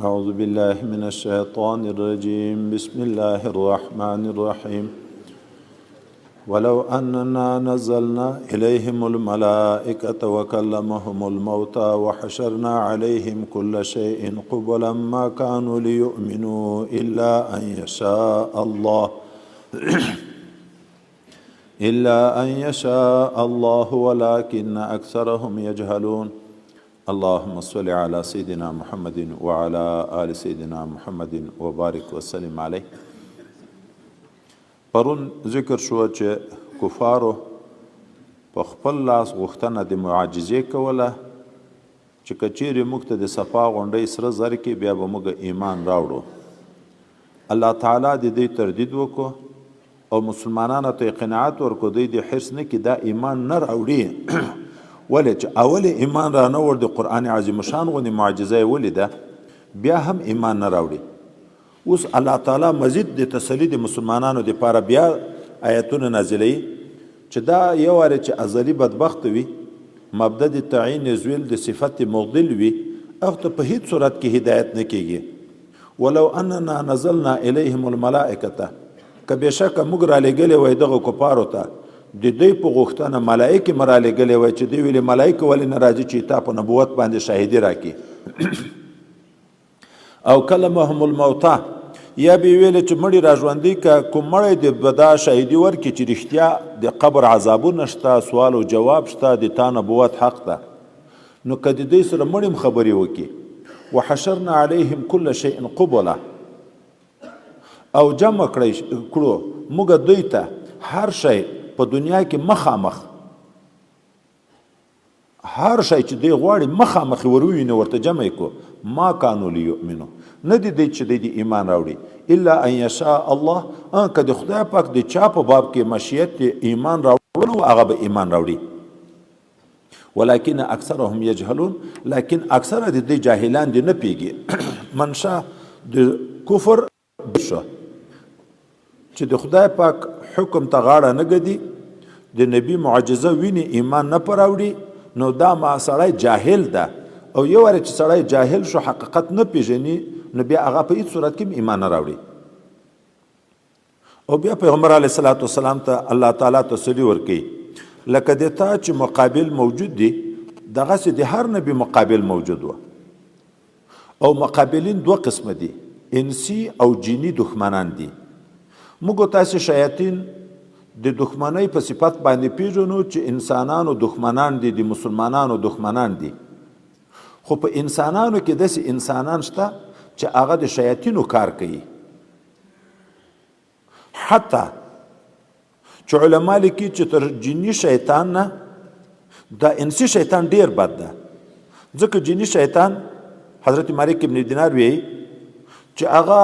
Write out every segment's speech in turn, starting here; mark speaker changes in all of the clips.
Speaker 1: أعوذ بالله من الشيطان الرجيم. بسم الله الرحمن الرحيم. ولو أننا نزلنا إليهم الملائكة وكلمهم الموتى وحشرنا عليهم كل شيء قبلا ما كانوا ليؤمنوا إلا أن يشاء الله إلا أن يشاء الله ولكن أكثرهم يجهلون. اللهم صل على سيدنا محمد وعلى آل سيدنا محمد وبارك وسلم عليه. پرون ذکر شو چې کفارو په خپل لاس غوښتنه د معجزې کوله چې که چیرې موږ ته د صفا غونډۍ سره زر کې بیا به موږ ایمان راوړو. الله تعالی د دوی تردید وکړو او مسلمانانو ته قناعت ورکړو، دوی د حرص نه کې دا ایمان نه راوړي. ولې چې اول ایمان را نه وړ د قرآن عظیم شان غوندې معجزه یې ولیده، بیا هم ایمان نه راوړي. اوس الله تعالی مزید د تسلی د مسلمانانو دپاره بیا آیتونه نازلوي چې دا یو وارې چې ازلي بدبخت وي، مبدا د تعین زویل د صفت مضل وي، هغه ته په هیڅ صورت کې هدایت نه کیږي. ولو اننا نزلنا الیهم الملائکه، که بېشکه موږ رالیږلې وای دغه کفارو ته د دوی په غوښتنه ملائکې مو رالیږلې وای، چې دوی ویلې ملائکې ولې نه راځي چې تا په نبوت باندې شاهدي راکړي. او کلمهم الموتا، یا به ویل چې مړي را ژوندي که کوم مړی د به دا شاهدي ورکړي چې رښتیا د قبر عذابونه شته، سوال او جواب شته، د تا نبوت حق ده، نو که د دوی سره مړي هم خبرې وکړي. وحشرنا علیهم کل شیء قبلا، او جمع کړی کړو موږ دوی ته هر شی په دنیا کې مخامخ، هر شی چې دوی غواړي مخامخ یې وروویني ورته جمع یې کړو. ما کانو لیؤمنو، نه دي دوی چې دوی دې ایمان راوړي، الا ان یشاء الله، که د خدای پاک د چا په باب کې مشیت ایمان راوړلو هغه به ایمان راوړي. ولكن اکثرهم یجهلون، لیکن اکثره د دوی جاهلان دي، نه پیږي. منشا د کفر شو چې د خدای پاک حکم ته غاړه نه ږدي، د نبی معجزه ویني ایمان نه پر راوړي، نو دا ما سړی جاهل ده. او یو واره چې سړی جاهل شو، حقیقت نه پیژني، نو بیا هغه په هیڅ صورت کې ایمان نه راوړي. او بیا پیغمبر علیه الصلاة والسلام ته الله تعالی تسلی ورکوي، لکه د تا چې مقابل موجود دي دغسې د هر نبي مقابل موجود وه. او مقابلین دوه قسمه دي، انسی او جنی دښمنان دي. موږ تاسې شیاطین د دښمنۍ په صفت باندې پیژنو چې انسانانو دښمنان دي، د مسلمانانو دښمنان دي. خو په انسانانو کې داسې انسانان شته چې هغه د شیاطینو کار کوي. حتی چې علما لیکي چې تر جني شیطان نه دا انسي شیطان ډیر بد ده، ځکه جني شیطان حضرت مالک ابن دینار وی چې هغه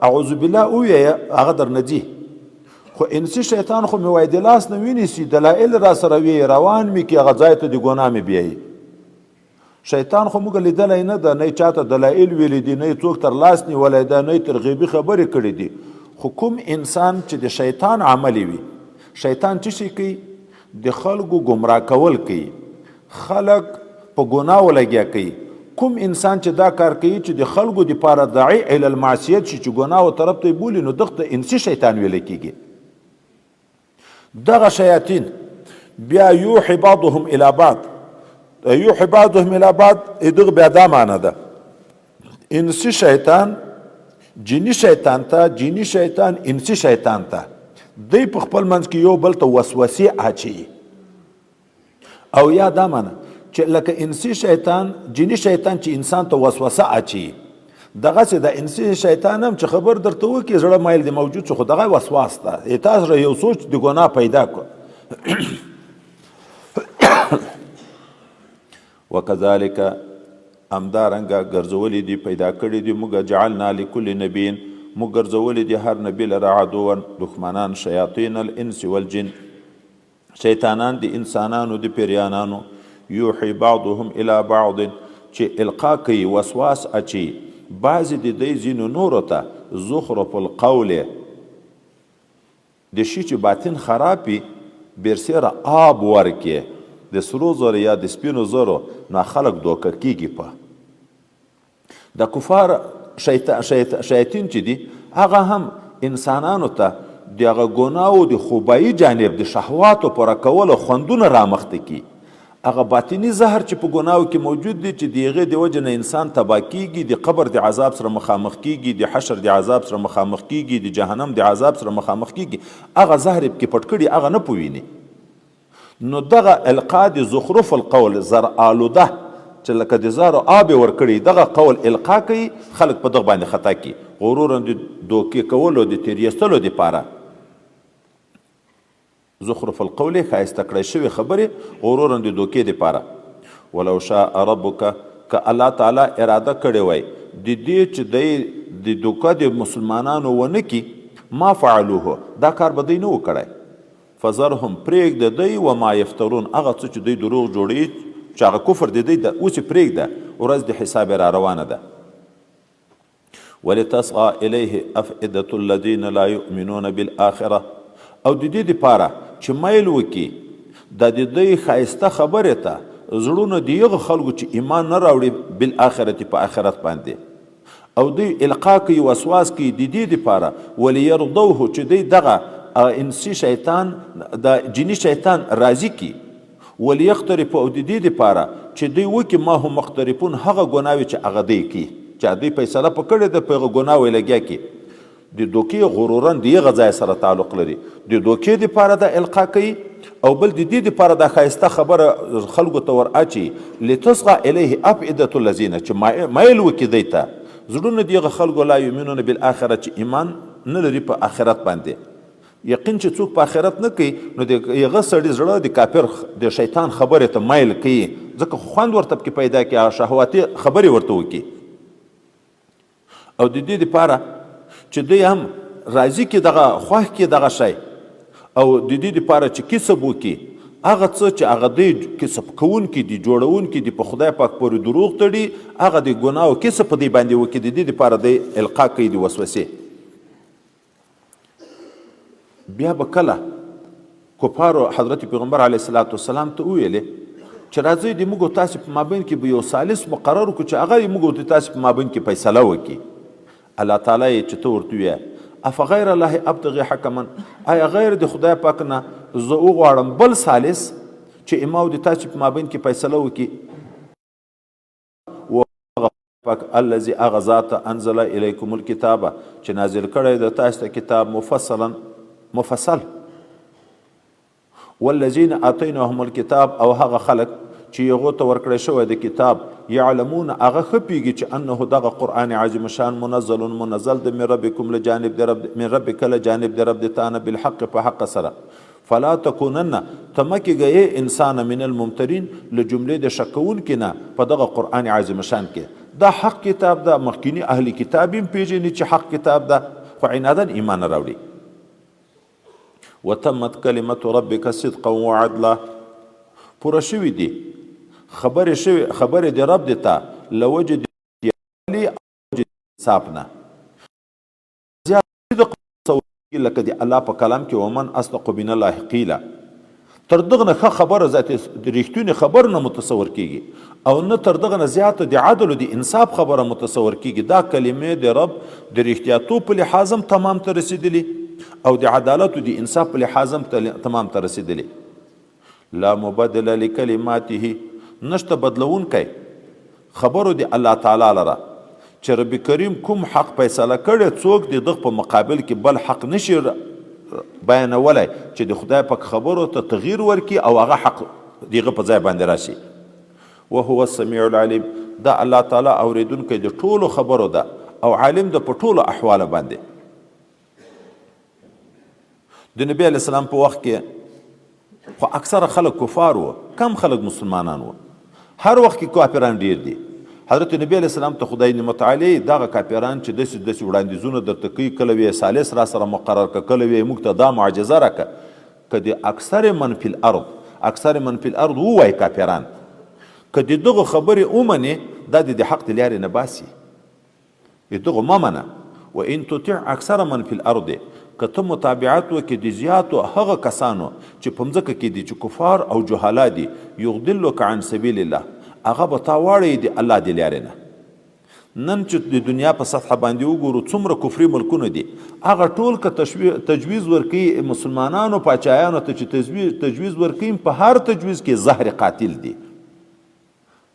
Speaker 1: اعوذ بالله ووایه هغه درنه ځي، خو انسي شیطان خو مې وایي د لاس نه ونیسي، دلایل را سره وي، روان مې کړي، هغه ځای ته د ګناه مې بیایي. شیطان خو موږ لیدلی نه ده، نه یې چاته دلایل ویلي دي، نه یې څوک تر لاس نیولی ده، نه یې ترغیبي خبرې کړې دي. خو کوم انسان چې د شیطان عملی وي، شیطان څه شي کوي؟ د خلکو ګمراه کول کوي، خلک په ګناو لګیا کوي. کوم انسان چې دا کار کوي چې د خلکو دپاره داعي الی المعصیت شي، چې ګناو طرف ته یې بولي، نو دغه ته انسي شیطان ویل کېږي. دغه شیاطین بیا یوحي بعضهم الی بعض، یوحي بعضهم الی بعض دغه بیا دا معنی ده، انسی شیطان جنی شیطان ته، جنی شیطان انسی شیطان ته، دی په خپل منځ کې یو بل ته وسوسې اچوي. او یا دا معنی چې لکه انسی شیطان جنی شیطان چې انسان ته وسوسه اچي، دغسې د انسی شیطان هم چې خبر درته وکړي زړه میل دې موجود شو، خو دغه وسواس ده، تا سره یو سوچ د ګناه پیدا کړو. وکذالک همدارنګه ګرځولي دي پیدا کړي دي موږ جعلنا لکل نبي، موږ ګرځولي دي هر نبي لره عدوا دښمنان، شیاطین الانس والجن، شیطانان د انسانانو د پیریانانو، یوحي بعضهم الی بعض، چې القا کوي وسواس اچي بعضې د دی ځینو نورو ته، زخرف القول، د شي چې باطن خراب وي برسېره آب ورکې. د سرو زرو یا د سپینو زرو نه خلک دوکه کیږي. په د کفار شیاطین چې دي هغه هم انسانانو ته د هغه ګناو د خوبایي جانب د شهواتو پوره کولو خوندونه رامخته کړي. هغه باطني زهر چې په ګناو کې موجود دي چې د هغې د وجې نه انسان تباه کیږي، د قبر د عذاب سره مخامخ کیږي، د حشر د عذاب سره مخامخ کیږي، د جهنم د عذاب سره مخامخ کیږي، هغه زهر یې پکې پټ کړي، هغه نه پویني. نو دغه القا د زخرف القول زر آلوده چې لکه د زهرو آب یې ورکړي، دغه قول القا کوي، خلک په دغه باندې خطا کړي، غرورا د دوکې کولو د تېر دپاره. زخرف القول ښایسته کړی شوې خبرې غرورا د دوکې دپاره. ولو شاء ربک، که الله تعالی اراده کړې وای د دې چې دی د دوکه د مسلمانانو ونه کړي، ما فعلوه، دا کار به دوی نه و کړی. فذرهم، پرېږده دوی، وما یفترون، هغه څه چې دوی دروغ جوړوي چې هغه کفر د دوی ده، اوس یې پرېږده، ورځ د حساب یې را روانه ده. ولتصغى الیه افئده الذین لا یؤمنون بالآخرة، او د دې دپاره چې میل وکړي د د دوی ښایسته خبرې ته زړونه د هغو خلکو چې ایمان نه راوړي بالآخرة په آخرت باندې، او دوی القا کوي وسواس کوي د دې دپاره وليرضوه چې دوی دغه انسي شیطان د جني شیطان راضي کړي، وليقترفوا او د دې دپاره چې دوی وکړي ما هم مقترفون هغه ګناوې چې هغه دوی کوي، چې دوی فیصله په کړې ده په هغه ګناوې لګیا کړي. د دوکې غرورا د هغه ځای سره تعلق لري، د دوکې دپاره د القا کوي او بل د دې دپاره دا ښایسته خبره خلکو ته ور اچي، لتصغى الیه افئده الذین چې میل وکړي دی ته زړونه د هغه خلکو لا یؤمنون بالآخره چې ایمان نه لري په آخرت باندې. یقین چې څوک په آخرت نه کوي نو د هغه سړي زړه د کافر د شیطان خبرې ته میل کوي، ځکه خو خوند ورته پکې پیدا کړي، هغه شهواتي خبرې ورته وکړي. او د دې دپاره چې دوی هم راضي کړي دغه خوښ کړي دغه شی، او د دې دپاره چې کسب وکړي هغه څه چې هغه دوی کسب کوونکي دي، جوړونکي دي، په خدای پاک پورې دروغ تړي، هغه د ګناو کسب په دوی باندې وکړي، د دې دپاره دی القا کوي د وسوسې. بیا به کله کفارو حضرت پیغمبر علیه الصلاة والسلام ته وویلې چې راځئ د موږ او تاسې په مابین کې به یو ثالث مقرر کړو چې هغه موږ او د تاسې په مابین کې فیصله وکړي. الله تعالی یې چې ته ورته ووایه افغیر الله ابتغي حکما، آیا غیر د خدای پاک نه زه وغواړم بل ثالث چې اما او د تاسې په مابین کې فیصله وکړي؟ و هغه پاک الذي هغه ذات انزل الیکم الکتاب چې نازل کړی د تاسو ته کتاب مفصلا مفصل، والذین اتیناهم الکتاب او هغه خلک چې هغو ته ورکړی شوی د کتاب، یعلمون هغه ښه پوهېږي چې انه دغه قرآن عظیم شان منزل منزل د من ربکم له جانب د رب من ربک له جانب د رب د تا نه بالحق په حق سره. فلا تکونن ته مه کېږه ای انسانه من الممترین له جملې د شک کوونکي نه په دغه قرآن عظیم شان کې. دا حق کتاب ده، مخکیني اهل کتاب هم پېژني چې حق کتاب ده، خو عنادا ایمان نه راوړي. وتمت کلمة ربک صدقا وعدلا، پوره شوي دي خبرې شوې خبرې د رب د تا له وجې د رښتیاوالي او وجې د انصاف نه. زیات صدق متصور کېږي لکه د الله په کلام کې ومن اصدق من الله قیلا، تر دغه نه ښه خبره ذات د رښتونې خبر نه متصور کېږي او نه تر دغه نه زیاته د عدل او د انصاف خبره متصور کېږي. دا کلمې د رب د رښتیاتوب په لحاظ هم تمام ته رسېدلي او د عدالت او د انصاف په لحاظ هم تمام ته رسېدلي. لا مبدل لکلماته، نشته بدلوونکی خبرو د الله تعالی لره، چې رب کریم کوم حق فیصله کړې څوک د دغه په مقابل کې بل حق نشي بیانولی چې د خدای پاک خبرو ته تغییر ورکړي او هغه حق دغه په ځای باندې راشي. وهو السمیع العلیم، دا الله تعالی اوریدونکی د ټولو خبرو ده او عالم ده په ټولو احوالو باندې. د نبی علیه السلام په وخت کې خو اکثره خلک کفار وو، کم خلک مسلمانان وو. هر وخت کې کافران ډیر دي. حضرت نبی علیه السلام ته خدای متعالی دغه کافران چې داسې داسې وړاندیزونه درته کوي، کله وی ثالث را سره مقرر که، کله وی موږ ته دا معجزه راکه، که د اکثر من فی الارض، اکثر من فی الارض ووایي کافران، که د دغو خبرې ومنې دا د حق د لارې نه باسي. دغه مه منه. و ان تطع اکثر من فی الارض، که ته متابعت وکړې د زیاتو هغه کسانو چې په مځکه کې دي چې کفار او جهلا دي، یضلک عن سبیل الله، هغه به تا واړوي د الله د لارې نه. نن چې د دنیا په سطحه باندې وګورو څومره کفري ملکونه دي، هغه ټول که تجویز ورکوي مسلمانانو پاچایانو ته چې تجویز ورکوي، په هر تجویز کې زهر قاتل دي.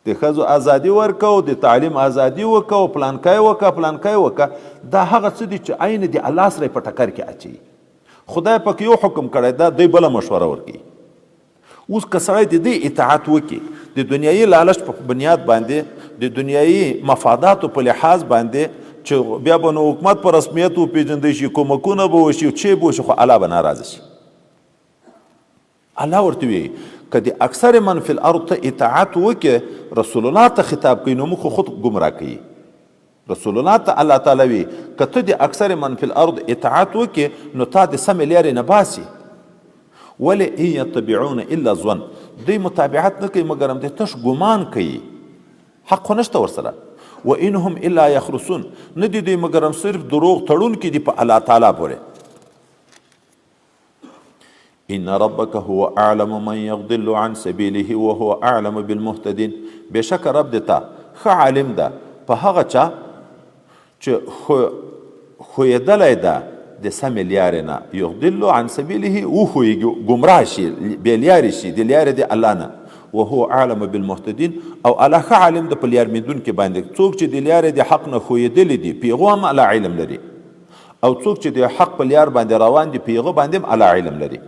Speaker 1: د ښځو ازادي ورکو، د تعلیم ازادي وکړو، پلانکی وکړه، پلانکی وکړه، دا هغه څه دي چې عین د الله سره په ټکر کې اچوي. خدای پاک یو حکم کړی دا دوی بله مشوره ورکوي. اوس که سړی د دې اطاعت وکړي د دنیایي لالچ په بنیاد باندې، د دنیایي مفاداتو په لحاظ باندې، چې بیا به نو حکومت په رسمیت وپېژندل شي، کومکونه به وشي، چې به وشي، خو الله به ناراضه شي. الله ورته وی که د اکثر من فی الارض ته اطاعت وکې، رسول الله ته خطاب کوي، نو موږ خو خود ګمراه کوي. رسول الله ته الله تعالی وی که ته د اکثر من فی الارض اطاعت وکې نو تا د سمې لارې نه باسي. ولې؟ ان یتبعون الا ظن، دوی متابعت نه کوي مګر هم د تش ګمان کوي، حق خو نشته ورسره. و ان هم الا یخرسون، نه دي دوی مګر هم صرف دروغ تړونکي دي په الله تعالی پورې. ان ربک هو اعلم من یضل عن سبیله وهو اعلم بالمهتدین، بېشکه رب دې تا ښه عالم ده په هغه چا چې ښویېدلی ده د سمې لیارې نه، یضل عن سبیله وښویږي، ګمراه شي، بې لیارې شي د لیارې د الله نه، وهو اعلم بالمهتدین، او الله ښه عالم ده په لیارمیدونکي باندې، څوک چې د لیارې د حق نه ښویېدلي دي په هغو هم الله علم لري، او څوک چې د حق په لیار باندې روان دي په هغه باندې هم الله علم لري.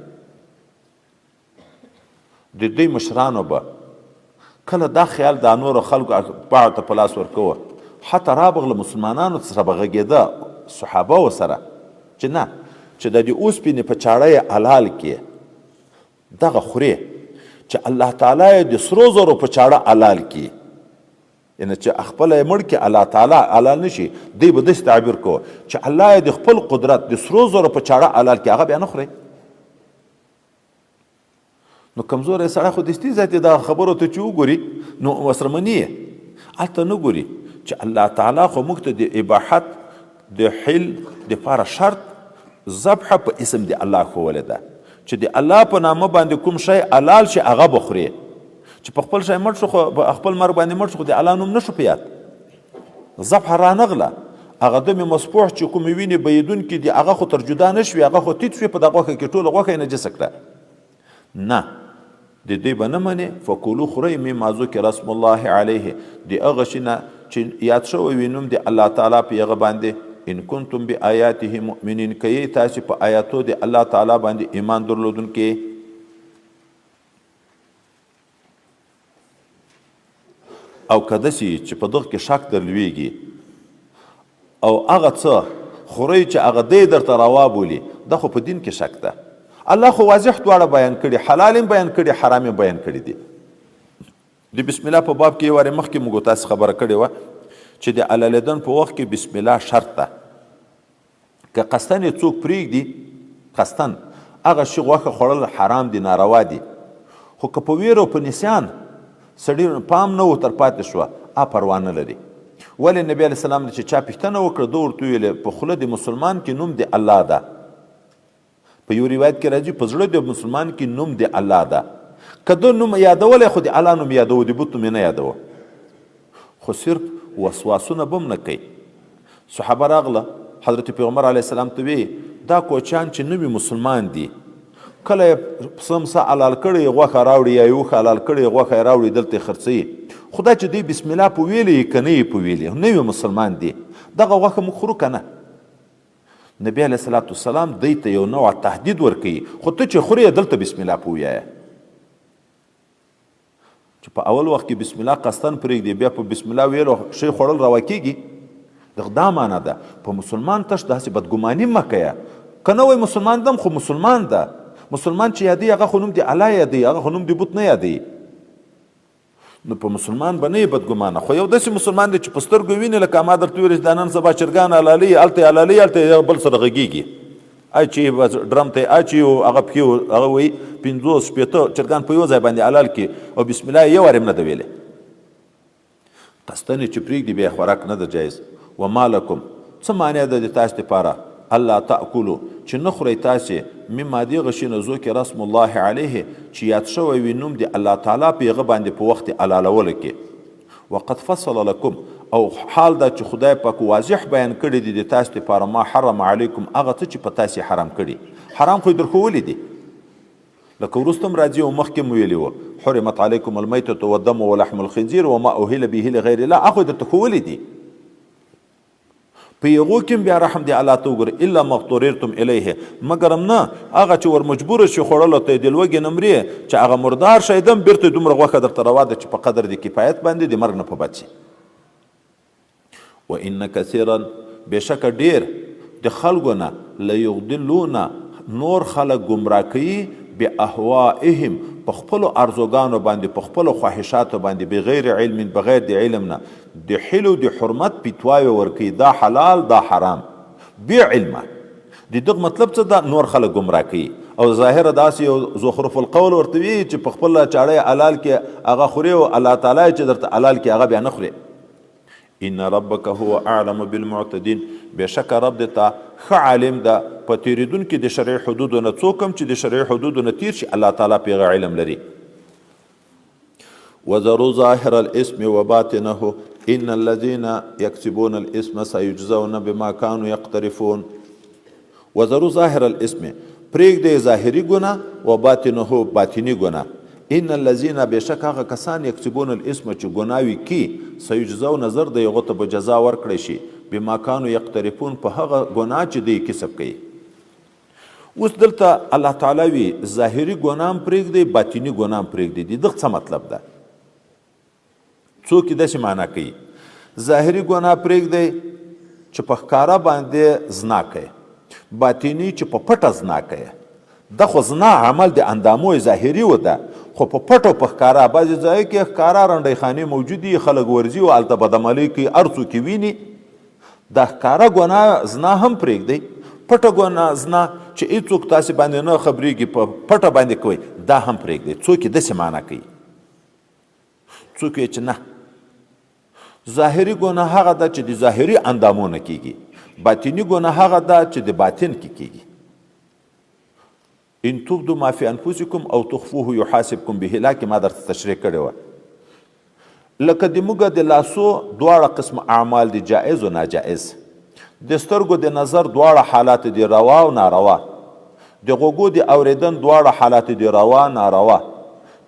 Speaker 1: د دوی مشرانو به کله دا خیال دا نورو خلکو اتباعو ته په لاس ورکوه، حتی رابغله مسلمانانو سره به غږېده، صحابه سره، چې نه چې د دې اوسپنې په چاړه یې حلال کړي، دغه خورې چې الله تعالی یې د سرو زرو په چاړه حلال کړي، یعنی چې خپله یې مړ کړي الله تعالی حلال نه شي، دوی به داسې تعبیر کوه چې الله یې د خپل قدرت د سرو زرو په چاړه حلال کړي، هغه بیا نه خوري. نو کمزوری سړی خو دستي ذاتې دا خبرو ته چې وګوري نو ورسره مني یې، هلته نه ګوري چې الله تعالی خو موږ ته د اباحت د حل دپاره شرط ذبح په اسم د الله ښوولې ده، چې د الله په نامه باندې کوم شی حلال شي هغه به خورې، چې په خپل شی مړ شو، خو په خپل مرګ باندې مړ شو، خو د الله نوم نه شو په یاد، ذبح رانغله، هغه دم مسفوح چې کومې وینې بهېدونکې دي هغه خو تر جدا نه شوې، هغه خو تیت شوې په دغه غوښه کې، ټوله غوښه یې نجسه کړه. نه، د دوی به نه منې. فکلو خورئ مما ذکر اسم الله علیه، د هغه شي نه چې یاد شوی وي نوم د الله تعالی په هغه باندې، ان کنتم بآیاته مؤمنین، که یئ تاسې په آیاتو د الله تعالی باندې ایمان درلودونکي. او که داسې چې په دغه کې شک درلویږي او هغه څه خورئ چې هغه دی درته روا بولي، دا خو په دین کې شک ده. الله خو واضح دواړه بیان کړي، حلال هم بیان کړي، حرام هم بیان کړي دي. د بسم الله په باب کې یو وارې مخکې موږ تاسې خبره کړې وه چې د حلالېدن په وخت کې بسم الله شرط ده. که قصداً یې څوک پرېږدي، قصداً هغه شي غوښه خوړل حرام دي، ناروا دي، خو که په وېره او په نسیان سړي پام نه و تر پاتې شوه، آ پروا نه لري. ولې نبي علیه السلام چې چا پوښتنه وکړه، ده ورته وویل، په خوله د مسلمان کې نوم د الله ده. په یو روایت کې راځي، په زړه د مسلمان کې نوم د الله ده. که ده نوم یادولی خو د الله نوم یادوه، د بت نوم یې نه یادوه. خو صرف وسواسونه به هم نه کوي. صحابه راغله حضرت پیغمبر علیه السلام ته وی، دا کوچیان چې نوي مسلمان دي، کله یې پسه مسه حلال کړي غوښه راوړي، یا یې اوښ حلال کړي غوښه یې راوړي دلته یې خرڅوي، خو دا چې دوی بسم الله په ویلي یې که نه یې په ویلي، نوي مسلمان دي، دغه غوښه موږ خورو که نه؟ نبی علیه الصلاة والسلام دوی ته یو نوع تهدید ورکوي، خو ته چې خورې دلته بسم الله په ویایه. چې په اول وخت کې بسم الله قصداً پرېږدي، بیا په بسم الله ویلو شی خوړل روا کېږي، دغه دا معنا ده. په مسلمان تش داسې بدګماني مه کوه، که نه وای مسلمان دم خو مسلمان ده، مسلمان چې یادوي هغه خو نوم د الله یادوي، هغه خو نوم د بت نه یادوي، نو په مسلمان به نه یې بدګمانه. خو یو داسې مسلمان دی چې په سترګو ویني، لکه ما درته ویل چې دا نن سبا چرګان حلالوي، هلته یې حلالوي، هلته یې بل سره غږېږي، اچي بس ډرم ته یې اچي او هغه پښې هغه وایي 50 60 چرګان په یو ځای باندې حلال کړي او بسم الله یې یو وار هم نه ده ویلې. قصداً یې چې پرېږدي بیا خوراک نه ده جایز. وما لکم، څه معنی ده د تاسې دپاره، الله تأکلو، چې نه خورئ تاسې مما دې هغه شي نه ذکر اسم الله علیه چې یاد شوی وي نوم د الله تعالی په هغه باندې په وخت حلالولو کې. وقد فصل لکم، او حال دا چې خدای پاک واضح بیان کړي دي د تاسو لپاره ما حرم علیکم هغه څه چې په تاسو حرام کړي. حرام خو یې درښوولي دي، لکه وروسته هم راځي او مخکې مو ویلي وو حرمت علیکم المیتة والدم ولحم الخنزیر وما اهل به لغیر الله، هغه خو یې درته ښوولي دي. په هغو کې هم بیا رحم دی الله ته وګوره، الا ما اضطررتم الیه، مګر هم نه هغه چې ور مجبور شي خوړلو ته د لوږې نه مري، چې هغه مردار شی دم بیرته دومره غوښه درته روا ده چې په قدر د کفایت باندې د مرګ نه په بچ شي. وان کثیرا، بېشکه ډېر د خلکو نه، لیضلون، نور خلک ګمراه کوي، باهوائهم، په خپلو ارزوګانو باندې، په خپلو خواهشاتو باندې، بغیر علم، بغیر د علم نه، د حل او د حرمت فتواوې ورکوي، دا حلال دا حرام، بې علمه. د دغه مطلب څه ده؟ نور خلک ګمراه کوي او ظاهره داسې یو زخرف القول ورته وي چې په خپل چاړه حلال کې هغه خوري او الله تعالی چې درته حلال کې هغه بیا نه خوري. ان ربک هو اعلم بالمعتدین، بېشکه رب دې تا ښه عالم ده په تېرېدونکي د شرعي حدودو نه، څوک هم چې د شرعي حدودو نه تېر شي الله تعالی پرې هغه علم لري. وذروا ظاهر الاسم وباطنه ان الذين يكسبون الاسم سيجزون بما كانوا يقترفون. وذروا ظاهر الاسم، پرېږدئ ظاهري ګناه، وباطنه، باطني ګناه، ان الذين، بېشکه هغه کسان، یکسبون الاسم، چې ګناوې کوي، سیجزون، زر دی هغو ته به جزا ورکړی شي، بما کانوا یقترفون، په هغه ګناه چې دوی کسب کوي. اوس دلته الله تعالی وی ظاهري ګناه هم پرېږدئ، باطني ګناه هم پرېږدئ. د دغه څه مطلب ده؟ څوک یې داسې معنا کوي، ظاهري ګناه پرېږدئ چې په ښکاره باندې زنا کوي، باطني چې په پټه زنا کوي. دا خو زنا عمل د اندامو ظاهري و ده، خو په پټه او په ښکاره بعضې ځایو کې ښکاره رنډۍ خانې موجود دي، خلک ورځي او هلته بدعملۍ کوي، هر څوک یې ویني. دا ښکاره ګناه زنا هم پرېږدئ، پټه ګناه زنا چې هېڅوک تاسې باندې نه خبرېږي په پټه باندې کوئ، دا هم پرېږدئ. څوک یې داسې معنا کوي، څوک یې چې نه، ظاهري ګناه هغه ده چې د ظاهري اندامو نه کیږي، باطني ګناه هغه ده چې د باطن کې کیږي. ان تبدو ما فی انفسکم او تخفوه یحاسبکم به، لکه ما درته تشریح کړې وه. لکه د موږ د لاسو دواړه قسم اعمال دي، جائز او ناجائز، د سترګو د نظر دواړه حالات دي، روا او ناروا، د غوږو د اورېدن دواړه حالات دي، روا ناروا،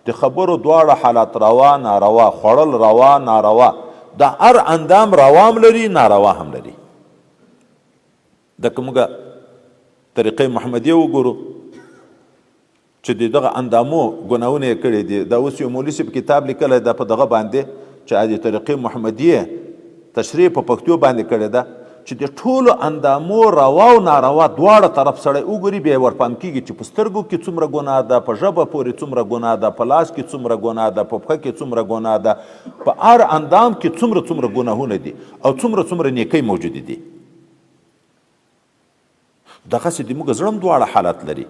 Speaker 1: د خبرو دواړه حالات روا ناروا، خوړل روا ناروا، دا هر اندام روا هم لري ناروا هم لري. دا که موږ طریقې محمدیه وګورو چې د دغه اندامو ګناهونه یې کړي دي، دا اوس یو مولوي صاحب کتاب لیکلی ده په دغه باندې چې د طریقې محمدیه تشریح په پښتو باندې کړې ده، چې د ټولو اندامو روا او ناروا دواړه طرف سړی وګوري بیا یې ورپام کېږي چې په سترګو کې څومره ګناه ده، په ژبه پورې څومره ګناه ده، په لاس کې څومره ګناه ده، په پښه کې څومره ګناه ده، په هر اندام کې څومره څومره ګناهونه دي او څومره څومره نیکۍ موجودې دي. دغسې د موږ زړه هم دواړه حالت لري،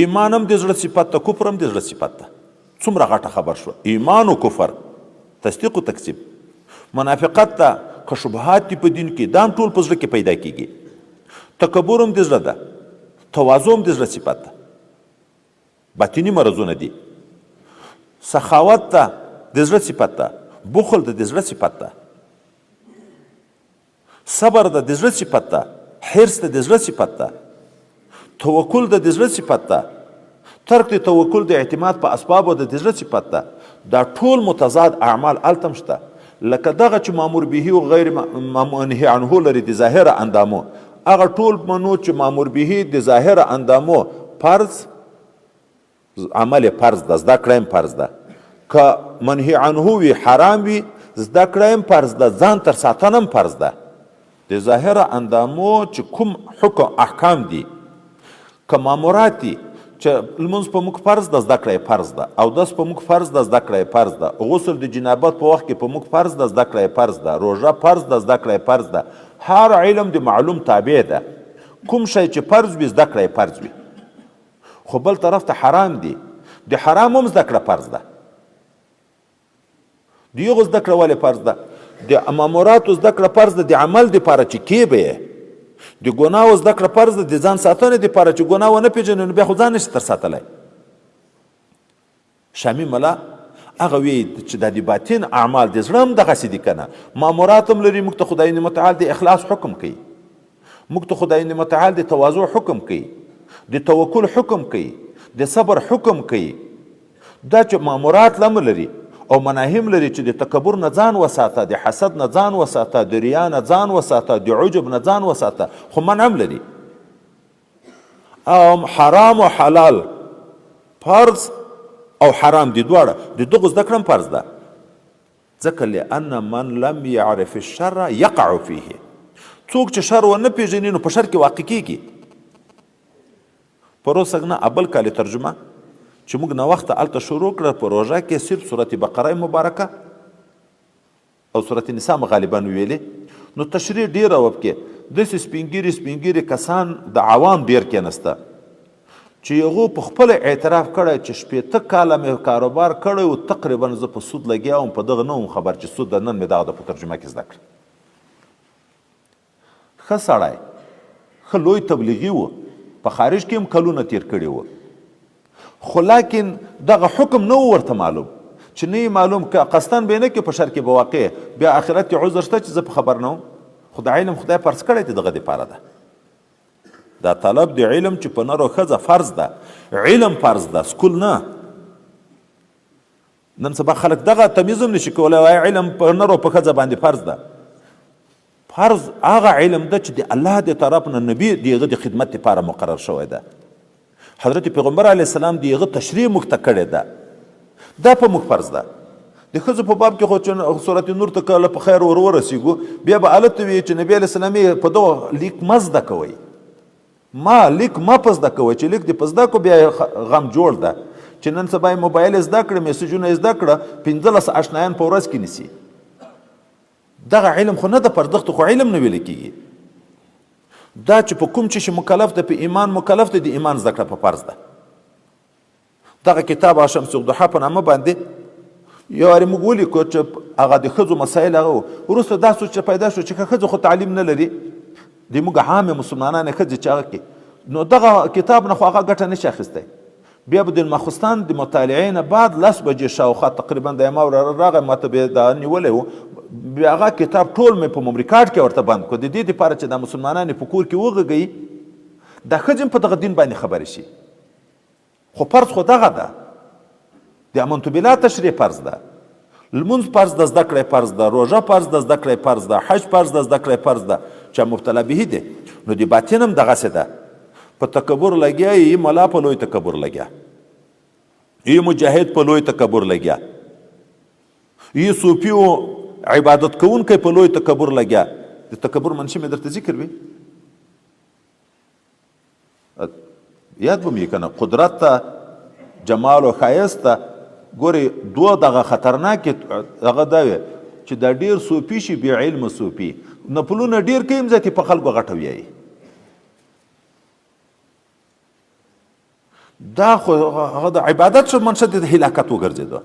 Speaker 1: ایمان هم د زړه صفت ده، کفر هم د زړه صفت ده. څومره غټه خبر شوه، ایمان او کفر، تصدیق او تکذیب، منافقت ده که شبهات دي په دین کې، دا هم ټول په زړه کې پیدا کیږي. تکبر هم د زړه ده، تواضع هم د زړه صفت ده، باطني مرضونه دي. سخاوت ده د زړه صفت ده، بخل ده د زړه صفت ده، صبر ده د زړه صفت ده، حرص ده د زړه صفت ده، توکل ده د زړه صفت ده، ترک د توکل د اعتماد په اسبابو ده د زړه صفت ده. دا ټول متضاد اعمال هلته هم شته، لکه دغه چې مامور به او غیر منهی عنه لري د ظاهره اندامو، هغه ټول منو چې مامور به د ظاهره اندامو فرض عمل یې فرض ده، زده کړه هم فرض ده. که منهی عنه وي، حرام وي، زده کړه هم فرض ده، ځان تر ساتنه هم فرض ده. د ظاهره اندامو چې کوم حکم احکام دي، که مامورات دي، چې لمونځ په موږ فرض ده، زده کړه یې فرض ده، اودس په موږ فرض ده، زده کړه یې فرض ده، غسل د جنابت په وخت کې په موږ فرض ده، زده کړه یې فرض ده، روژه فرض ده، زده کړه یې فرض ده. هر علم د معلوم تابع ده، کوم شی چې فرض وي زده کړه یې فرض وي. خو بل طرف ته حرام دي، د حرام هم زده کړه فرض ده. د یغو زده کړه ولې فرض ده؟ د ماموراتو زده کړه فرض ده د عمل دپاره چې کې به یې، د ګناو زده کړه فرض ده د ځان ساتنې دپاره، چې ګناه ونه پېژنې نو بیا خو ځان نشي تر ساتلی. شامی ملا هغه وی چې دا د باطن اعمال د زړه هم دغسې دي که نه، مامورات هم لري. موږ ته خدای متعال د اخلاص حکم کوي، موږ ته خدای متعال د تواضع حکم کوي، د توکل حکم کوي، د صبر حکم کوي. دا چې مامورات لم لري او مناهم لري چې د تکبر نه ځان وساته، د حسد نه ځان وساته، د ریا نه ځان وساته، د عجب نه ځان وساته، خو منع هم لري. او حرام او حلال، فرض او حرام دي دواړه، د دغو زده کړه هم فرض ده، ځکه لأن من لم يعرف الشر يقع فيه، څوک چې شر ونه پیژني نو په شر کې واقع کیږي. پروسږ نه ابل کال ترجمه چې موږ ناوخته هلته شروع کړه، په روژه کې صرف سورت بقره مبارکه او سورت نساء مو غالبا ویلې، نو تشریح ډېره وه پکې. داسې سپینګیري سپینګیري کسان د عوام ډېر کېنسته چې هغو په خپله اعتراف کړی چې 60 کاله مې کاروبار کړی و، تقریبا زه په سود لګیا وم، په دغه نه وم خبر چې سود ده، نن مې دغه د په ترجمه کې زده کړه. ښه سړی، ښه لوی تبلیغي و، په خارج کې هم کلونه تیر کړي وو، خو لاکن دغه حکم نه و ورته معلوم، چې نه یې معلوم که قصداً به یې نه کې په شر کې به واقع، بیا آخرت کې عذر شته چې زه په خبر نه وم، خو د علم خدای فرض کړی دی دغه دپاره ده. دا طلب د علم چې په نر او ښځه فرض ده، علم فرض ده، سکول نه. نن سبا خلک دغه تمیز هم نشي کولی، وایي علم په نر او په ښځه باندې فرض ده. فرض هغه علم ده چې د الله د طرف نه نبی د هغه د خدمت لپاره مقرر شوی ده، حضرت پیغمبر علیه السلام د هغه تشریح موږ ته کړې ده، دا په موږ فرض ده. د ښځو په باب کې خو چې سورت نور ته کله په خیر ور ورسېږو بیا به هلته وي چې نبی علیه السلام یې په دغه لیک مه زده کوئ، ما لیک مه په زده کوئ، چې لیک دې په زده کړو بیا غم جوړ ده. چې نن سبا یې موبایل زده کړې، میسجونه یې زده کړه، 15 اشنایان په ورځ کې نیسي. دغه علم خو نه ده فرض، دغه خو علم نه ویل کېږي. دا چې په کوم چې مکلف ده، په ایمان مکلف ده، د ایمان زده کړه په فرض ده. دغه کتاب شمس الضحا په نامه باندې یو وارې موږ ولیکو چې هغه د ښځو مسایل هغه وو. وروسته دا سوچ پیدا شو چې ښځه خو تعلیم نه لري، د موږ عامې مسلمانانې ښځې چې هغه کې، نو دغه کتاب نه خو هغه ګټه نشي اخیستی. بیا به د ماخستان د مطالعې نه بعد 10 بجې شاوخوا تقریبا د ما وراره راغی، ما ته به دا نیولی و، بیا هغه کتاب ټول مې په ممري کارت کې ورته بند کړو، د دې دپاره چې دا مسلمانان یې په کور کې وغږوي، دا ښځې هم په دغه دین باندې خبرې شي. خو فرض خو دغه ده، د امنت بالله تشریح فرض ده، لمونځ فرض ده، زده کړه فرض ده، روژه فرض ده، زده کړه فرض ده، حج فرض ده، زده کړه فرض ده، چې مبتلا به دی. نو د باطن هم دغسې ده، په تکبر لګیا یي، ملا په لوی تکبر لګیا یي، مجاهد په لوی تکبر لګیا یي، صوفي او عبادت کوونکی په لوی تکبر لګیا. د تکبر منشي مې درته ذکر وي، یاد به مې کنه، قدرت ته، جمال او ښایست ته ګورې. دوه دغه خطرناکې هغه دا وي چې دا ډېر صوفي شي، بې علمه صوفي، نفلونه ډېر کوي، ځکه په خلکو غټه ویایي. دا خو هغه د عبادت شو، منشه د هلاکت وګرځېده.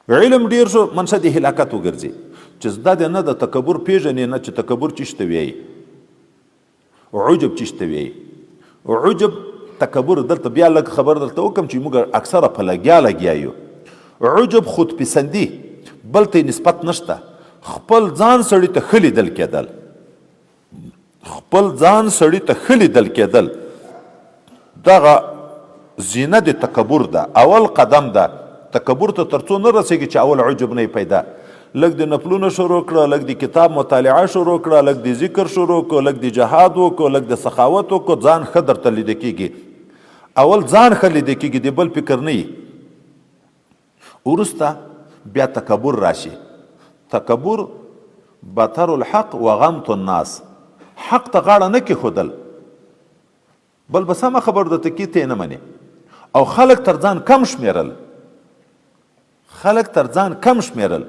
Speaker 1: علم ډېر شو، منشه د هلاکت وګرځي. چې زده دی نه د تکبر پېژنې نه چې تکبر چیشته ویایي، عجب چیشته ویایي. عجب تکبر دلته بیا لږ خبر درته وکم چې موږ اکثره په لګیا لګیا یو. عجب خودپسندي، بل ته نسبت نشته، خپل ځان سړي ته ښه لیدل کېدل، خپل ځان سړي ته ښه لیدل کېدل، دغه زینه د تکبر ده، اول قدم ده. تکبر ته تر څو نه رسېږي چې اول عجب نه پیدا. لږ د نفلونه شروع کړه، لږ د کتاب مطالعه شروع کړه، لږ د ذکر شروع کړه، لږ د جهاد وکړه، لږ د سخاوت وکړه، ځان ښه درته لیده کېږي. اول ځان ښه لیده کېږي، د بل فکر نه وي. وروسته بیا تکبر راشي. تکبر بطر الحق وغمت الناس، حق ته غاړه نه کېښودل، بل به سمه خبر درته کړي، ته یې نه منې، او خلک تر ځان کم شمېرل، خلک تر ځان کم شمېرل.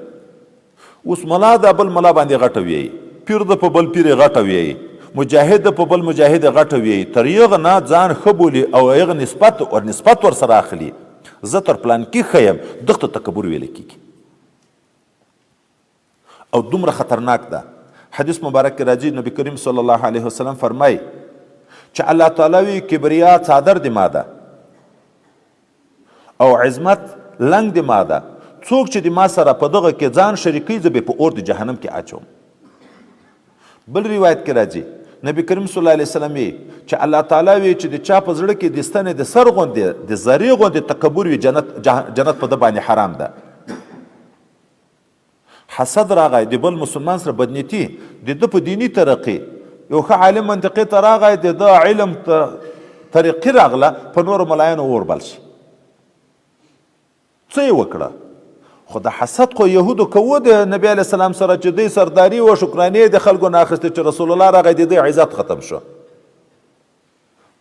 Speaker 1: اوس ملا دا بل ملا باندې غټه ویایي، پیر د په بل پیر غټه ویایي، مجاهد د په بل مجاهد غټه ویایي، تر هغه نه ځان ښه بولي او هغه نسبت ور نسبت ورسره اخلي، زه تر پلانکي ښه یم، دغه ته تکبر ویل کېږي. او دومره خطرناک ده. حدیث مبارک کې راځي، نبی کریم صلی الله علیه وسلم فرمایي چې الله تعالی وی کبریا څادر دی ما ده او عظمت لنګ دی ما ده، څوک چې د ما سره په دغه کې ځان شریکوي زه به په اور د جهنم کې اچوم. بل روایت کې راځي نبی کریم صلی الله علیه وسلم وی چې الله تعالی وی چې د چا په زړه کې د ستنې د سر غوندې د ذرې غوندې تکبر وي، جنت په ده باندې حرام ده. حسد راغی د بل مسلمان سره بدنیتی، د ده په دیني ترقي، یو ښه عالم منطقې ته راغی، د ده علم ترقي راغله، په نورو ملایانو اور بل شي. څه یې وکړه؟ خو د حسد خو یهودو کوو د نبی علیه السلام سره چې دوی سرداري وه، شکرانې د خلکو نه اخیستې چې رسول الله راغی د دوی عزت ختم شو.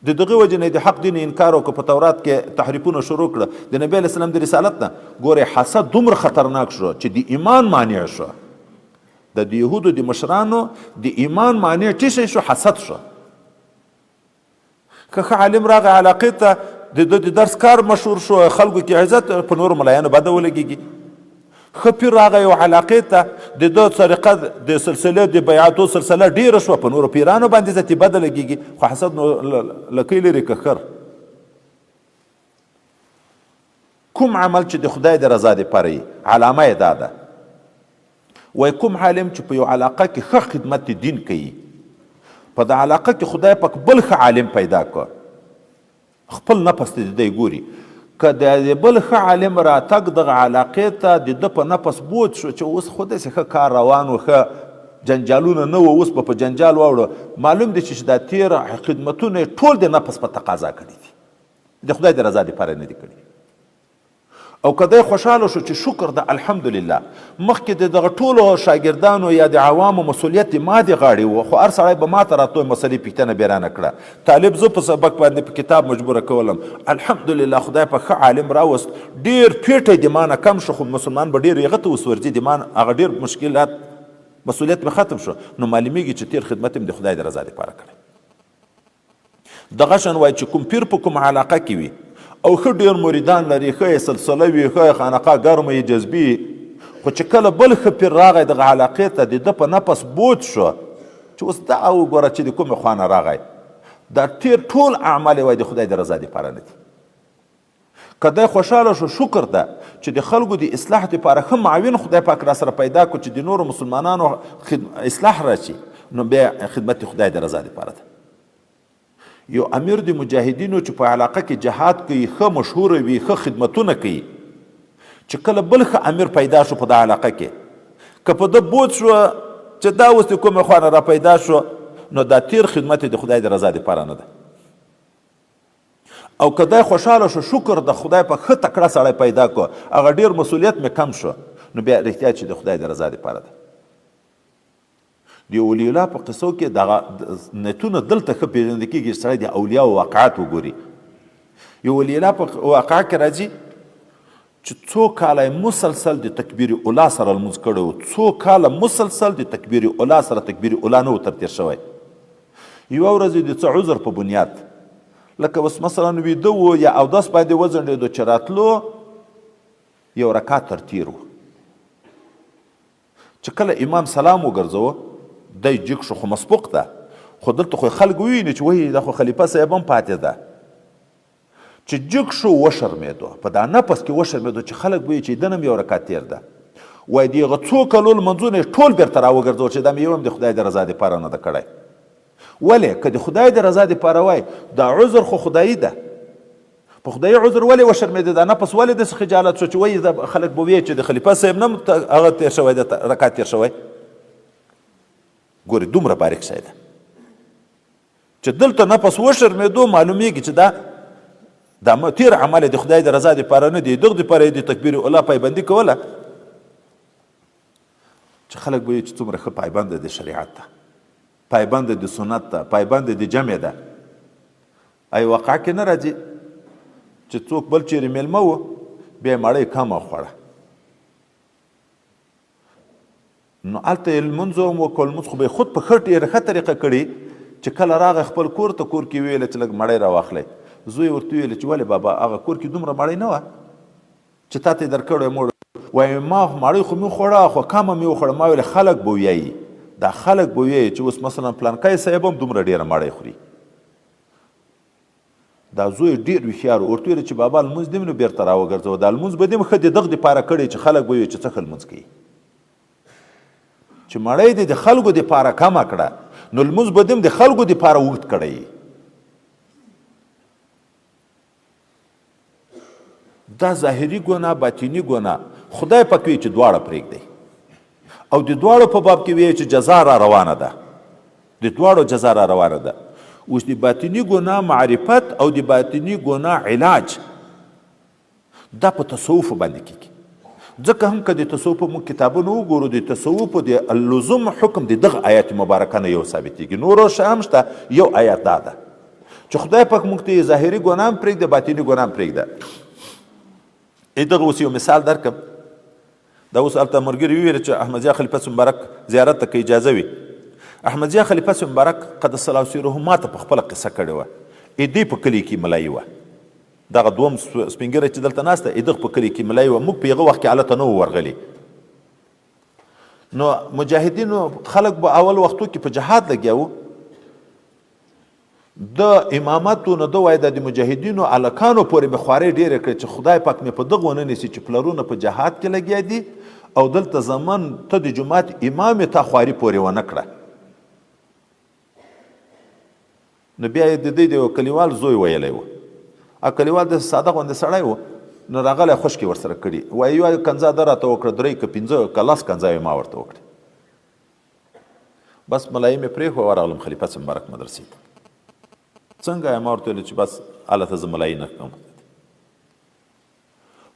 Speaker 1: د دغه وجې نه د حق دین انکار وکړ، په تورات کې تحریفونه شروع کړه د نبی علیه السلام د رسالت نه. ګورې حسد دومره خطرناک شو چې د ایمان مانع شو. د یهودو د مشرانو د ایمان مانع څه شی شو؟ حسد شو. که ښه عالم راغی علاقې ته، د ده د درس کار مشهور شو، خلکو کې عزت، په نورو ملایانو بده ولګېږي. ښه پیر راغی یو علاقې ته، د ده طریقه د سلسلې د بیعتو سلسله ډېره شوه، په نورو پیرانو باندې عزت یې بده لګېږي. خو حسد نو لکۍ لري که خر. کوم عمل چې د خدای د رضا دپاره وي علامه یې دا ده. وای کوم عالم چې په یو علاقه کې ښه خدمت دین کوي، په د علاقه کې خدای پاک بل ښه عالم پیدا کړ، خپل نفس ته دی ګوري، که د بل ښه عالم راتګ دغه علاقې ته د ده په نفس بوج شو چې اوس خو داسې ښه کار روان و، ښه جنجالونه نه وو، اوس به په جنجال واوړو، معلوم دی چې دا تېر خدمتونه یې ټول د نفس په تقاضا کړي دي، د خدای د رضا دپاره نه دي کړي. او که دی خوشحاله شو چې شکر ده الحمدلله مخکې د دغه ټولو شاګردانو یا د عوامو مسؤلیت ما د غاړې و، خو هر سړی به ما ته راتلو مسلې پوښتنه به رانه کړه، طالب زه په سبق باندې په کتاب مجبوره کولم، الحمدلله خدای په ښه عالم راوست، ډېر پیټی د ما نه کم شو، خو مسلمان به ډېر هغه ته اوس ورځي، د ما هغه ډېر مشکلات مسؤلیت مې ختم شو، نو معلومیږي چې تېر خدمت مې د خدای د رضا دپاره کړی. دغه شان وایي چې کوم پیر په کوم علاقه کې وي او ښه ډېر مریدان لري، ښه یې سلسله وي، ښه یې خانقاه ګرمه یې جذبي، خو چې کله بل ښه پیر راغی دغه علاقې ته، د ده په نفس بوج شو چې اوس دا وګوره چې د کومې خوا نه راغی، دا تېر ټول اعمال یې وایي د خدای د رضا دپاره نه دي. که دی خوشحاله شو شکر ده چې د خلکو د اصلاح دپاره ښه معاون خدای پاک را سره پیدا کړو چې د نورو مسلمانانو اصلاح راشي، نو بیا خدمت خدای د رضا دپاره ده. یو امیر د مجاهدینو چې په علاقه کې جهاد کوي، ښه مشهور وي، ښه خدمتونه کوي، چې کله بل ښه امیر پیدا شو په دا علاقه کې، که په ده بوج شو چې دا اوس د کومې خوا نه را پیدا شو، نو دا تیر خدمت د خدای د رضا دپاره نه ده. او که دی خوشحاله شو شکر د خدای په ښه تکړه سړی پیدا کو، هغه ډیر مسؤلیت مې کم شو، نو بیا رښتیا چې د خدای د رضا دپاره ده. د ولی الله په قصو کې دغه نیتونه دلته ښه پېژندل کېږي چې سړی د اولیاو واقعات وګوري. یو ولی الله په واقعه کې راځي چې څو کاله یې مسلسل د تکبیر اولا سره لمونځ کړی و، څو کاله مسلسل د تکبیر اولا سره تکبیر اولا نه و تر تېر شوی. یوه ورځ یې د څه عذر په بنیاد، لکه اوس مثلا ویده و یا اودس باندې وځنډېدو، چې راتلو یو رکعت تر تېر و. چې کله امام سلام وګرځوه دی جګ شو، خو مسبوق ده، خو دلته خو خلک وویني چې وایي دا خو خلیفه صاحب هم پاتې ده. چې جګ شو وشرمېدو، په دا نفس کې وشرمېدو چې خلک وایي چې ده نم یو رکعت تېر ده. وایي د هغه څو کلو لمونځونه یې ټول بېرته راوګرځول چې دا مې یو هم د خدای د رضا دپاره نه ده کړی. ولې؟ که د خدای د رضا دپاره وای، دا عذر خو خدایي ده، په خدایي عذر ولې وشرمېده؟ دا نفس ولې داسې خجالت شو چې وایي دا خلک به وایي چې د خلیفه صاحب نه هغه تېر شوی ده، رکعت تېر شوی. ګورې دومره باریک شی ده چې دلته نفس وشرمېدو، معلومیږي چې دا دا تېر عمل د خدای د رضا دپاره نه دی، دغه دپاره یې د تکبیر اولا پایبندي کوله چې خلک به یې چې څومره ښه پایبند دی شریعت ته، پایبند د سنت ته، پایبند د جمع ده. ای واقع کې نه راځي چې څوک بل چیرې میلمه و، بیا یې مړۍ کمه خوړه، نو هلته یې لمونځ هم وکړ، لمونځ خو به یې خود په ښه ډېره ښه طریقه کړي چې کله راغی خپل کور ته، کور کې ویل چې لږ مړۍ راواخلئ. زوی ورته ویل چې ولې بابا هغه کور کې دومره مړۍ نه وه چې تا ته یې درکړی؟ موړ وایي ما مړۍ خو مې وخوړه، خو کمه مې وخوړه، ما ویل خلک به ویایي دا خلک به وایي چې اوس مثلا پلانکی صاحب هم دومره ډېره مړی خوري، دا زوی ډېر هوښیار و، ورته ویل چې بابا لمونځ دې نو بېرته راوګرځوه، دا لمونځ به دې هم ښه د دغه دپاره کړی چې خلک به وایي چې څه ښه لمونځ کوي. چې مړی دې د خلکو دپاره کمه کړه نو لمونځ به دې هم د خلکو دپاره اوږد کړی. دا ظاهري ګناه، باطني ګناه، خدای پاک وی چې دواړه پرېږدئ، او د دواړو په باب کې وی چې جزا را روانه ده، د دواړو جزا را روانه ده. اوس د باطني ګناه معرفت او د باطني ګناه علاج دا په تصوف باندې کیږي. ځکه هم که د تصوف موږ کتابونه وګورو، د تصوف د اللزوم حکم د دغه آیات مبارکه نه یو ثابتېږي، نورو شی هم شته. یو آیات دا ده چې خدای پاک موږ ته ظاهري ګناه هم پرېږده، باطني ګناه هم پرېږده. دغه اوس یو مثال درکم. دا اوس هلته ملګري وویل چې احمدضیا خلیفه صاحب مبارک زیارت ته که اجازه وي. احمدضیا خلیفه صاحب مبارک قدس الله سیره ما ته په خپله قصه کړې وه. دې په کلي کې ملایي وه، دغه دوم سپینږیری چې دلته ناست دی دغه په کلي کې ملایي وه. موږ په هغه وخت کې هلته نه وو ورغلي. نو مجاهدینو خلک به اول وختو کې په جهاد لګیا وو، د امامت نو ده وایي د مجاهدینو هلکانو پورې مې خوارۍ ډېرې کړې چې خدای پاک مې په دغه ونه نیسي چې پلرونه په جهاد کې لګیا دي او دلته زمن ته د جومات امام یې تا خواري پورې ونه کړه. نو بیا یې د دوی د یو کلیوال زوی ویلی و، ا کلیوال داسې ساده غوندې سړی و، نو راغلی خشکې ورسره کړي، وایي یوه کنځا ده راته وکړه، درې که پنځه که لس کنځاوې ما ورته وکړې. بس ملایي مې پرېښوه، ورغلم خلیفه صاحب مبارک مدرسې ته. څنګه یې؟ ما ورته ویل چې بس هلته زه ملایي نه کوم.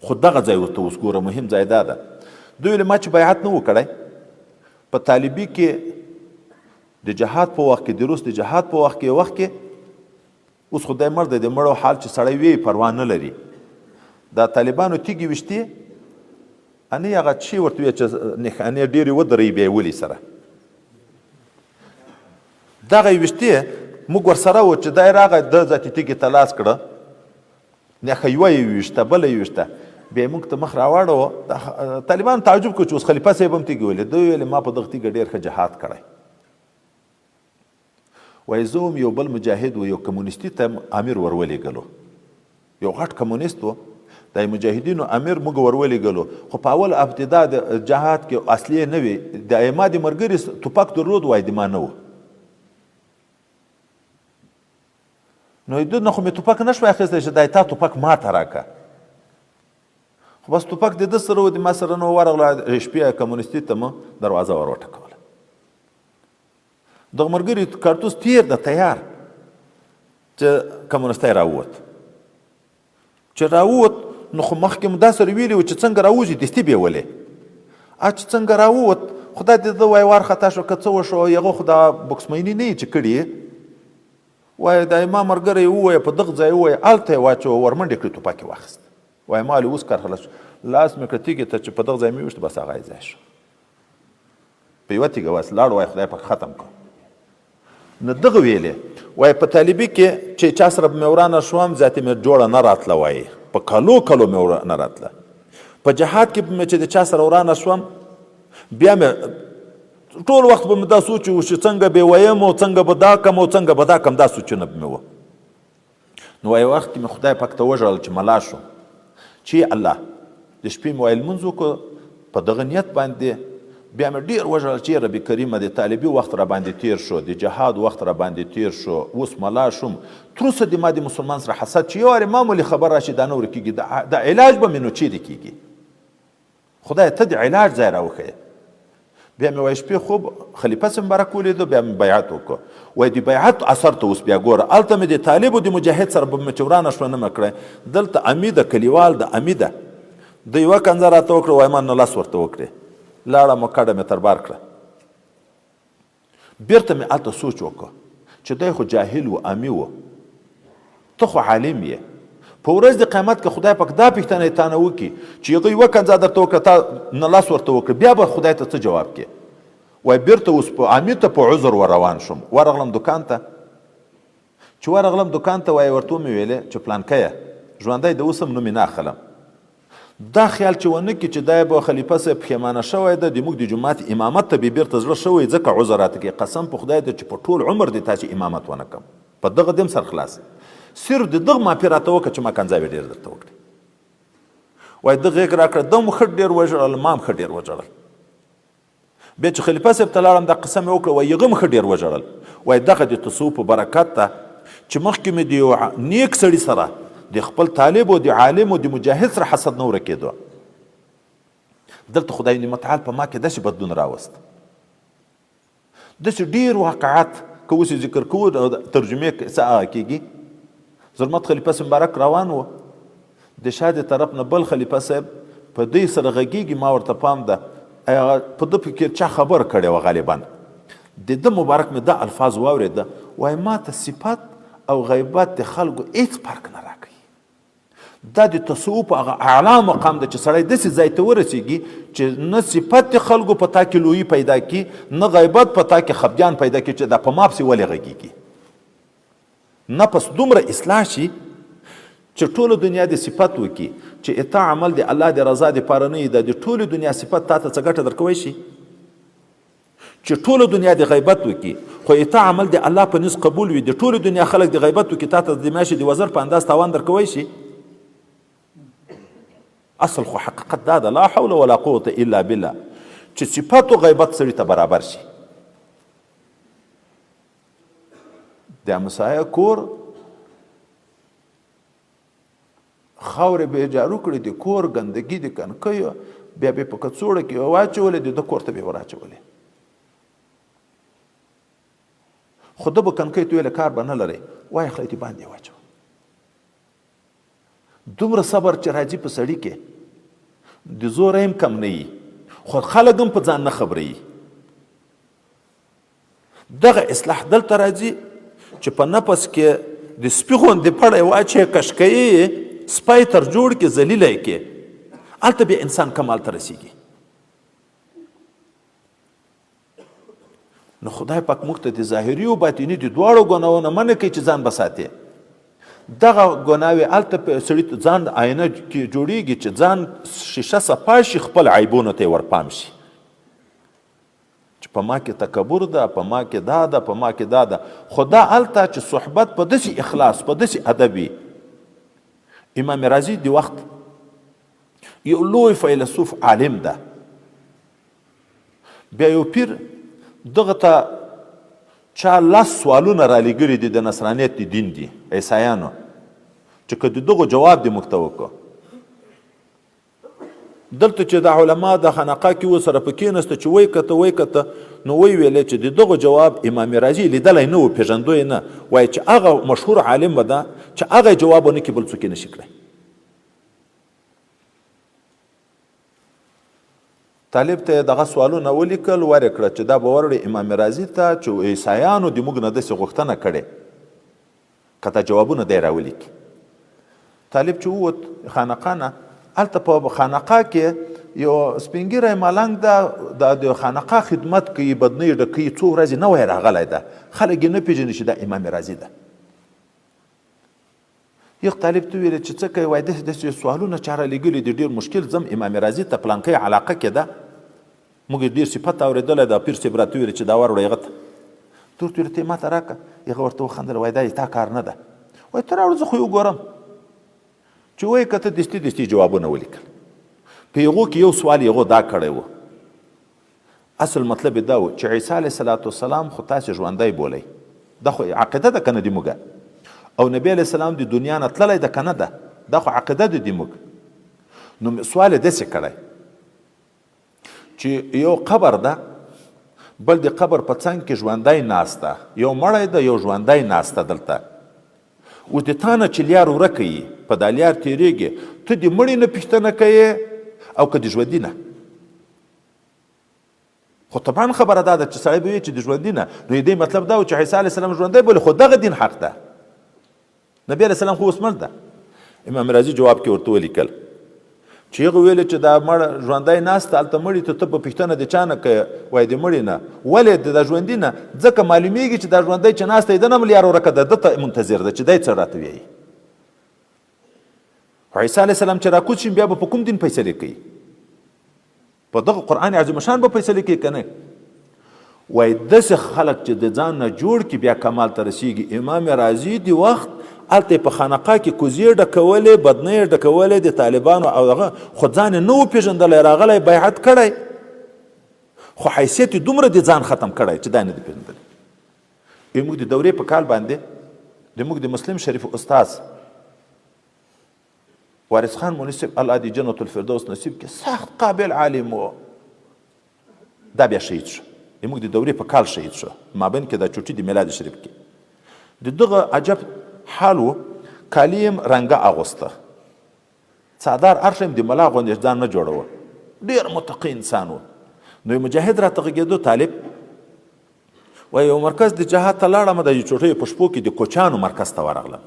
Speaker 1: خو دغه ځای ورته اوس ګوره مهم ځای دا ده، دوی ویل ما چې بیعت نه و کړی په طالبي کې د جهاد په وخت کې، د روس د جهاد په وخت کې، وخت کې اوس خدای مړ دی، د مړو حال چې سړی وي پروا نه لري. دا طالبانو تیږې ویشتې، انې هغه چی ورته وی چې نښانې ډېرې ودرې بیا یې ولي سره دغه یې ویشتې. موږ ورسره و چې دی راغی، ده ذاتي تیږې ته لاس کړه، نښه یوه یې وویشته، بله یې وویشته، بیا یې موږ ته مخ راواړوه. طالبانو تعجب کړ چې اوس خلیفه صاحب هم تیږې ولې. ده وویل ما په دغه تیږه ډېر ښه جهاد کړی. وایي زه وم یو بل مجاهد و، یو کمونیستي ته امیر ورولېږلو، یو غټ کمونیست و، د مجاهدینو امیر موږ ورولېږلو. خو په اول ابتدا د جهاد کې اصلي نه وي، د ما د ملګري توپک درلود، وایي د ما نه و، نو د نه خو مې توپک نه شوای اخیستی چې دا تا توپک ما ته راکړه. خو بس توپک د ده سره و، د ما سره نه و. ورغله شپې کمونیستي ته مو دروازه ور وټکوله. دغه ملګري کارتوس تیر ده تیار چې کمونستی راووت. چې راووت نو خو مخکې مو دا سره ویلي و چې څنګه راوځي دستي بیولې. چې څنګه راووت خدای دې ده وایي وار خطا شو که څه وشو، هغه خو دا بکسمیني نه چې کړي، وایي دا ما ملګری ووایه په دغه ځای ووایه، هلته یې واچوه، ورمنډې کړې، توپک یې واخیست. وایي ما اوس کار خلاص شو، لاس مې کړه تیږې ته چې په دغه ځای مې وویشت، بس هغه یې ځای شو په یوه تیږه بس لاړ. وایي خدای پاک ختم کړ. نو دغه ویلې وایي په طالبي کې چې چا سره به مې ورانه شوم زیاتې مې جوړه نه راتله، وایي په کلو کلو مې ورانه راتله. په جهاد کې به مې چې د چا سره ورانه شوم بیا مې ټول وخت به مې دا سوچ و چې څنګه به وایم او څنګه به دا کم او څنګه به دا کم، دا سوچونه به مې وو. نو یو وخت کې مې خدای پاک ته وژړل چې ملا شو چې الله د شپې مې وایي لمونځ وکړو په دغه نیت باندې، بیا مې ډېر وژړل چې رب کریمه د طالبي وخت را باندې تیر شو، د جهاد وخت را باندې تیر شو، اوس ملا شوم، تر اوسه د ما د مسلمان سره حسد چې یو وارې معمولي خبر راشي دا نه ورکېږي، دا علاج به مې نو چیرې کېږي؟ خدای ته د علاج ځای راوښیه. بیا مې وایي شپې خوب خلیفه صاحب مبارک ولیدو، بیا مې بیعت وکړو. وایي د بیعت اثر ته اوس بیا ګوره، هلته مې د طالب او د مجاهد سره به مې چې ورانه شوه نه مې کړی، دلته امي ده، کلیوال ده، امي ده، ده یوه کنځه راته وکړه، وایي ما نه لاس ورته وکړې، لاړم کډه مې تر بار کړه. بیرته مې هلته سوچ وکړ چې دی خو جاهل و، امي و، ته خو عالم یې، په ورځ د قیامت کې خدای پاک دا پوښتنه یې تا نه وکړي چې هغه یوه کنځا درته وکړه تا نه لاس ورته وکړ، بیا به خدای ته څه جواب کې؟ وای بیرته اوس په امي ته په عذر ور روان شوم. ورغلم دکان ته، چې ورغلم دکان ته وای ورته ومې ویلې چې پلانکیه ژوندی د اوسم نوم یې نه اخلم، دا خیال چې ونه کړي چې دا به خلیفه صاحب پښېمانه شوی ده، د موږ د جومات امامت ته به بېرته زړه شوی، ځکه عذر راته کوي. قسم په خدای ده چې په ټول عمر دې تاسې امامت ونه کړم، په دغه دې هم سر خلاص. صرف د دغه معافي راته وکړه چې ما کنځاوې ډېر درته وکړې. وایي ده غېږ راکړه، ده هم ښه ډېر وژړل، ما هم ښه ډېر وژړل. بیا چې خلیفه صاحب ته لاړم دا قسم مې وکړه، وایي هغه هم ښه ډېر وژړل. وایي دغه د تصوف په برکت ده چې مخکې مې د یو نیک سړي سره، د خپل طالب او د عالم او د مجاهد سره حسد نه ورکېدو. دلته خدای متعال په ما کې داسې بدلون راوست. داسې ډېر واقعات که اوس یې ذکر کوو ترجمې څه هغه کېږي. زرمت خلیفه صاحب مبارک روان و، د شا د طرف نه بل خلیفه صاحب په دی سره غږیږي، ما ورته پام ده په ده فکر چا خبر کړی وه غالبا. د ده مبارک مې دا الفاظ واورېده، وایي ما ته صفت او غیبت د خلکو هېڅ فرق نه راکوي. دا د تصوف هغه اعلی مقام ده چې سړی داسې ځای ته ورسیږي چې نه صفت د خلکو په تا کې لویي پیدا کړي، نه غیبت په تا کې خفګان پیدا کړي چې دا په ما پسې ولې غږیږي. نفس دومره اصلاح شي چې ټوله دنیا دې صفت وکړي چې اتا عمل د الله د رضا دپاره نه وي، دا د ټولې دنیا صفت تا ته څه ګټه درکوی شي؟ چې ټوله دنیا د غیبت وکړي خو اتا عمل د الله په نس قبول وي، د ټولې دنیا خلک د غیبت وکړي تا ته د میاشتې د وزر په انداز تاوان درکوی شي؟ اصل خو حقیقت دا ده، لا حول ولا قوت الا بالله، چې صفت او غیبت سړي ته برابر شي. د همسایه کور خاورې به یې جارو کړې، د کور ګندګي د کنکیو بیا به یې په کڅوړه کې واچولې، د ده کور ته به یې وراچولې. خو ده به کنکۍ ته ویلې کار به نه لرې، وایخله دې باندې یې واچوه. دومره صبر چې راځي په سړي کې د زوره هم کم نه وي، خو خلک هم په ځان نه خبروي. دغه اصلاح دلته راځي چې په نفس کې د سپي غوندې پړی واچوې، کشکوي یې، سپی تر جوړ کې ذلیله یې کې، هلته بیا انسان کمال ته رسېږي. نو خدای پاک موږ ته د ظاهري او باطني د دواړو ګناهو نه منع کوي چې ځان به ساتې. دغه ګناوې هلته په سړي ځان آینه کې جوړېږي چې ځان شیشه صفا شي، خپل عیبونو ته یې ورپام شي چې په ما کې تکبر ده، په ما کې دا ده، په ما کې دا ده. خو دا هلته چې صحبت په داسې اخلاص، په داسې ادب وي. امام رازي د وخت یو لوی فیلسوف عالم ده، بیا یو پیر دغه ته چا لس سوالونه رالیږلي دي د نصرانیت د دین دي عیسایانو، چې که د دغو جواب دې موږ ته وکړو. دلته چې د علما د خانقاه کې ورسره په کېناسته چې ویې کته ویې کته، نو ویې ویلې چې د دغو جواب امام رازي لیدلی نه و، پېژندو یې نه، وایي چې هغه مشهور عالم به ده چې هغه جواب ونه کړي بل څوک یې نه شي کړی. طالب ته یې دغه سوالونه ولیکل، ور یې کړه چې دا به وروړي امام رازي ته چې عیسایانو د موږ نه داسې غوښتنه کړې، که دا جوابونه دی راولیکي. طالب چې ووت خانقاه نه، هلته په خانقاه کې یو سپینږیری ملنګ ده، دا د خانقاه خدمت کوي، بدنۍ ډکوي، څو ورځې نوی راغلی ده، خلک یې نه پېژني چې دا امام رازي ده. یو طالب ته ویل چې څه کوي، وایي داسې داسې سوالونه چا رالیږلي دي، ډېر مشکل، ځم امام رازي ته پلانکۍ علاقه کې ده، موږ یې ډېر صفت اورېدلی ده، پیر صاحب راته ویل چې دا وروړه هغه ته. ته ورته ویل ته یې ماته راکړه. هغه ورته وخندل، وایي دا یې تا کار نه ده. وایي ته راوړه زه خو یې وګورم. چې ویې کته دستي دستي جوابونه ولیکل. په هغو کې یو سوال یې هغو دا کړی و، اصل مطلب یې دا و چې عیسی علیه الصلاة والسلام خو تاسې ژوندی بولئ، دا خو عقیده ده که نه د موږ، او نبی علیه السلام د دنیا نه تللی ده که نه ده، دا خو عقیده ده د موږ. نو سوال یې داسې کړی چې یو قبر ده، بل د قبر په څنګ کې ژوندی ناست ده، یو مړی ده یو ژوندی ناست ده. دلته اوس د تا نه چې لیار ورکه یي، په دا لیار تېرېږي، ته د مړي نه پوښتنه کوې او که د ژوندي نه؟ خو طبعا خبره دا ده چې سړی به وي چې د ژوندي نه، نو یې دې مطلب دا و چې عیسی علیه السلام ژوندی بولي، خو دغه دین حق ده، نبی علیه السلام خو اوس مړ ده. امام رازي جواب کې ورته ولیکل چې هغه ویل چې دا مړ ژوندی ناست هلته مړي ته، ته په پوښتنه د چا نه کوې؟ وایي د مړي نه. ولې د ژوندي نه؟ ځکه معلومیږي چې دا ژوندی چې ناست دی ده نه هم لیار ورکه ده، ده ته منتظر ده چې دی څه راته وایي. عیسی علیه السلام چې راکوز شي بیا به په کوم دین فیصلې کوي؟ په دغه قرآن عظیم شان به فیصلې کوي که نه؟ وای داسې خلک چې د ځان نه جوړ کړي بیا کمال ته رسیږي. امام رازي دی وخت هلته په خانقاه کې کوزې ډکولې، بدنۍ یې ډکولې د طالبانو او دغه، خو ځان یې نه و پېژندلی، راغلی بیعت کړی، خو حیثیت یې دومره د ځان ختم کړی چې دا نه دی پېژندلی. موږ د دورې په کال باندې د موږ د مسلم شریف استاد وارث خان مولوي صاحب الله دې جنت الفردوس نصیب کړي، سخت قابل عالم و، دا بیا شهید شو. د موږ د دورې په کال شهید شو، مابین کې دا چوټي د میلاد شریف کې. د دغه عجب حال و، کالي یې رنګه اغوسته، څادر هر هم د ملا غوندې ځان نه جوړوه، ډېر متقي انسان و. نو مجاهد راته غږېدو طالب، وایي یو مرکز د جهاد ته لاړم، د چوټیو په شپو کې د کوچانو مرکز ته ورغلم،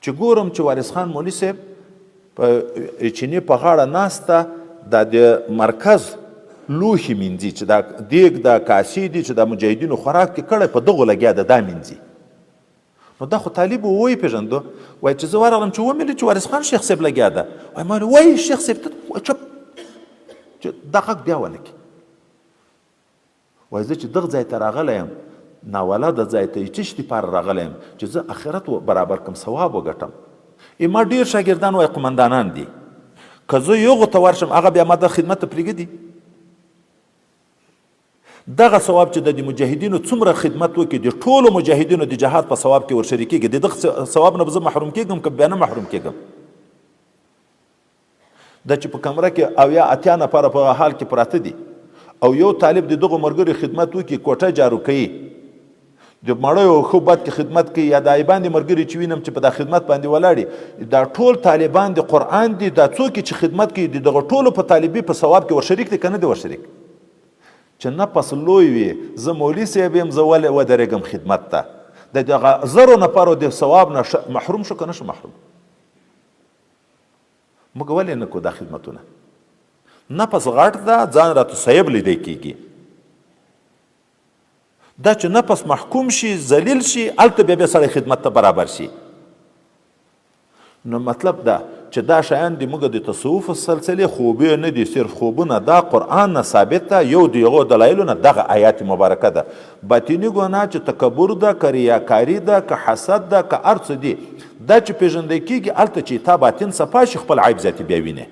Speaker 1: چې ګورم چې وارث خان مولوي صاحب په چینې په غاړه ناسته، دا د مرکز لوښي مینځي، چې دا دیګ دا کاسې دي چې دا مجاهدینو خوراک کې کړی، په دغو لګیا ده دا مینځي. نو دا خو طالب و، ویې پېژندو. وایي چې زه ورغلم چې ومې لید چې وارث خان شیخ صاحب لګیا ده. وایي ما وایي شیخ صاحب ته چپ، چې دا غږ بیا ونه کړي. وایي زه چې دغه ځای ته راغلی یم، ناولده ځای ته یې څه شي دپاره راغلی یم؟ چې زه اخرت برابر کړم، ثواب وګټم. ما ډېر شاګردان وایي قومندانان دي، که زه یغو ته ورشم هغه بیا ما د خدمت ته پرېږدي. دغه ثواب چې د مجاهدینو څومره خدمت وکړي، د ټولو مجاهدینو د جهاد په ثواب کې ورشریکېږي، د دغه ثواب نه به زه محروم کېږم که بیا نه محروم کېږم؟ دا چې په کمره کې 70 80 نفره په حال کې پراته دي او یو طالب د دغو ملګرو خدمت وکړي، کوټه جارو کوي، د مړیو ښه بد کې خدمت کوي، یا د ایبان د ملګري چې وینم چې په دا خدمت باندې ولاړي، دا ټول طالبان د قرآن دي، دا څوک چې خدمت کوي د دغه ټولو په طالبي په ثواب کې ورشریک دي که نه دي ورشریک؟ چې نفس لوی وي، زه مولوي صاحب یم، زه ولې ودرېږم خدمت ته؟ د دغه زرو نفرو د ثواب نه محروم شو که نه شو محروم؟ موږ ولې نه کو دا خدمتونه؟ نفس غټ ده، ځان راته صاحب لیدی کېږي. دا چې نفس محکوم شي، ذلیل شي، هلته بیا بیا سړی خدمت ته برابر شي. نو مطلب دا چې دا شیان د موږ د تصوف سلسلې خوبې نه دي، صرف خوبونه دا قرآن نه ثابت ده، یو د هغو دلایلو نه دغه آیات مبارکه ده. باطني ګناه چې تکبر ده، که ریاکاري ده، که حسد ده، که هر څه دي، دا چې پېژندی کېږي هلته چې تا باطن صفا شي، خپل عیب ذاتي بیا وینې.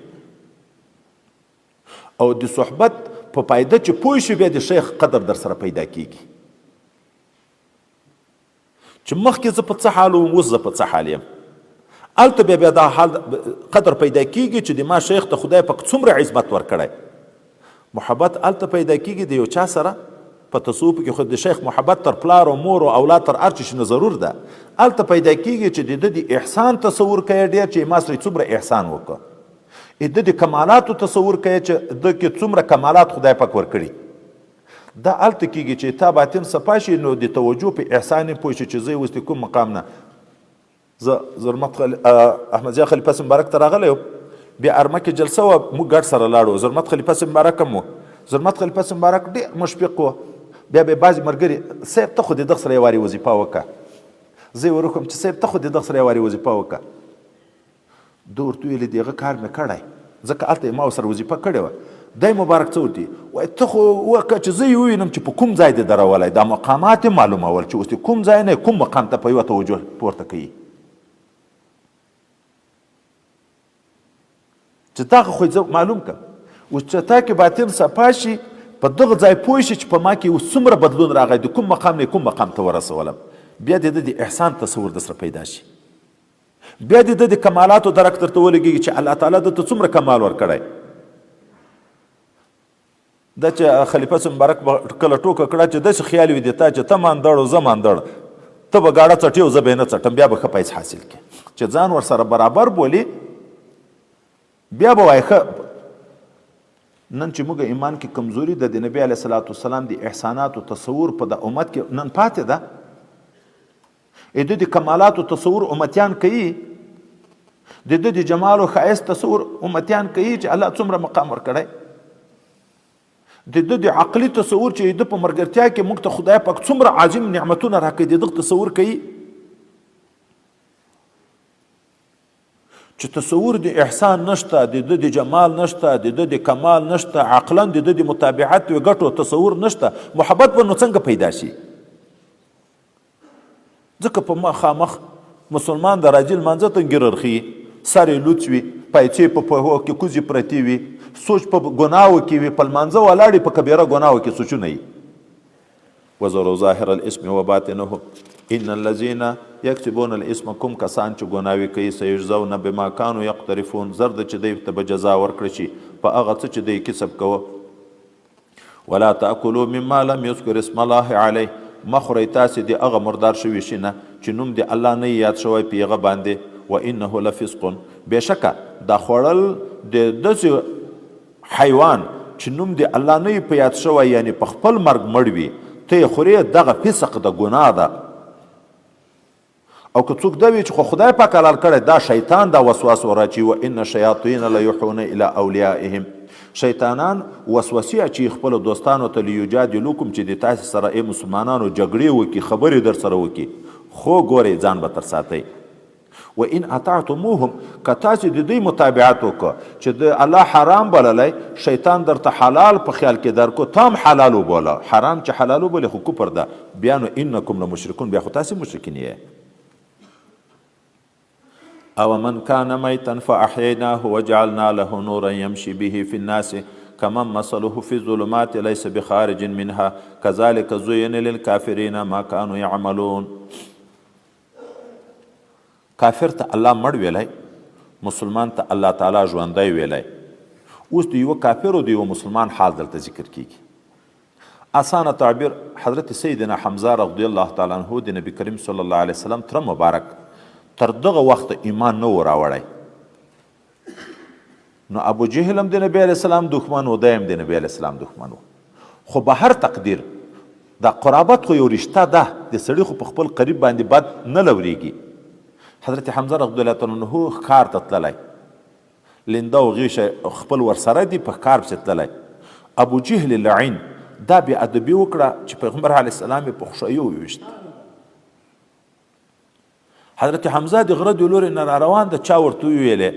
Speaker 1: او د صحبت په فایده چې پوه شي، بیا د شیخ قدر در سره پیدا کېږي چې مخکې زه په څه حال وم، اوس زه په څه حال یم. هلته بیا بیا دا حال قدر پیدا کېږي چې د ما شیخ ته خدای پاک څومره عظمت ورکړی. محبت هلته پیدا کېږي د یو چا سره په تصوف کې، خو د شیخ محبت تر پلار او مور او اولاد تر هر څه شي نه ضرور ده. هلته پیدا کېږي چې د ده د احسان تصور کوي ډېر، چې ما سره څومره احسان وکړ. د ده د کمالاتو تصور کوي چې ده کې څومره کمالات خدای پاک ورکړي. دا هلته کېږي چې تا باطن صفا شي، نو د توجه په احسان یې پوه شي چې زه یې اوس د کوم مقام نه. زه زرمت احمد ضیا خلیفه صاحب مبارک ته راغلی وم، بیا ارمه کې جلسه وه، موږ ګډ سره لاړو، زرمت خلیفه صاحب مبارک هم و. زرمت خلیفه صاحب مبارک ډېر مشفق و. بیا به بعضې ملګري صاحب ته خو د دغه سره یو وارې وظیفه وکړه، زه یې ور وکړم چې صاحب ته خو د دغه سره یو وارې وظیفه وکړه. ده ورته وویل د هغه کار مې کړی، ځکه هلته یې ما ورسره وظیفه کړې وه. دی مبارک څه ورته وایي، ته خو وکړه چې زه یې ووینم چې په کوم ځای دې درولی، دا مقامات یې معلومول چې اوس دې کوم ځای نه کوم مقام ته په یوه توجه پورته کوي، چې دغه خو زه معلوم کړم. اوس چې تا کې باطن صفا شي، په دغه ځای پوه شي چې په ما کې اوس څومره بدلون راغی، د کوم مقام نه کوم مقام ته ورسولم، بیا د ده د احسان تصور در سره پیدا شي، بیا د ده د کمالاتو درک درته ولګېږي چې الله تعالی ده ته څومره کمال ورکړی. دا چې خلیفه صاحب مبارک به کله ټوکه کړه چې داسې خیال وي د تا چې ته ماندړ او زه ماندړ، ته به ګاډه څټې او زه به یې نه څټم، بیا به ښه پیس حاصل کړې. چې ځان ورسره برابر بولي بیا به وایي ښه. نن چې موږ ایمان کې کمزوري ده، د نبي علیه الصلاة والسلام د احساناتو تصور په د امت کې نن پاتې ده، د ده د کمالاتو تصور امتیان کوي، د ده د جمال او ښایست تصور امتیان کوي چې الله څومره مقام ورکړی، د ده د عقلي تصور چې د په ملګرتیا کې موږ ته خدای پاک څومره عظیم نعمتونه راکړي، د ده تصور کوي. چې تصور د احسان نشته، د ده د جمال نشته، د ده د کمال نشته، عقلا د ده د متابعت و ګټو تصور نشته، محبت به نو څنګه پیدا شي؟ ځکه په مخامخ مسلمان د راځي لمانځه ته ږیره رخي، سر یې لوڅ وي، پایڅې په پښو کې کوزې پرتې وي، سوچ په ګناوو کې وي، په لمانځه ولاړ په کبیره ګناوو کې سوچونه وي. وذروا ظاهر الاسم وباطنه ان الذين يكسبون الاسم کوم کسان چې ګناوې کوي سيجزون بما كانوا يقترفون زر د چې دوی ته به جزا ورکړي شي په هغه څه چې دوی کسب کوه. ولا تاکلوا مما لم يذكر اسم الله عليه مه خورئ تاسې د هغه مردار شوي شي نه چې نوم د الله نه یاد شوی په هغه باندې وانه لفسق بېشکه دا خوړل د داسې حیوان چې نوم د الله نه په یاد شوی یعنی په خپل مرګ مړ وي ته یې خورې دغه فسق ده ګناه ده. او که څوک دا وي چې خو خدای پاک حلال کړی دا شیطان دا وسواس وراچي و ان الشیاطین لیحون الی اولیائهم شیطانان وسوسې اچي خپلو دوستانو ته لیجادلوکم چې د تاسې سره ای مسلمانانو جګړې وکړي خبرې در سره وکړي خو ګورئ ځان به تر ساتئ. و ان اطعتموهم که تاسې د دوی متابعت وکړ چې د الله حرام بللی شیطان درته حلال په خیال کې درکو ته هم حلال وبوله حرام چې حلال وبولې خو کفر ده بیا نو انکم لمشرکون بیا خو تاسې مشرکین یې. او من کان میتا فاحییناه وجعلنا له نورا یمشي به فی الناس کمن مثله فی الظلمات لیس بخارج منها کذلک زین للکافرین ما کانوا یعملون. کافر ته الله مړ ویلی، مسلمان ته الله تعالی ژوندی ویلی. اوس د یوه کافر او د یوه مسلمان حال دلته ذکر کیږي. اسانه تعبیر حضرت سیدنا حمزه رضی الله تعالی عنه د نبی کریم صلی الله علیه وسلم تر مبارک تر دغه وخت ایمان نه و راوړی. نو ابو جهل هم د نبی علیه السلام دښمن و، دی هم د نبی علیه السلام دښمن و. خو به هر تقدیر دا قرابت خو یو رشته ده، د سړي خو په خپل قریب باندې بد نه لورېږي. حضرت حمزه رضی الله تعالی عنه ښکار ته تللی، لنده او غیشه خپل ورسره دي، په ښکار پسې تللی. ابو جهل لعین دا بې ادبي وکړه چې پیغمبر علیه السلام یې په خوشایو وویشت. حضرت حمزه د غره د لورې نه را روان ده، چا ورته وویلې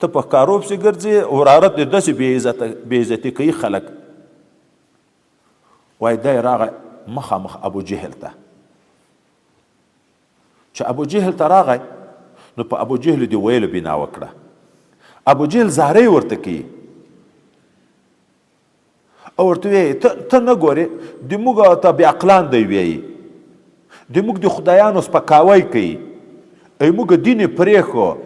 Speaker 1: ته په ښکارو پسې ګرځې، وراره دې داسې بې عزتي کوي خلک. وایي دی راغی مخامخ ابو جهل ته. چې ابو جهل ته راغی نو په ابو جهل د ویلو بنا وکړه. ابو جهل زارۍ ورته کوي او ورته وایي ته نه ګورې د موږ ته بې عقلان دی وایي، د موږ د خدایانو سپکاوی کوي، ای موږ دین یې پرېښو،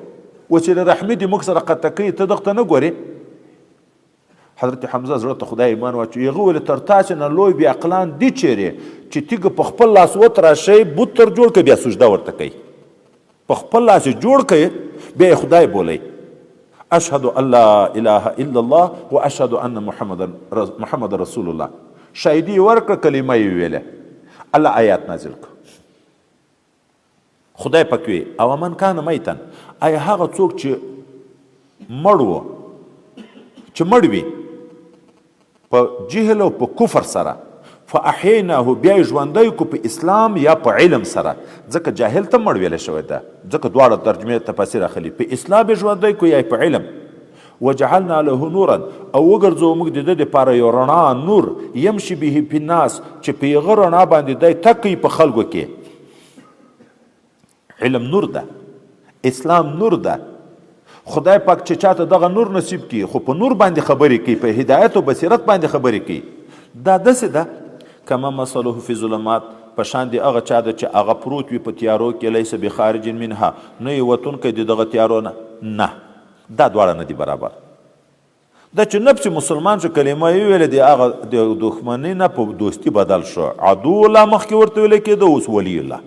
Speaker 1: وسیله رحمي د موږ سره قطع کوي، ته دغه ته نه ګورې. حضرت حمزه زړه ته خدای ایمان واچو، هغه ویل تر تاسې نه لوی بې عقلان دي چېرې چې تیږه په خپل لاس وتراشئ، بت تر جوړ کړئ، بیا سجده ورته کوي، په خپل لاس یې جوړ کړئ، بیا یې خدای بولئ. اشهد ان لا اله الا الله و اشهد ان محمد رسول الله. شاهدي یې ورکړه، کلمه یې وویله، الله آیات نازل کړ. خدای پاک وی او من کان میتا، آیا هغه څوک چې مړ و، چې مړ وي په جهل او په کفر سره، فاحیناه بیا یې ژوندی کو په اسلام یا په علم سره، ځکه جاهل ته مړ ویلی شوی ده، ځکه دواړه ترجمې تفاسیر اخلي، په اسلام یې ژوندی کو یا په علم. وجعلنا له نورا، او وګرځوو موږ د ده دپاره یو رڼا، نور، یمشي به فی الناس، چې په هغه رڼا باندې دی تګ کوي په خلکو کې. علم نور ده، اسلام نور ده، خدای پاک چې چاته دغه نور نصیب کړي خو په نور باندې خبرې کوي، په هدایت او بصیرت باندې خبرې کوي. دا داسې ده کما مثله فی ظلمات، په شان د هغه چا ده چې هغه پروت وي په تیارو کې، لیس بخارج منها، نه یې وتونکی د دغه تیارو نه. نه، دا دواړه نه دي برابر. دا چې نفس مسلمان شو، کلمه یې وویله، د هغه د دښمنۍ نه په دوستي بدل شو، عدو الله مخکې ورته ویل کېده، اوس ولی الله.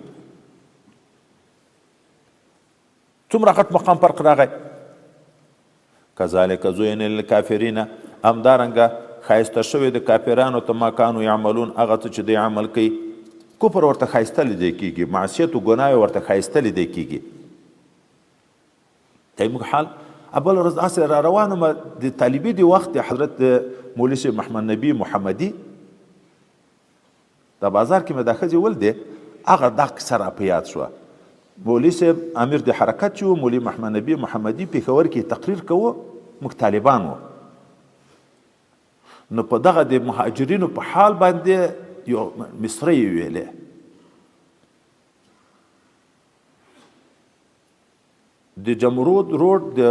Speaker 1: څومره غټ مقام فرق راغی. کذالک زین للکافرین، همدارنګه ښایسته شوی د کافرانو ته ما کانو یعملون، هغه څه چې دوی عمل کوي. کفر ورته ښایسته لیدی کېږي، معصیت و ګناه ورته ښایسته لیدی کېږي. دی موږ حال بله ورځ داسې را روان وم، د طالبي د وخت د حضرت مولوي صاحب محمد نبي محمدي دا بازار کې مې دا ښځې ولدې، هغه دا قصه را په یاد شوه. مولوي صاحب امیر د حرکت چې و، مولوي محمد نبي محمدي پېښور کې تقریر کوو، موږ طالبان وو. نو په دغه د مهاجرینو په حال باندې یو مصری ویلې، د جمرود روډ د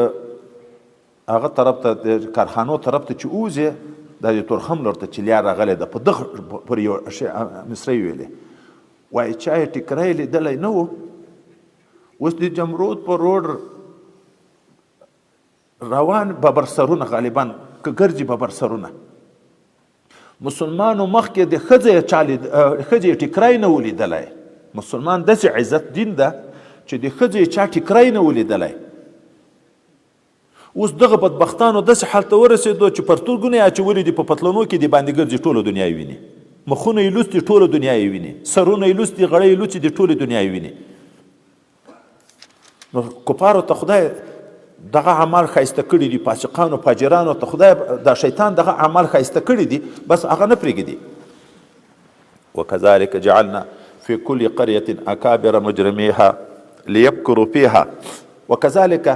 Speaker 1: هغه طرف ته، د کارخانو طرف ته چې اوځې، دا د تورخم لور ته چې لیار راغلی ده، په دغه پر یو مصری ویلې، وایي چا یې ټیکری لیدلی نه و، اوس د جمرود په روډ روان ببر سرونه، غالبا که ګرځي ببر سرونه مسلمانو مخکې د ښځې یې چا ښځې یې ټیکری نه و لیدلی. مسلمان داسې عزت دین ده چې د ښځې یې چا ټیکری نه و لیدلی. اوس دغه بدبختانو داسې حال ته ورسېدو چې پرتوګونه یې اچولي دي، په پتلونو کې دې باندې ګرځي، ټوله دنیا یې ویني، مخونه یې لوڅ دي، ټوله دنیا یې ویني، سرونه یې لوڅ دي، غړۍ یې لوڅې دي، ټوله دنیا یې ویني. نو کفارو ته خدای دغه اعمال ښایسته کړي دي، فاسقانو فاجرانو ته خدای دا شیطان دغه اعمال ښایسته کړي دي، بس هغه نه پرېږدي. وکذلک جعلنا فی کل قریة اکابر مجرمیها لیمکروا فیها. وکذلک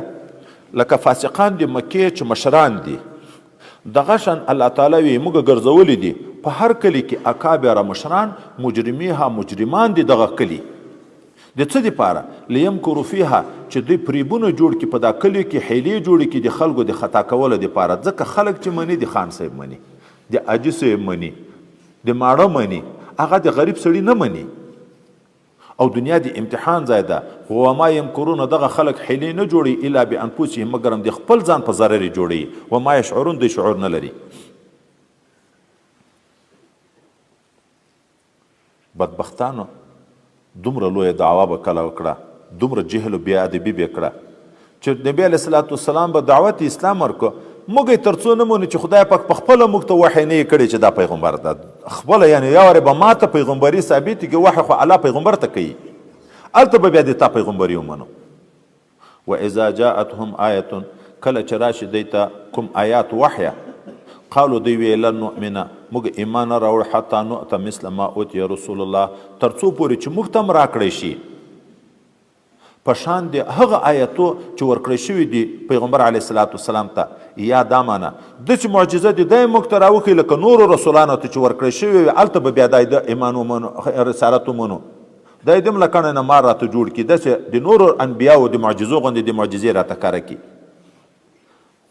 Speaker 1: لکه فاسقان د مکې چې مشران دي، دغه شان الله تعالی وی موږ ګرځولي دي په هر کلي کې اکابر مشران، مجرمیها مجرمان دي دغه کلي، د څه دپاره؟ لیمکروا فیها، چې دوی فریبونه جوړ کړي په دا کلیو کې، حیلې جوړې کړي د خلکو د خطا کولو دپاره، ځکه خلک چې مني د خان صاحب مني، د حاجي صاحب مني، د ماړه مني، هغه د غریب سړي نه مني. او دنیا د امتحان ځای ده. خو وما یمکرون، دغه خلک حیلې نه جوړوي، الا بانفسهم، مګرم د خپل ځان په ضرر یې جوړوي، وما یشعرون، دوی شعور نه لري. بدبختانو دومره لویه دعوا به کله وکړه، دومره جهل او بې ادبي به کړه چې نبی علیه الصلاة والسلام به دعوت اسلام ورکو، موږ یې تر څو نه مونو چې خدای پاک په خپله موږ ته وحی نه یې کړې چې دا پیغمبر ده خپله، یعنې یو وارې به ما ته پیغمبري ثابتې کړي، وحی خو الله پیغمبر ته کوي، هلته به بیا د تا پیغمبري ومنو. واذا جاءتهم آیة، کله چې راشي دوی ته کوم آیات وحیه، قالو دوی وی لن نؤمن، موږ ایمان نه راوړو، حتی نؤت مثل ما اوتی رسول الله، تر څو پورې چې موږ ته هم راکړی شي په شان د هغه آیتو چې ورکړی شوي دي پیغمبر علیه الصلاة والسلام ته. یا دا معنی داسې معجزه دې دی موږ ته راوښیي لکه نورو رسولانو ته چې ورکړی شوی وي، هلته به بیا دی د ایمان ومنو، رسالت ومنو. دی دې هم له کڼې نه مار راته جوړ کړي، داسې د نورو انبیاوو د معجزو غوندې د معجزې راته ښکاره کړي.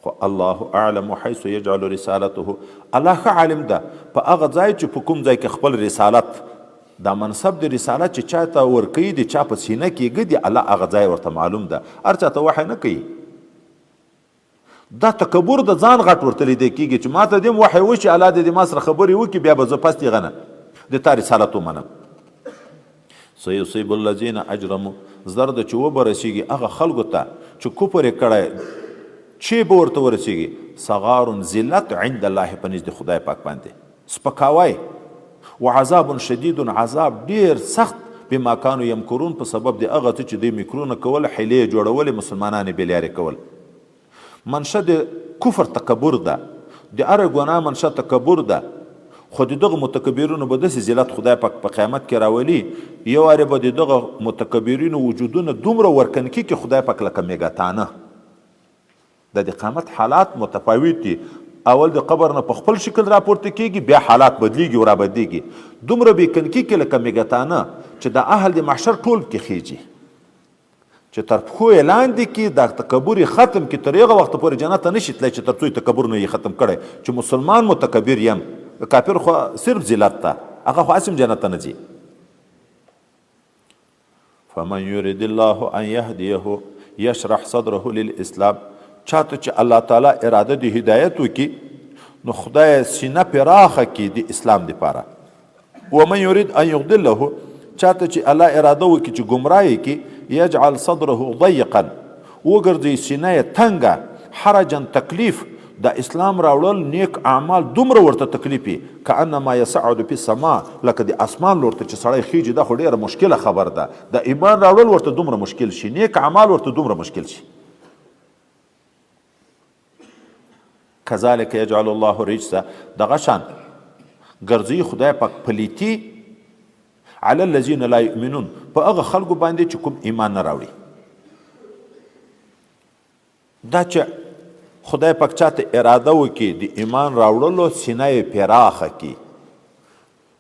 Speaker 1: خو الله اعلم حیث یجعل رسالته، الله ښه عالم ده په هغه ځای چې په کوم ځای کې خپل رسالت، دا منصب د رسالت چې چا ته ورکوي، د چا په سینه کې ږدي، الله هغه ځای ورته معلوم ده، هر چا ته وحی نه کوي. دا تکبر د ځان غټ ورته لیدل کېږي چې ما ته دې هم وحی وشي، الله دې ما سره خبرې وکړي، بیا به زه پس دې غنه د تا رسالت ومنم. سیصیب الذین اجرمو، زر ده چې وبه رسېږي هغه خلکو ته چې کفر یې کړی، چې به ورته ورسېږي صغار ذلت عند الله، په نزد خدای پاک باندې سپکاوی، وعذاب شدید، عذاب ډیر سخت، بما کانو یمکرون، په سبب د هغه څه چې دوی مکرونه کول، حیلې یې جوړولې، مسلمانان یې بې لارې کول. منشه د کفر تکبر ده، د هرې ګناه منشه تکبر ده، خو د دغه متکبرینو به داسې ذلت خدای پاک په قیامت کې راولي، یو وارې به د دغه متکبرینو وجودونه دومره ورکنکي کې خدای پاک لکه میږتانه. د د قیامت حالات متفاوت دي، اول د قبر نه په خپل شکل راپورته کیږي، بیا حالات بدلیږي او رابدلیږي، دومره به کنکي کې لکه میږتانه چې د اهل د محشر ټول پکې خیږي، چې تر پښو یې لاندې کړي، دا تکبر یې ختم کړي، تر هغه وخته پورې جنت ته نشي تللی چې تر څو یې تکبر نه یې ختم کړی. چې مسلمان متکبر یم، کافر خو صرف ذلت ده، هغه خو هسې هم جنت ته نه ځي. فمن يريد الله ان يهديه يشرح صدره للاسلام، چاته چې الله تعالی اراده د هدایت وکړي نو خدای سینه پراخه کړي د اسلام دپاره. ومن يريد ان يضله، چاته چې الله اراده وکړي چې ګمراه یې کړي، يجعل صدره ضيقا، وګرځوي سینه یې تنګه، حرجا تکلیف، د اسلام راوړل نیک اعمال دومره ورته تکلیف وي، کانما یصعد فی السماء، لکه د اسمان لور ته چې سړی خیږي، دا خو ډیره مشکله خبر ده، د ایمان راوړل ورته دومره مشکل شي، نیک اعمال ورته دومره مشکل شي. کذالک یجعل الله الرجس، دغه شان ګرځوي خدای پاک پلیتی علی الذین لا یؤمنون، په هغه خلکو باندې چې کوم ایمان نه راوړي. دا چې خدای پاک چاته اراده وکړي د ایمان راوړلو، سینه یې پراخه کړي،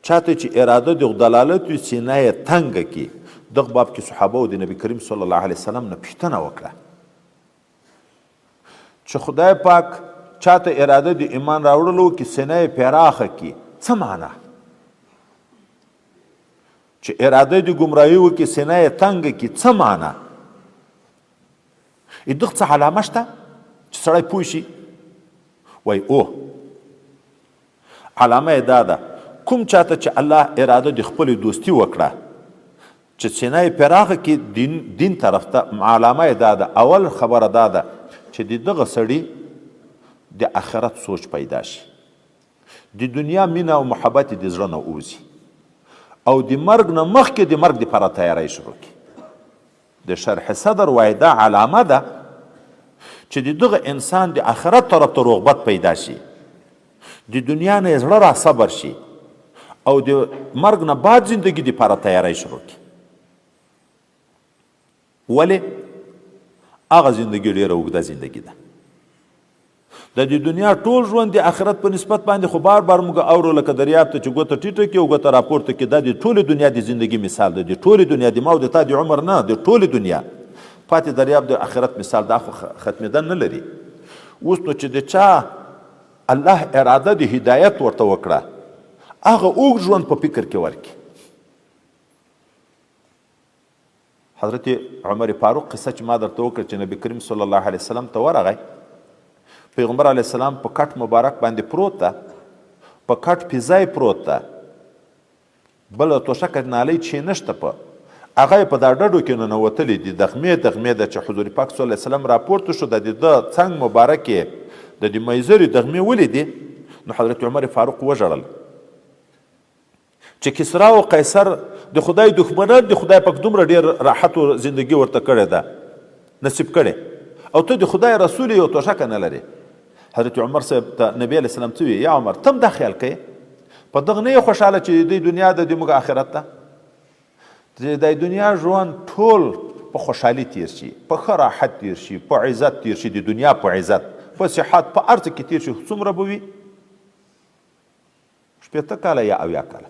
Speaker 1: چاته چې اراده د دلالت وي سینه یې تنګه کړي. دغه باب کې صحابه د نبی کریم صلی الله علیه وسلم نه پوښتنه وکړه چې خدای پاک چاته اراده د ایمان راوړلو کې سینه یې پراخه کړي، څه معنا؟ چې اراده د ګمراهي وکړي سینه یې تنګه کړي، څه معنا؟ دغه څه علامه شته چې سړی پوه شي؟ وایي اوه، علامه یې دا ده، کوم چاته چې الله اراده د خپلې دوستي وکړه چې سینه یې پراخه کړي دین طرف ته، علامه یې دا ده، اول خبره دا ده چې د دغه سړي د آخرت سوچ پیدا شي، د دنیا مینه او محبت یې د زړه نه ووځي، او د مرګ نه مخکې د مرګ دپاره تیاری شروع کړي. د شرح صدر وایي دا علامه ده چې د دغه انسان د آخرت طرف ته رغبت پیدا شي، د دنیا نه یې زړه را صبر شي، او د مرګ نه بعد زندګي دپاره تیاری شروع کړي. ولې؟ هغه زندګي ډېره اوږده زندګي ده. د دې دنیا ټول ژوند د آخرت په نسبت باندې خو بار بار موږ اورو، لکه دریاب ته چې ګوته ټیټه کړي او ګوته راپورته کړي. دا د ټولې دنیا د زندګي مثال دی، د ټولې دنیا، د ما او د تا د عمر نه، د ټولې دنیا پاتې دریاب د آخرت مثال دا خو ختمېدل نه لري. اوس نو چې د چا الله اراده د هدایت ورته وکړه، هغه اوږد ژوند په فکر کې ورکړي. حضرت عمر فاروق قصه چې ما درته وکړه چې نبی کریم صلی الله علیه وسلم ته ورغی، پیغمبر علیه السلام په کټ مبارک باندې پروت ده، په کټ پیځای پروت ده، بله توشکه نالۍ چې نشته، په هغه یې په دا ډډو کې ننوتلې دي، دغمې دغمې ده. چې حضور پاک صلی الله علیه وسلم راپورته شو، د ده څنګ مبارک یې د دې میزرې دغمې ولیدې، نو حضرت عمر فاروق وژړل چې کسرا او قیصر د خدای دښمنان دي، خدای پاک دومره ډیر راحت او زندگی ورته کړې ده، نصیب کړې، او ته د خدای رسول یو توشکه نه لرې. حضرت عمر صاحب ته نبی علیه السلام څه وی؟ یا عمر، ته هم دا خیال کوې؟ په دغه نه یې خوشحاله چې د دنیا ده، د موږ آخرت ده؟ د دنیا ژوند ټول په خوشحالي تیر شي، په ښه راحت تیر شي، په عزت تیر شي، د دنیا په عزت، په صحت، په هر څه کې تیر شي، څومره به وي؟ 60 کاله یا 70 کاله.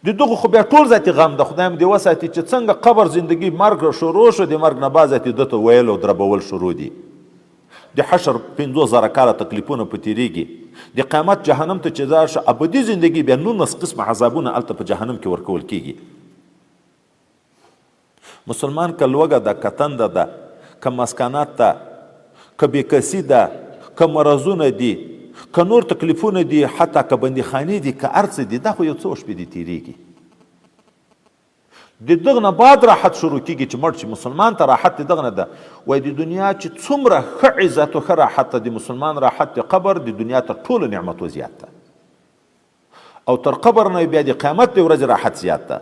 Speaker 1: د دغو خو بیا ټول ذاتي غم ده، خدای هم دې وساتي چې څنګه قبر زندگی مرګ شروع شو، د مرګ نه بعد ذاتي ده ته ویل او دربول شروع دي. د حشر 50,000 کاله تکلیفونه په تېرېږي، د قیامت جهنم ته چې ځار شه ابدي زندگی بیا 19 قسمه عذابونه هلته په جهنم کې ورکول کېږي. مسلمان که لوږه ده، که تنده ده، که مسکنت ده، که بېکسي ده، که مرضونه دي، که نور تکلیفونه دي، حتی که بندیخانې دي، که هر څه دي، دا خو یو څو شپې دي تېرېږي. د دغه نه بعد راحت شروع کېږي چې مړ شي. مسلمان ته راحت د دغه نه ده. وایي د دنیا چې څومره ښه عزت او ښه راحت ده، د مسلمان راحت د قبر د دنیا تر ټولو نعمتو زیات ده، او تر قبر نه بیا د قیامت د ورځې راحت زیات ده،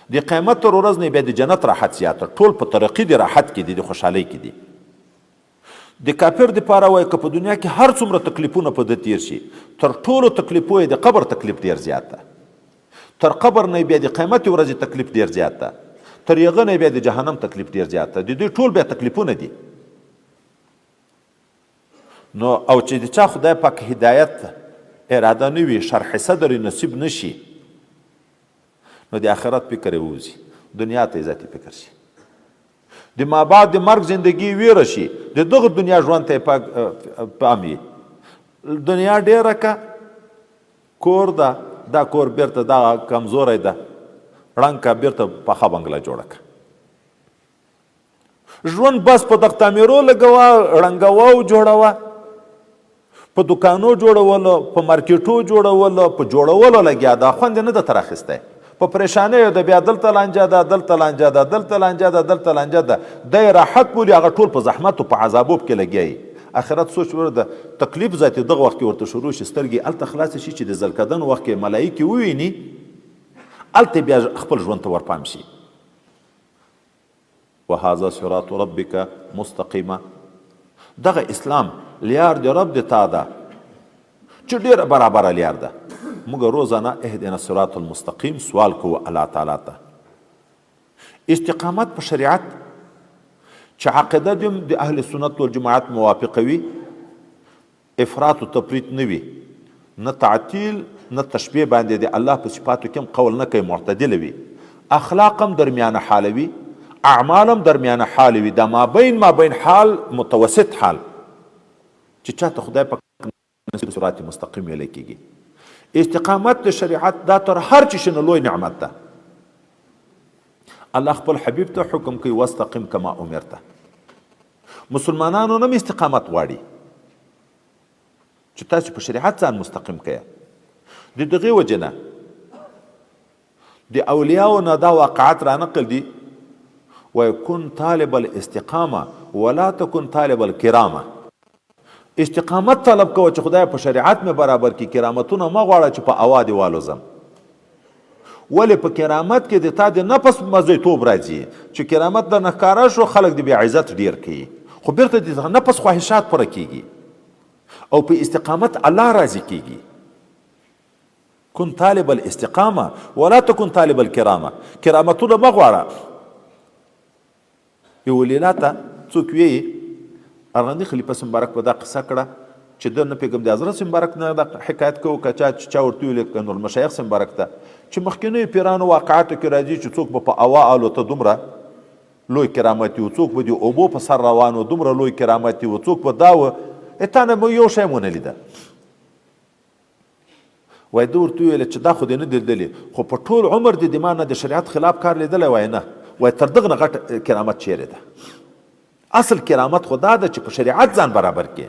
Speaker 1: د قیامت تر ورځ نه بیا د جنت راحت زیات ده. ټول په ترقي د راحت کې دي، د خوشحالۍ کې دي. د کافر دپاره وایي که په دنیا کې هر څومره تکلیفونه په ده تیر شي، تر ټولو تکلیفو یې د قبر تکلیف ډېر زیات ده، تر قبر نه بیا د قیامت ورځې تکلیف ډېر زیات ده، تر هغه نه بیا د جهنم تکلیف ډېر زیات ده. د دوی ټول بیا تکلیفونه دي. نو او چې د چا خدای پاک هدایت اراده نه وي، شرح صدر یې نصیب نه شي، نو د آخرت فکر یې ووځي، دنیا ته یې ذاتي فکر شي، د ما بعد د مرګ زندګي ویره شي، د دغه دنیا ژوند ته یې پام وي. دنیا ډېره که کور ده، دا کور بیرته دا کمزوری ده، ړنګ که بیرته پخه بنګله جوړه که. ژوند بس په دغه تعمیرو لګوه، ړنګوه او جوړوه، په دکانو جوړولو، په مارکیټو جوړولو، په جوړولو لګیا ده، خوند یې نه ده تر اخیستی. په پریشانیو ده، بیا دلته لانجه ده، دلته لانجه ده، دلته لانجه ده، دلته لانجه ده. دی راحت بولي، هغه ټول په زحمت او په عذابو کې لګیا وي. آخرت سوچ ور ده، تکلیف ذاتي دغه وخت کې ورته شروع شي، سترګې هلته خلاصې شي چې د زلکدن وخت کې ملایکې وویني، هلته بیا خپل ژوند ته ورپام شي. وهذا صراط ربک مستقیما، دغه اسلام لیار د رب د تا ده چې ډېره برابره لیار ده. موږ روزانه اهدنا الصراط المستقیم سوال کوو الله تعالی ته. استقامت په شریعت چې عقیده دې د اهل سنت والجماعت موافقه وي، افراط و تفریط نه وي، نه تعطیل نه تشبیه باندې د الله په صفاتو کې هم قول نه کوي، معتدل وي، اخلاق هم درمیانه حاله وي، اعمال هم درمیانه حال وي، دا مابین مابین حال، متوسط حال چې چاته خدای پاک نصیب صراط مستقیم ویل کېږي. استقامت د شریعت دا تر هر چی نه لوی نعمت ده. الله خپل حبیب ته حکم کوي واستقم کما امرته. مسلمانانو نه استقامت غواړي چې تاسو په شریعت ځان مستقیم کړئ. د دغه وجه نه د اولیاء نه دا واقعات را نقل دي، وای کن طالب الاستقامه ولا تکن طالب الکرامه. استقامت طلب کوه چې خدای په شریعت مې برابر کړي، کرامتونه مه غواړه چې په هوا دې والوزم. ولې په کرامت کې د تا د نفس مزیتوب راځي، چې کرامت درنه ښکاره شو خلک دې بې عزت ډېر کوي، خو بېرته د نفس خواهشات پوره کېږي او په استقامت الله راضي کېږي. کن طالب الاستقامه ولا تکن طالب الکرامه، کرامتونه مه غواړه. یو لیلا ته څوک ویي، ارغندي خلیفه مبارک به دا قصه کړه چې ده نه پېږم د حضرت مبارک نه دا حکایت کوو که چا چې چا ورته ویل که نور مشایخ مبارک ته چې مخکینیو پیرانو واقعاتو کې راځي چې څوک به په هوا الوته دومره لوی کرامت و، څوک به د اوبو په سر روان و دومره لوی کرامت و، څوک به دا و، تا نه مو یو شی هم ونه لیده. وای ده ورته وویل چې دا خو دې نه دی لیدلی، خو په ټول عمر دې د ما نه د شریعت خلاف کار لیدلی؟ وای نه. وای تر دغه نه غټ کرامت چیرې ده؟ اصل کرامت خو دا ده چې په شریعت ځان برابر کړي.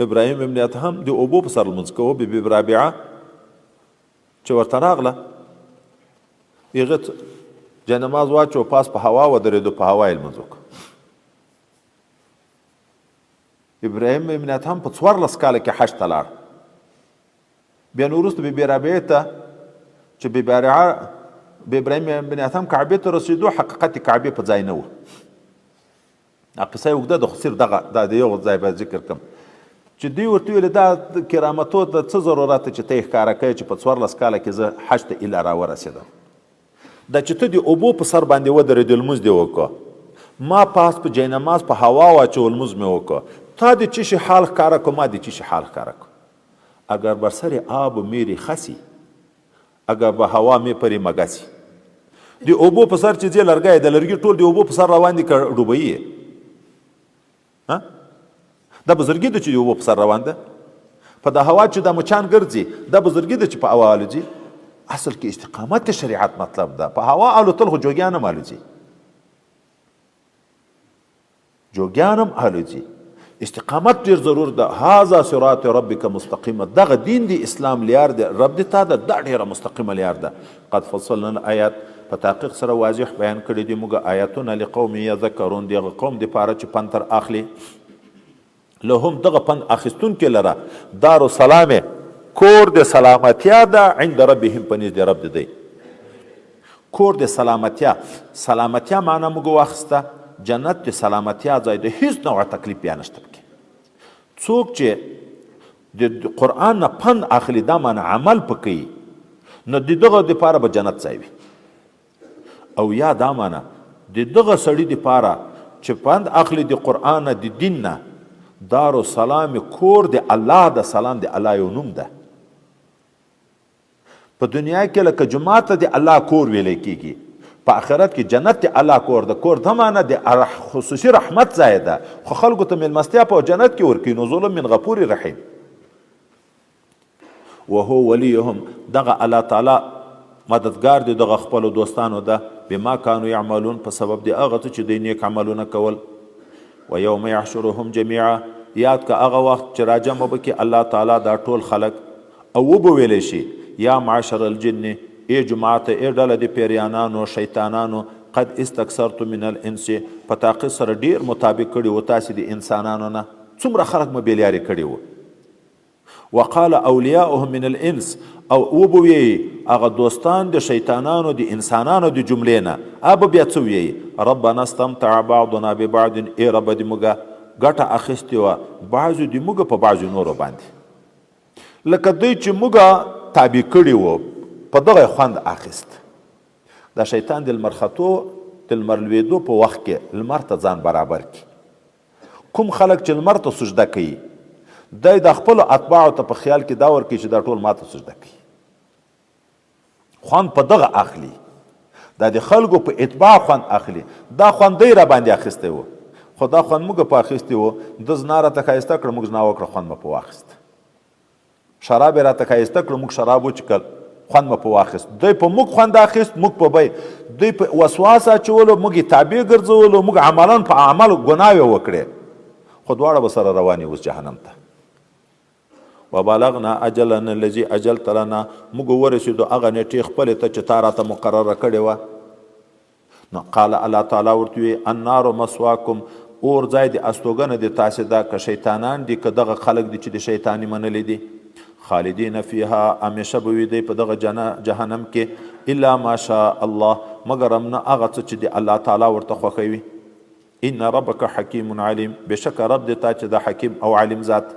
Speaker 1: ابراهیم ابن ادهم د اوبو په سر لمونځ کوه، بي بي رابعه چې ورته راغله هغه جنماز واچو، پاس په هوا ودرېدو، په هوا یې لمونځ وکړ. ابراهیم ابن ادهم په 14 کاله کې حج ته لاړ. بیا نو وروسته بي بي رابعې ته چې بي بي رابعه بي ابراهیم ابن ادهم کعبې ته رسېدو، حقیقت کعبې په ځای نه و. دا قصه یې اوږده ده، خو صرف دغه دا د یو ځای به ذکر کړم چې دوی ورته ویل دا کرامتو ته څه ضرورت چې ته یې ښکاره کوې چې په 14 کاله کې زه حج ته ایله راورسېدم. دا چې ته د اوبو په سر باندې ودرېدې لمونځ دې وکړ، ما پاس په جاینماز په هوا واچو لمونځ مې وکړ، تا د چی شي حال ښکاره کړ، ما د چی شي حال ښکاره کړ. اګر بر سر آب میری خسی اګر به هوا می پرې مګسی. د اوبو په سر چې ځې لرګی د لرګي ټول د اوبو په سر روان دي که ډوبوي یې؟ دا بزرګي ده چې د اوبو په سر روان ده. په دا هوا چې دا مچان ګرځي دا بزرګي ده چې په هوا الوځي. اصل کې استقامت شریعت مطلب ده. په هوا الوتل خو جوګیان هم الوځي، جوګیان هم الوځي. استقامت ډیر ضرور ده. هذا صراط ربک مستقیمه، دغه دین دی اسلام لیار دی رب دی تا ده، دا ډیره مستقیمه لیار ده. قد فصلنا الآیات، په تحقیق سره واضح بیان کړي دي موږ آیاتونه لقوم یذکرون، دی هغه قوم دپاره چې پند تر اخلي. لهم دغه پند اخیستونکي لره دار السلام، کور د سلامتیا ده، عند ربهم په نزد رب دی. کور د سلامتیا، سلامتیا معنا موږ واخیسته، جنت د سلامتیا ځای دی، هیڅ نوع تکلیف بیا نشته پکې. څوک چې د قرآن نه پند اخلي دا معنا عمل پکې، نو د دغه دپاره به جنت ځای وي. او یا دا معنا د دغه سړي دپاره چې پند اخلي د قرآن نه د دین نه، دار السلام کور د الله د سلام د الله یو نوم ده. په دنیا کې لکه جومات ته د الله کور ویل کېږي، په آخرت کې جنت د الله کور ده. کور ده معنی د خصوصي رحمت ځای ده، خو خلکو ته میلمستیا په جنت کې ورکوي. نزول من غفور رحیم. وهو ولیهم، دغه الله تعالی مددګار دی دغه خپلو دوستانو ده، بما کانو یعملون، په سبب د هغه څه چې دوی نیک عملونه کول. و یوم یحشرهم جمیعا، یاد که هغه وخت چې راجمع به کړي الله تعالی دا ټول خلک، او وبه ویلی شي یا معشر الجن، ای جماعت، ای ډله د پیریانانو، شیطانانو، قد استکثرتم من الانس، په تحقیق سره ډیر مطابق کړي وو تاسې د انسانانو نه، څومره خلک مو بې لیارې کړي وو. وقال اولیاؤهم من الانس، او وبه ویي هغه دوستان د شیطانانو د انسانانو د جملې نه، هغه به بیا څه ویي؟ ربنا استمتع بعضنا ببعض، ای رب د موږه ګټه اخیستې وه بعضو د موږ په بعضو نورو باندې، لکه دوی چې موږ تابع کړي وو په دغه خوند اخیست. دا شیطان د لمر ختو د لمر لوېدو په وخت کې لمر ته ځان برابر کړي. کوم خلک چې لمر ته سجده کوي، دی د خپلو اتباعو ته په خیال کې دا ورکوي چې دا ټول ما ته سجده کوي. خوند په دغه اخلي، دا د خلکو په اتباع خوند اخلي. دا خوند دی را باندې اخیستی و، خو دا خوند موږ په اخیستی و. ده زنا راته ښایسته کړه، موږ زنا وکړه، خوند مو په واخیست. شراب یې راته ښایسته کړو، موږ شراب وچکل، خوند مو په واخیست. دوی په موږ خوند اخیست، موږ په بی. دوی په وسواس اچولو، موږ یې تابع ګرځولو، موږ عملا په عمل ګناوې وکړې، خو دواړه به سره روان یو اوس جهنم ته. وبلغنا اجلنا الذي اجلت لنا، موږ ورسېدو هغه نېټې خپلې ته چې تا راته مقرره کړې وه. نو قال الله تعالی ورته وی النار مسواکم، اور ځای د استوګنه د تاسې ده، که شیطانان دي که دغه خلک دي چې د شیطاني منلي دي. خالدین فیها، همیشه به وي دی په دغه جهنم کې، الا ما شاء الله، مګر هم نه هغه څه چې د الله تعالی ورته خوښوي. ان ربک حکیم علیم، بېشکه رب دې تا چې د حکیم او علیم ذات.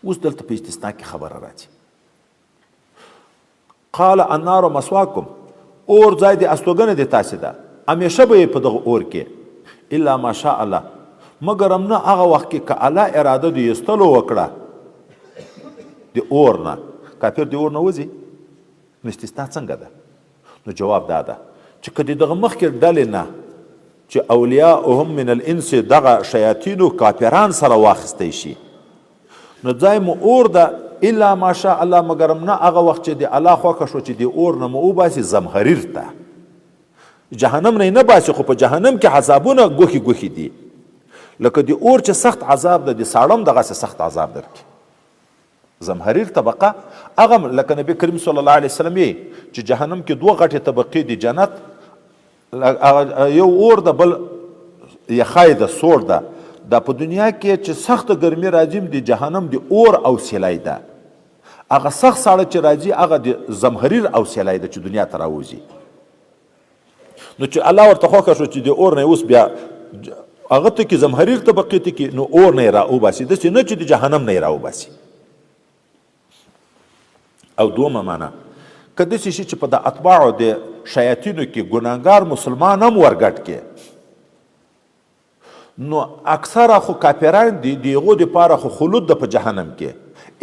Speaker 1: اوس دلته په استثناء کې خبره راځي. قال النار مسواکم، اور ځای د استوګنې د تاسې ده، همیشه به یې په دغه اور کې، الا ما شاء الله، مګر هم نه هغه وخت کې که الله اراده د ایستلو وکړه د اور نه، کافر د اور نه وځي، نو استثنا څنګه ده؟ نو جواب دا ده چې که د دغه مخکې ډلې نه چې اولیاءهم من الانس دغه شیاطینو کافران سره واخیستی شي، نو ځای مو اور ده، الا ماشاء الله، مګرم نه هغه وخت چې د الله خوښه شو چې د اور نه مو وباسي زمهریر ته، جهنم نه نه باسي، خو په جهنم کې عذابونه ګوښي ګوښي دي، لکه د اور چې سخت عذاب ده، د ساړم دغسې سخت عذاب درکړي. زمهریر طبقه هغه لکه نبی کریم صلی الله علیه وسلم یې چې جهنم کې دوه غټې طبقې دي، جنت یو اور ده، بل یخای ده، سوړ ده. دا په دنیا کې چې سخته ګرمي راځي د جهنم د اور او سیلای ده، هغه سخت ساړه چې راځي هغه د زمهریر او سیلای ده چې دنیا ته راوځي. نو چې الله ورته خوښه شو چې د اور نه اوس بیا هغه ته کې زمهریر طبقې ته کې، نو اور نه یې راوباسي، داسې نه چې د جهنم نه یې راوباسي. او دومه معنا که داسې شي چې په د اتباعو د شیاطینو کې ګناهګار مسلمان هم ورګډ کې، نو اکثره خو کافران دي، د هغو دپاره خو خلود ده په جهنم کې،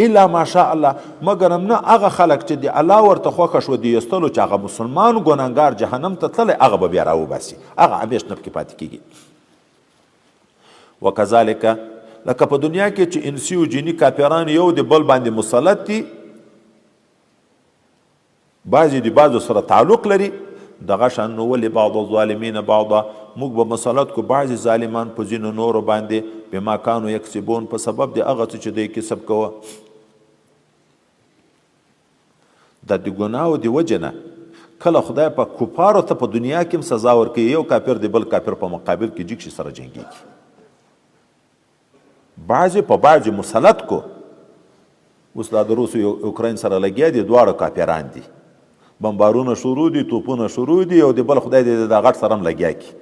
Speaker 1: الا ماشاء الله، مګر هم نه هغه خلک چې د الله ورته خوښه شوه د ایستلو، چې هغه مسلمان ګناهګار جهنم ته تللی هغه به بیا راوباسي، هغه همیش نه پکې پاتې کېږي. وکذالک، لکه په دنیا کې چې انسي او جني کافران یو د بل باندې مسلط دي، بعضې د بعضو سره تعلق لري، دغه شان نو ولې بعض الظالمین بعضا، موږ به مسلط کو بعضې ظالمان په ځینو نورو باندې، بما کانو یکسبون، په سبب د هغه څه چې دوی کسب کوه. دا د ګناو د وجې نه کله خدای په کفارو ته په دنیا کې هم سزا ورکوي، یو کافر د بل کافر په مقابل کې جګ شي سره جنګیږي، بعضې په بعضې مسلط کو. اوس لا د روس او اوکراین سره لګیا دي، دواړه کافران دي، بمبارونه شروع دي، توپونه شروع دي، او د بل خدای دې دا غټ سره هم لګیا کی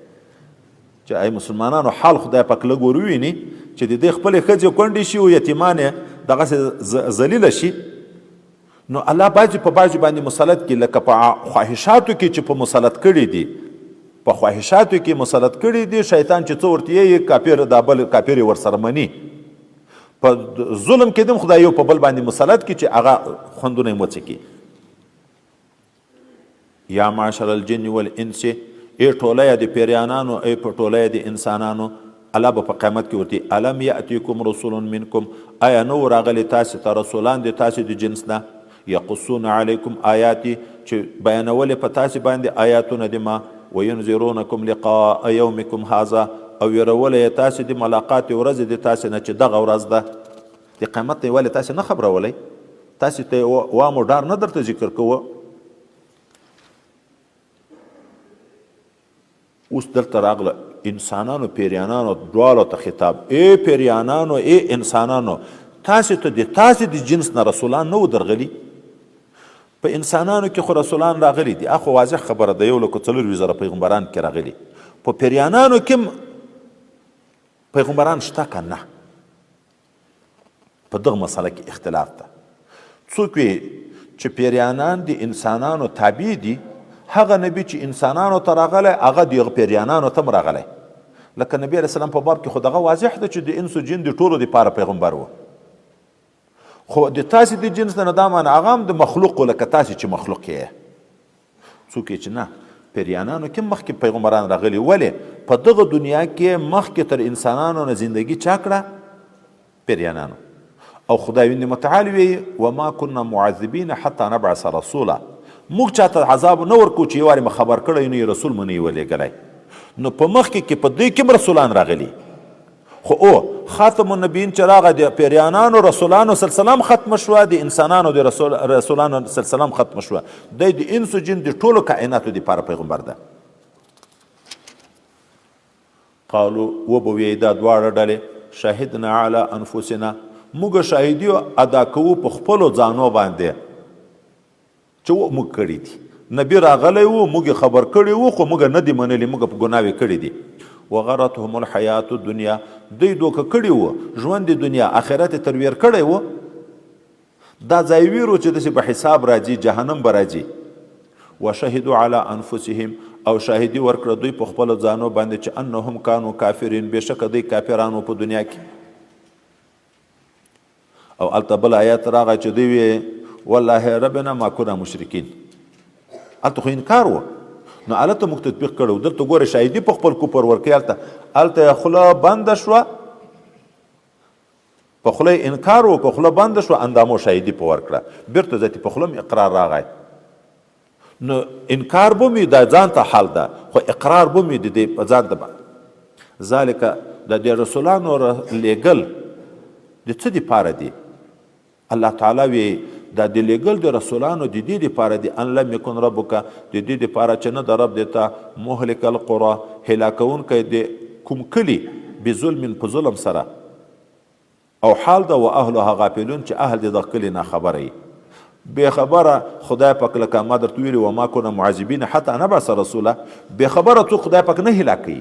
Speaker 1: چې ای مسلمانانو حال خدای پاک لږ ور وویني چې د دې خپلې ښځې کونډې شي او یتیمان یې دغسې ذلیله شي. نو الله بعضې په بعضې باندې مسلط کړي، لکه په خواهشاتو کې چې په مسلط کړي دي، په خواهشاتو کې مسلط کړي دي، شیطان چې څه ورته یې کافر دا بل کافر یې ورسره مني. په ظلم کې دم خدای یو په بل باندې مسلط کړي چې هغه خوندونه یې وڅکي. یا معشر الجن والانس، ای ټوله د پیریانانو، ای په ټوله د انسانانو، الله به په قیامت کې ورته الم یاتیکم رسول منکم، آیا نو راغلی تاسو ته رسولان د تاسو د جنس نه، یقصون علیکم آیاتی، چې بیانولې په تاسو باندې آیاتونه د ما، وینذرونکم لقاء یومکم هذا، او ویرولې تاسو د ملاقات ورځې د تاسو نه چې دغه ورځ ده. د قیامت نه ولې تاسو نه خبرولئ؟ تاسو ته وامو ډار نه درته ذکر کوه. اوس دلته راغله انسانانو پیریانانو دواړو ته خطاب، ای پیریانانو ای انسانانو، تاسو ته د تاسو د جنس نه رسولان نه و درغلي؟ په انسانانو کې خو رسولان راغلي دي، اخو واضح خبره ده، یو لکو 24,000 پیغمبران کې راغلي. په پیریانانو کې پیغمبران شته که نه؟ په دغه مسله کې اختلاف ده. څوک وی چې پیریانان د انسانانو تابع دي، هغه نبی چې انسانانو ته راغلی هغه د پیریانانو ته هم راغلی. لکه نبی علیه السلام په باب کې خو دغه واضح ده چې د انس و جن د ټولو دپاره پیغمبر و. خو د تاسې د جنس نه دا معنی هغه هم د مخلوق لکه تاسې چې مخلوق یې. څوک چې نه پیریانانو کې مخکې پیغمبران راغلي، ولې په دغه دنیا کې مخکې تر انسانانو نه زندگی چا کړه؟ پیریانانو. او خدای ویند متعال وی وما كنا معذبین حتی نبعث رسولا، موږ چاته عذاب نه ورکو چې یو وارې مو خبر کړی نه رسول مو نه ولېږلی. نو په مخکې کې په دوی کې رسولان راغلي، خو او خاتم النبیین چې راغی د پیریانانو رسولانو سلسله هم ختمه شوه، د انسانانو د رسولانو سلسله هم ختمه شوه. دی د انس و جن د ټولو کائناتو دپاره پیغمبر ده. قالو وبه ویې دا دواړه ډلې شهدنا علی انفسنا، موږ شاهدي ادا کوو په خپلو ځانو باندې چې موږ کړي دي. نبی راغلی وو، موږ یې خبر کړي وو، خو موږ نه دي منلي، موږ په ګناوې کړي دي. وغرتهم الحیات الدنیا، دوی دوکه کړي وو ژوند د دنیا، آخرت یې ترویر کړی وو. دا ځای ویرو چې داسې به حساب راځي، جهنم به راځي. وشهدوا علی انفسهم، او شاهدي ورکړه دوی په خپلو ځانو باندې چې انهم کانو کافرین، بېشکه دوی کافران وو په دنیا کې. او هلته بل آیت راغی چې دوی وی والله ربنا ما کنا مشرکین، هلته خو انکار و، نو هلته موږ تطبیق کړو. دلته ګوره شاهدي په خپل کفر ورکوي، هلته هلته یې خوله بنده شوه، په خوله یې انکار وکړ، خوله بنده شوه، اندامو شاهدي په ورکړه، بیرته ذاتي په خوله هم اقرار راغی. نو انکار به مې دا ځان ته حال ده، خو اقرار به مې د دې په ځان ته. ذالک د دې رسولانو لېږل د څه دپاره دي؟ الله تعالی وی دا د لېږل د رسولانو د دې دپاره دي، ان لم یکن ربک، د دې دپاره چې نه د رب د تا مهلک القرى، هلاکوونکی د کوم کلي، بظلم په ظلم سره، او حال ده واهلها غافلون چې اهل د دغه کلي ناخبره وي، بې خبره. خدای پاک لکه ما درته ویلي وما کنا معذبین حتی نبعث رسولا، بې خبره څوک خدای پاک نه هلاکوي.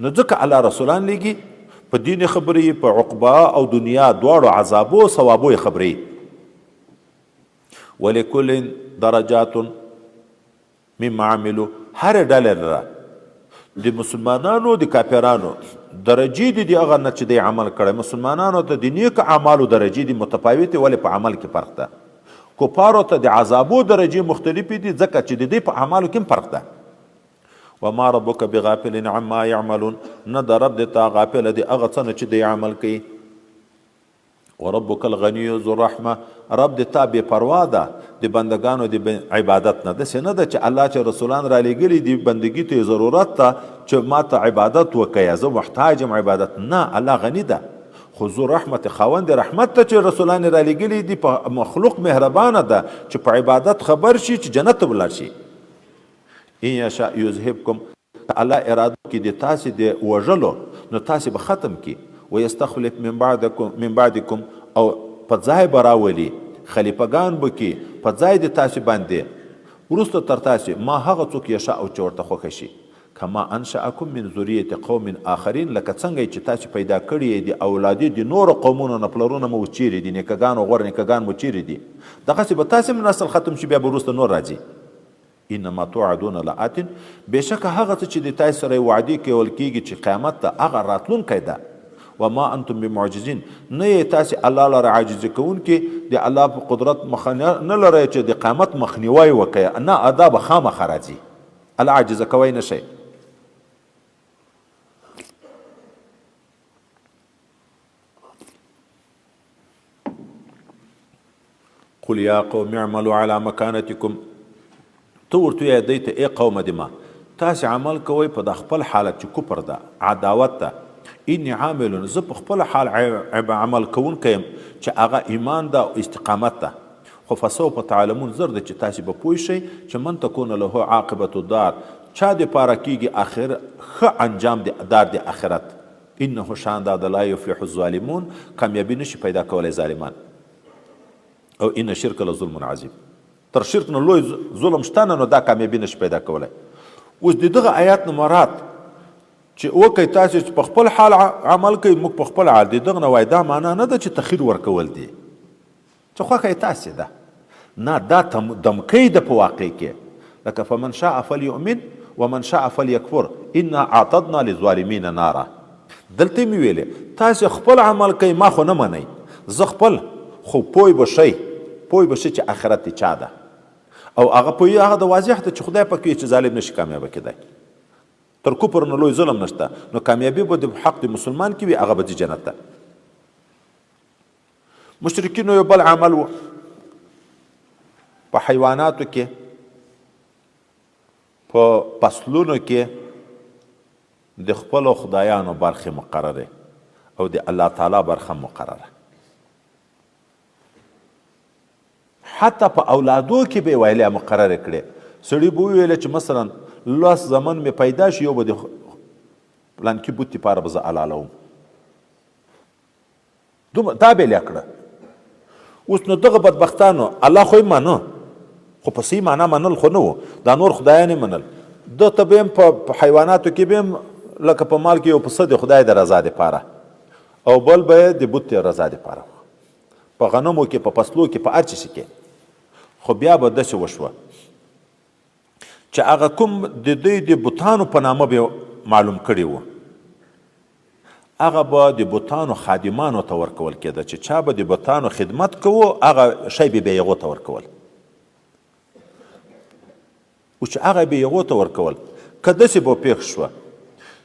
Speaker 1: نو ځکه الله رسولان لیږي، په دین خبرې، په عقبا او دنیا دواړو عذابو او ثوابو یې خبرې. ولکل درجات مما عملو، هرې ډلې لره د مسلمانانو د کافرانو درجې دي، د هغه نه چې دی عمل کړی. مسلمانانو ته د نیک اعمالو درجې دي متفاوتې، ولې په عمل کې فرق ده. کفارو ته د عذابو درجې مختلفې دي، ځکه چې د دوی په اعمالو کې هم فرق ده. وما ربک بغافل عما يعملون، نه د رب د تا غافل دی هغه څه نه چې دی عمل کوي. وربک الغنی ذو الرحمه، رب د تا بې پروا ده د بندګانو د عبادت نه. داسې نه ده چې الله چې رسولان را لېږلي دي بندګي ته ضرورت ته چې ما ته عبادت وکړه، زه محتاج یم عبادت نه، الله غني ده. خو ذو رحمت، خاوند رحمت ته چې رسولان را لېږلي دي په مخلوق مهربانه ده چې په عبادت خبر شي چې جنت ته ولاړ شي. ان یشاء یذهبکم، که الله اراده وکړي د تاسې د وژلو نو تاسې به ختم کړي، ویستخلف من بعدکم من بعدکم، او په ځای به راولي خلیفه ګان به کړي په ځای د تاسې باندې وروسته تر تاسې ما هغه څوک یشاء چې ورته خوښه شي. کما انشأکم من ذریة قوم آخرین، لکه څنګه یې چې تاسې پیدا کړي یئ د اولادې د نورو قومونو نه، پلرونه مو اوس چیرې دي، نیکه ګان او غوره نیکه ګان مو چیرې دي، دغسې به تاسې هم نسل ختم شي، بیا به وروسته نور راځي. انما توعدون لآت، بېشکه هغه څه چې د تاسې سره یې وعدې کول کېږي چې قیامت ته، هغه راتلونکی ده. وما انتم بمعجزین، نه یئ تاسې الله لره عاجزي کوونکي، د الله په قدرت مخه نه لرئ چې د قیامت مخنیوی وکړئ، نه، دا به خامخا راځي، الله عاجزه کوی نه شئ. قل یا قوم اعملوا علی مکانتکم، ته ورته وایه دی ته ای قومه د ما، تاسې عمل کوئ په دا خپل حالت چې کفر ده، عداوت ده، انی عامل، زه په خپل حال عمل کوونکی یم چې هغه ایمان ده او استقامت ده. خو فسوف تعلمون، زر ده چې تاسې به پوه شئ چې من تکون له عاقبة الدار، چا دپاره کیږي اخر ښه انجام د دار د اخرت. انه شان دا ده لا یفلح الظالمون، کامیابي نشي پیدا کولی ظالمان. او ان الشرک لظلم عظیم، تر شرک نه لوی ظلم شته نه، نو دا کامیابي نشي پیدا کولی. اوس د دغه آیات نه مراد چې وکړئ تاسو چې په خپل حال عمل کوئ، موږ په خپل حال دی. دغه نه وای دا معنا نه ده چې تخیر ورکول دي، چې خوښه یې تاسې ده، نه، دا دمکۍ ده په واقع کې. لکه فمن شاء فلیؤمن ومن شاء فلیکفر انا اعتدنا للظالمین نارا. دلته مې ویلې تاسې خپل عمل کوئ، ما خو نه منئ، زه خپل خو پوه به شئ، پوه به شئ چې آخرت د چا ده. او هغه پوهي هغه د واضح ده چې خدای پاک وایي چې ظالم نشي کامیابه کېدای، تر کفر نه لوی ظلم نشته، نو کامیابي به د حق د مسلمان کې وي، هغه به ځي جنت ته. مشرکینو یو بل عمل و په حیواناتو کې، په فصلونو کې د خپلو خدایانو برخې مقرره او د الله تعالی برخه مقرره. حتی په اولادو کې به یې ویلې مقرره کړې. سړي به وویل چې مثلا لس زمن مې پیدا شي، یو به د پلانکي بت لپاره به زه حلالوم، دومره دا به یې کړه. اوس نو دغه بدبختانو الله خو یې منه، خو په صحیح معنا منل خو نه و، دا نور خدایان یې منل. ده ته به هم په حیواناتو کې به هم لکه په مال کې یو پسه د خدای د رضا دپاره او بل به یې د بت د رضا دپاره، په غنمو کې، په فصلو کې، په هر څه کې. خو بیا به داسې وشوه چې هغه کوم د دوی د بتانو په نامه به معلوم کړي وو، هغه به د بتانو خادمانو ته ورکول کېده، چې چا به د بتانو خدمت کوو هغه شی به بیا هغو ته ورکول. او چې هغه به هغو ته ورکول، که داسې به پېښ شوه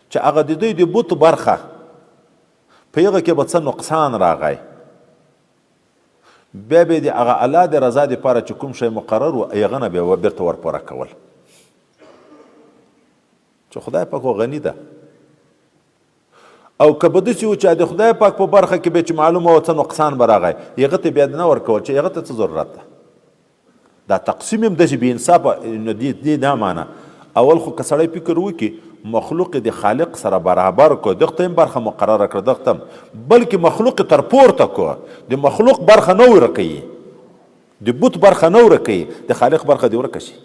Speaker 1: چې هغه د دوی د بت برخه په هغه کې به څه نقصان راغی، بیا به د هغه الله د رضا دپاره چې کوم شی مقرر و هغه نه به بیرته ورپوره کول، چې خدای پاک غني ده. او که به داسې و چې د خدای پاک په برخه کې به چې معلومه وه څه نقصان به راغی، هغه ته بیا نه ورکول چې هغه ته څه ضرورت ده. دا تقسیم هم داسې بې انصافه نو دې دا معنا. اول خو که سړی فکر وکړي مخلوق د خالق سره برابر کو، دغه هم برخه مقرره کړه، دغه هم، بلکې مخلوق تر پورته کو، د مخلوق برخه نه ورکوي، د بت برخه نه ورکوي، د خالق برخه دې ورکه شي.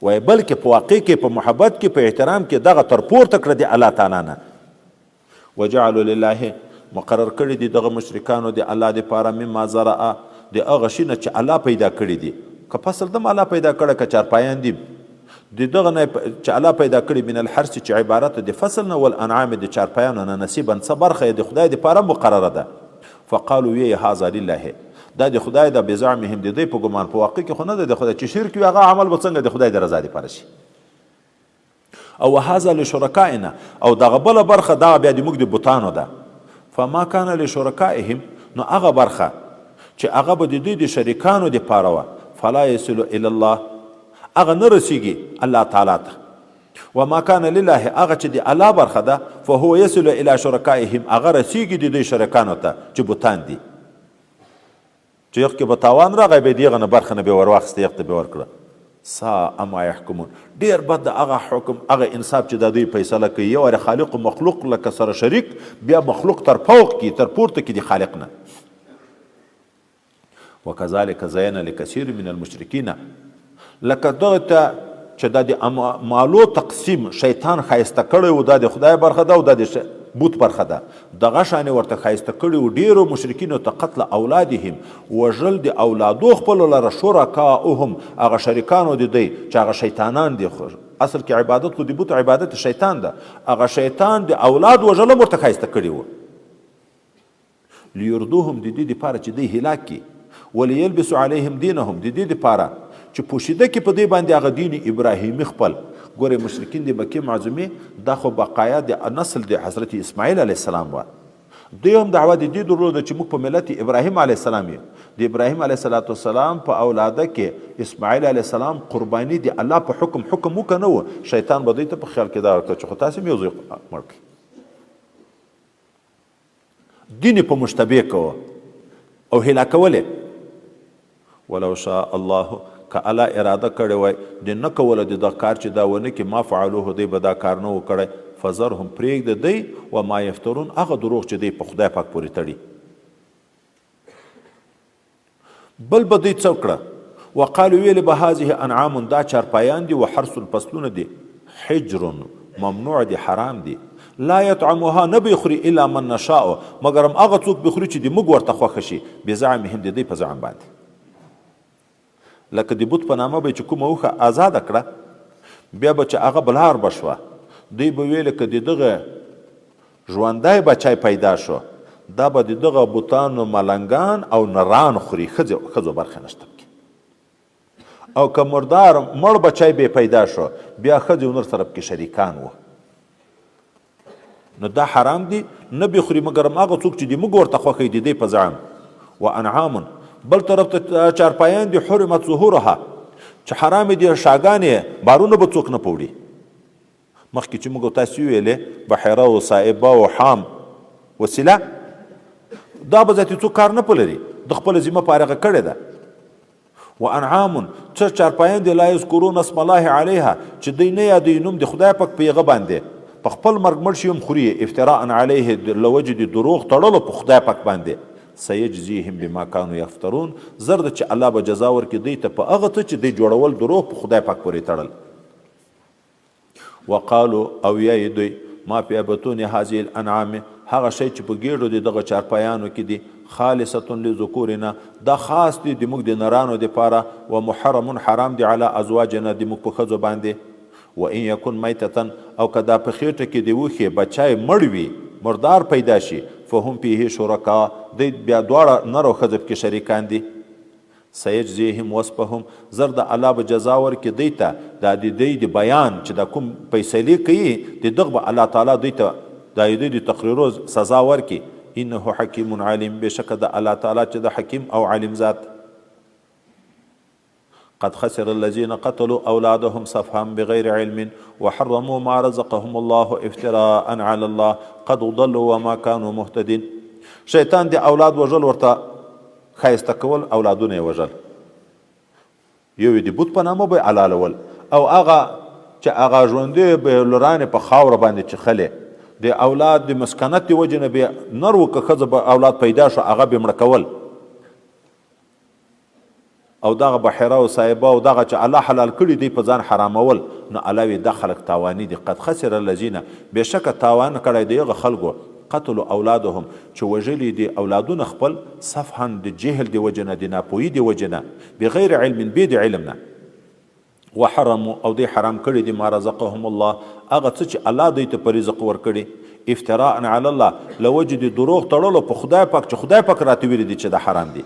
Speaker 1: وایي بلکې په واقع کې په محبت کې په احترام کې دغه تر پورته کړه د الله تعالی نه. وجعلوا لله مقرر کړي دي دغه مشرکانو د الله دپاره مما زرع د هغه شي نه چې الله پیدا کړي دي، که فصل دم الله پیدا کړی، که چارپایان دي د دغه نه چې الله پیدا کړي، من الحرث چې عبارت د فصل نه، والانعام د چارپایانو نه، نصیبا څه برخه یې د خدای دپاره مقرره ده. فقالو ویې هذا لله دا د خدای ده، بزعمهم د دوی په ګمان، په واقع کې خو نه ده د خدای، چې شرک وي هغه عمل به څنګه د خدای د رضا دپاره شي. او هذا لشرکائنا او دغه بله برخه دا بیا د موږ د بتانو ده. فما کان لشرکائهم نو هغه برخه چې هغه به د دوی د شریکانو دپاره وه، فلا یصل الی الله هغه نه رسیږي الله تعالی ته. وما کان لله هغه چې د الله برخه ده، فهو یصل الی شرکائهم هغه رسیږي د دوی شریکانو ته چې بتان دي، چې یخ کې به تاوان راغی به دیغه نه برخه نه به ورواخیسته یخ ته به ورکړه. ساء ما یحکمون ډیر بد د هغه حکم هغه انصاف چې د دوی فیصله کوي، یو وارې خالق او مخلوق لکه سره شریک، بیا مخلوق تر فوق کی تر پورته کی د خالق نه. وکذلک زین لکثیر من المشرکین لکه دغه ته چې دا د مالو تقسیم شیطان ښایسته کړی و، دا د خدای برخه ده او دا د بت برخه ده، دغه شان یې ورته ښایسته کړي و ډېرو مشرکینو ته قتل اولادهم وژل د اولادو خپلو لره، شرکاؤهم هغه شریکانو د دوی چې هغه شیطانان دي، اصل کې عبادت خو د بت عبادت شیطان ده، هغه شیطان د اولاد وژل هم ورته ښایسته کړي وو. لیردوهم د دې دپاره چې دی هلاک کړي، ولیلبسو علیهم دینهم د دې دپاره چې پوشیده کړي په دوی باندې هغه دین ابراهیمي خپل. ګورئ مشرکین د مکې معظمې دا خو بقایا د نسل د حضرت اسماعیل علیه السلام وه، دوی هم دعوه د دې درلوده چې موږ په ملت ابراهیم علیه السلام یو، د ابراهیم علیه السلام په اولاده کې اسماعیل علیه السلام قرباني د الله په حکم حکم وکړه نه و، شیطان به دوی ته په خیال کې دا ورکړه چې خو تاسې هم یو زوی مړ کړئ. دین یې په مشتبه کوه او هلاکول یې. ولو شاء الله که الله اراده کړې وای د نه کولو د دغه کار چې دا ونه کړي، ما فعلوه دوی به دا کار نه و کړی، فذرهم پرېږده دوی وما یفترون هغه دروغ چې دوی په خدای پاک پورې تړي. بل به دوی څه کړه؟ وقالو ویل به هذه انعام دا چارپایان دي، وحرث فصلونه دي، حجر ممنوع دي حرام دي، لا یطعمها نه به خوري الا من نشاء، مګر هم هغه څوک به خوري چې د موږ ورته خوښه شي، بزعمهم د دوی په زعم باندې. لکه د بت په نامه به چې کومه اوښه ازاده کړه، بیا به چې هغه بلار به شوه، دوی به ویل که د دغه ژوندی بچی پیدا شو، دا به د دغه بتانو ملنګان او نران خوري، ښځو برخه نشته پکې. او که مردار مړ بچی به پیدا شو، بیا ښځې او نر سره پکې شریکان وو. نو دا حرام دي، نه به خوري مګر هغه څوک چې د موږ ورته خوښ وي، د دوی په زعم. و انعام، بل طرف ته چارپایان دي، حرمت ظهورها، چې حرام دي شاګانې، بارونه به څوک نه پوړي. مخکې چې موږ تاسو ویلې بحیره او صائبه او حام وسیله، دا به ذاتي څوک کار نه پلري، د خپله ذمه فارغه کړې ده. و انعام، څه چارپایان دي، لا یذکرون اسم الله علیها، چې دوی نه یادوي نوم د خدای پاک په هغه باندې، په خپل مرګ مړ شي هم خوري یې، افتراء علیه، له وجې د دروغ تړلو په خدای پاک باندې. سیجزیهم بما کانوا یفترون، زر ده چې الله به جزا ورکړي دوی ته په هغه څه چې دوی جوړول دروغ په خدای پاک پورې تړل. وقالو، او ویایي دوی، ما فی بطون هذه الانعام، هغه شی چې په ګېډو د دغه چارپایانو کې دي، خالصة لذکورنا، دا خاص دي د موږ د نرانو دپاره، ومحرم، حرام دي، علی ازواجنا، د موږ په ښځو باندې. وان یکن میتة، او که دا په خېټه کې د اوښې بچی مړ وي، مردار پیدا شي، فهم فیه شرکاء، دوی بیا دواړه نر او ښځه پکې شریکان دي. سيجزيهم وصفهم، زر د الله به جزا ورکړي دوی ته دا د دوی د بيان چې دا کوم فيصلې کوي د دغه به الله تعالی دوی ته دا د دوی د تقريرو سزا ورکړي، انه حکيم عليم، بېشکه د الله تعالی چې د حکيم او عليم ذات. قد خسر الذين قتلوا اولادهم سفها بغير علم وحرموا ما رزقهم الله افتراء على الله قد ضلوا وما كانوا مهتدين. شیطان د اولاد وژل ورته ښایسته کول، اولادونه یې وژل، یو یې د بت په نامه به یې حلالول، او هغه چې هغه ژوندې به یې لورانې په خاوره باندې چیښلې، د اولاد د مسکنت د وجې نه به نر و که ښځه به اولاد پیدا شو هغه به یې مړه کول، او دغه بحیره او صاحبه او دغه چې الله حلال کړي دوی په ځان حرامول. نو الله وی دا خلک تاواني دي، قد خسر الذین، بېشکه تاوان کړی دی هغه خلکو، قتلوا اولادهم، چې وژلي دي اولادونه خپل، سفها، د جهل د وجې نه، د ناپوهي د وجې نه، بغیر علم، بې د علم نه، وحرموا، او دوی حرام کړي دي، ما رزقهم الله، هغه څه چې الله دوی ته په رزق ورکړي، افتراء علی الله، له وجې د دروغ تړلو په خدای پاک چې خدای پاک راته ویلي دي چې دا حرام دي.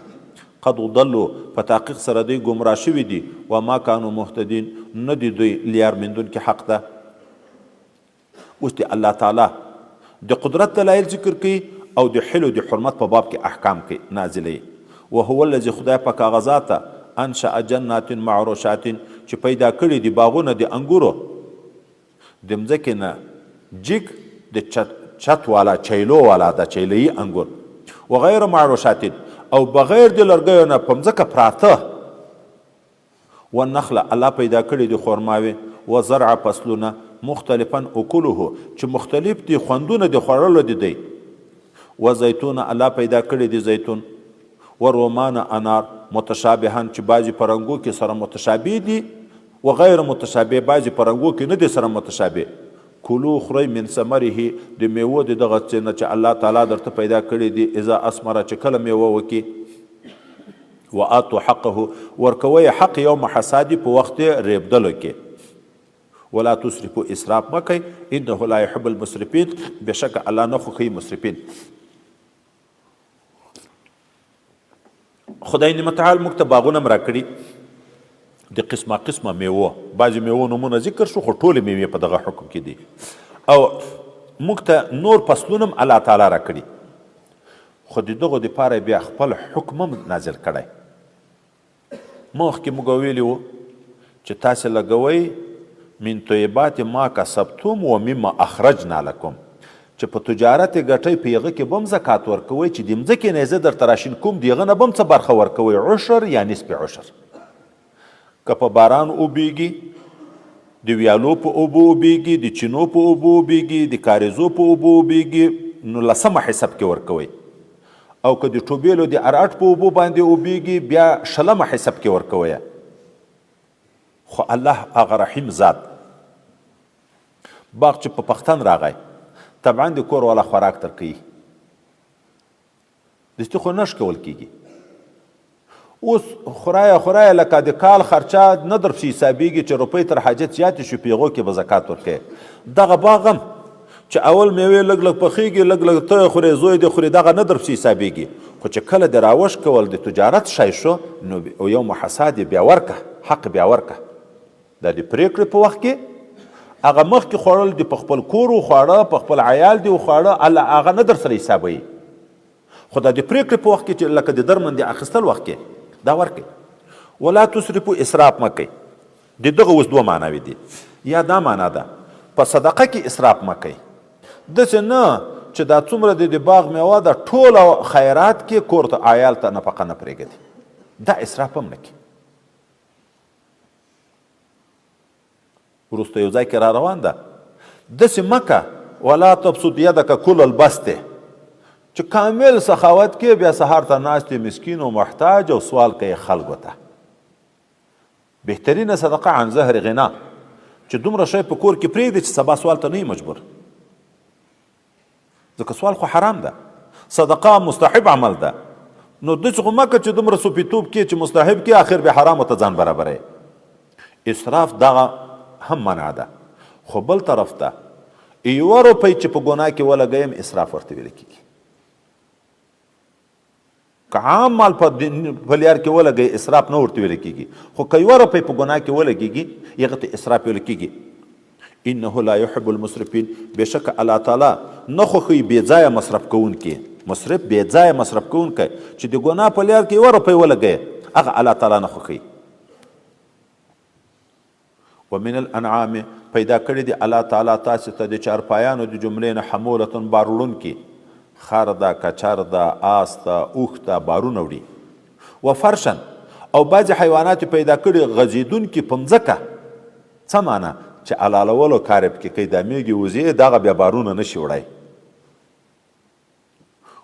Speaker 1: قد ضلوا، په تحقیق سره دوی ګمراه شوي دي، وما کانوا مهتدین، نه دي دوی لیار میندونکي حق ته. اوس د الله تعالی د قدرت دلایل ذکر کوي او د حلو د حرمت په باب کې احکام کوي نازلوي. وهو الذي، خدای پاک هغه ذات انشأ جنات معروشات، چې پیدا کړي دي باغونه د انګورو د مځکې نه جګ د چت والا چیلو والا د چیلوي انګور، وغیر معروشات، او بغیر د لرګیو نه په مځکه پراته، والنخل، الله پیدا کړي دي خورماوې، والزرع، فصلونه، مختلفا اکله، چې مختلف دي خوندونه د خوړلو د دی، والزیتون، الله پیدا کړي دي زیتون، والرمان، انار، متشابها، چې بعضې په رنګو کې سره متشابه دي، وغیر متشابه، بعضې په رنګو کې نه دي سره متشابه، کلو، خورئ، من ثمره، د میوو د دغه څه نه چې الله تعالی درته پیدا کړي دي، اذا اثمر، چې کله میوه وکړي. وآتو حقه، ورکوئ حق، یوم حصادی، په وخت ریبدلو کې. ولا تسرفو، اسراف مه کوئ، انه لا يحب المسرفین، بېشکه الله نه خوښوي مسرفین. خدای متعال موږ ته باغونه هم راکړي د قسمه قسمه میوو، بعضې میوو نومونه ذکر شو خو ټولې میوې په دغه حکم کې دي، او موږ ته نور فصلونه هم الله تعالی راکړي، خو د دغو دپاره بیا خپل حکم هم نازل کړی. مخکې موږ ویلي وو چې تاسې لګوئ من طیبات ما کسبتم و مما اخرجنا لکم، چې په تجارت ګټئ په هغه کې به هم زکات ورکوئ، چې د مځکې نه یې زه درته راشین کوم د هغه نه به هم څه برخه ورکوئ، عشر یا نصف عشر. که په باران اوبیږي، د ویالو په اوبو اوبیږي، د چینو په اوبو اوبیږي، د کاریزو په اوبو اوبیږي، نو لسمه حساب کې ورکوئ. او که د ټوبیلو د ارټ په اوبو باندې اوبیږي، بیا شلمه حساب کې ورکوئ. خو الله هغه رحیم ذات، باغ چې په پښتن راغی، طبعا د کور والا خوراک تر کوي، دستي خو نه ښکول کېږي. اوس خورایه خورایه لکه د کال خرچه نه درپسې حسابېږي چې روپۍ تر حاجت زیاتې شي، په هغو کې به زکات ورکوې. دغه باغ هم چې اول میوې لږ لږ پخېږي، لږ لږ ته خورې، زوی دې خوري، دغه نه درپسې حسابېږي. خو چې کله دې راوښکول د تجارت شی شو، نو یو محصاد یې بیا ورکه، حق بیا ورکه. دا د پرېکړې په وخت کې هغه مخکې خوړل دې په خپل کور وخواړه، په خپل عیال دې وخواړه، الله هغه نه در سره حسابوي. خو دا د پرېکړې په وخت کې چې لکه د درمند د اخیستل وخت کې دا ورکړئ. ولا تسرفو، اسراف مه کوئ. د دغه اوس دوه معناوې دي. یا دا معنا ده په صدقه کې اسراف مه کوئ، داسې نه چې دا څومره د باغ میوه ده ټوله خیرات کې کور ته عیال ته نفقه نه پرېږدي، دا اسراف هم نه کوي. وروسته یو ځای کې را روان ده، داسې مکه ولا تبسط یدک کل البسط، چې کامل سخاوت کې بیا سهار ته ناست مسکین او محتاج او سوال کوي خلکو ته. بهترینه صدقه عن ظهر غنا، چې دومره شی په کور کې پرېږدي چې سبا سوال ته نه مجبور، ځکه سوال خو حرام ده، صدقه مستحب عمل ده. نو داسې خو مه که چې دومره سپیتوب کې چې مستحب کې اخر بیا حرامو ته ځان برابروې. اسراف دغه هم منع ده. خو بل طرف ته یوه روپۍ چې په ګناه کې ولګویم اسراف ورته ویل کېږي. که عام مال په په لیار کې ولګوي اسراف نه ورته ویل کېږي، خو که یوه روپۍ په ګناه کې ولګېږي هغه ته اسراف ویل کېږي. انه لا يحب المسرفين، بېشکه الله تعالی نه خوښوي بې ځایه مصرف کوونکي. مصرف بې ځایه مصرف کوونکی چې د ګناه په لیار کې یوه روپۍ ولګوي هغه الله تعالی نه خوښوي. ومن الانعام، پیدا کړي دي الله تعالی تاسو ته د چارپایانو د جملې نه حمولة بار وړونکي، خر ده، کچر ده، آس ده، اوښ ده، بارونه وړي. وفرشا، او بعضې حیوانات پیدا کړي غځېدونکي په مځکه. څه معنی؟ چې حلالولو کار یې پکې کوي، دا میږې وزې دغه بیا بارونه نشي وړی.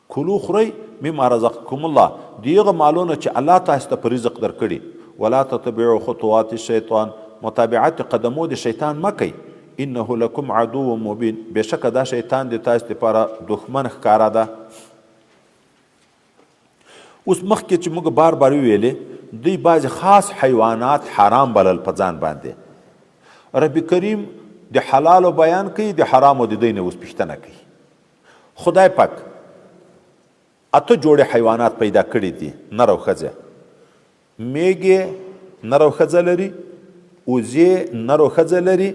Speaker 1: کلو خورئ مما رزقکم الله، د هغه مالونه چې الله تاسو ته په رزق درکړي. ولا تتبعوا خطوات الشیطان، متابعت قدمو د شیطان مه کوئ. انه لکم عدو مبین، بېشکه دا شیطان د تاسو لپاره دښمن ښکاره ده. اوس مخکې چې موږ بار بار ویلې، دوی بعضې خاص حیوانات حرام بلل په ځان باندې. رب کریم د حلالو بیان کوي، د حرامو د دوی نه اوس پوښتنه کوي. خدای پاک اته جوړې حیوانات پیدا کړي دي، نر او ښځه. میږې نر او ښځه لري، اوزې نر او ښځه لري،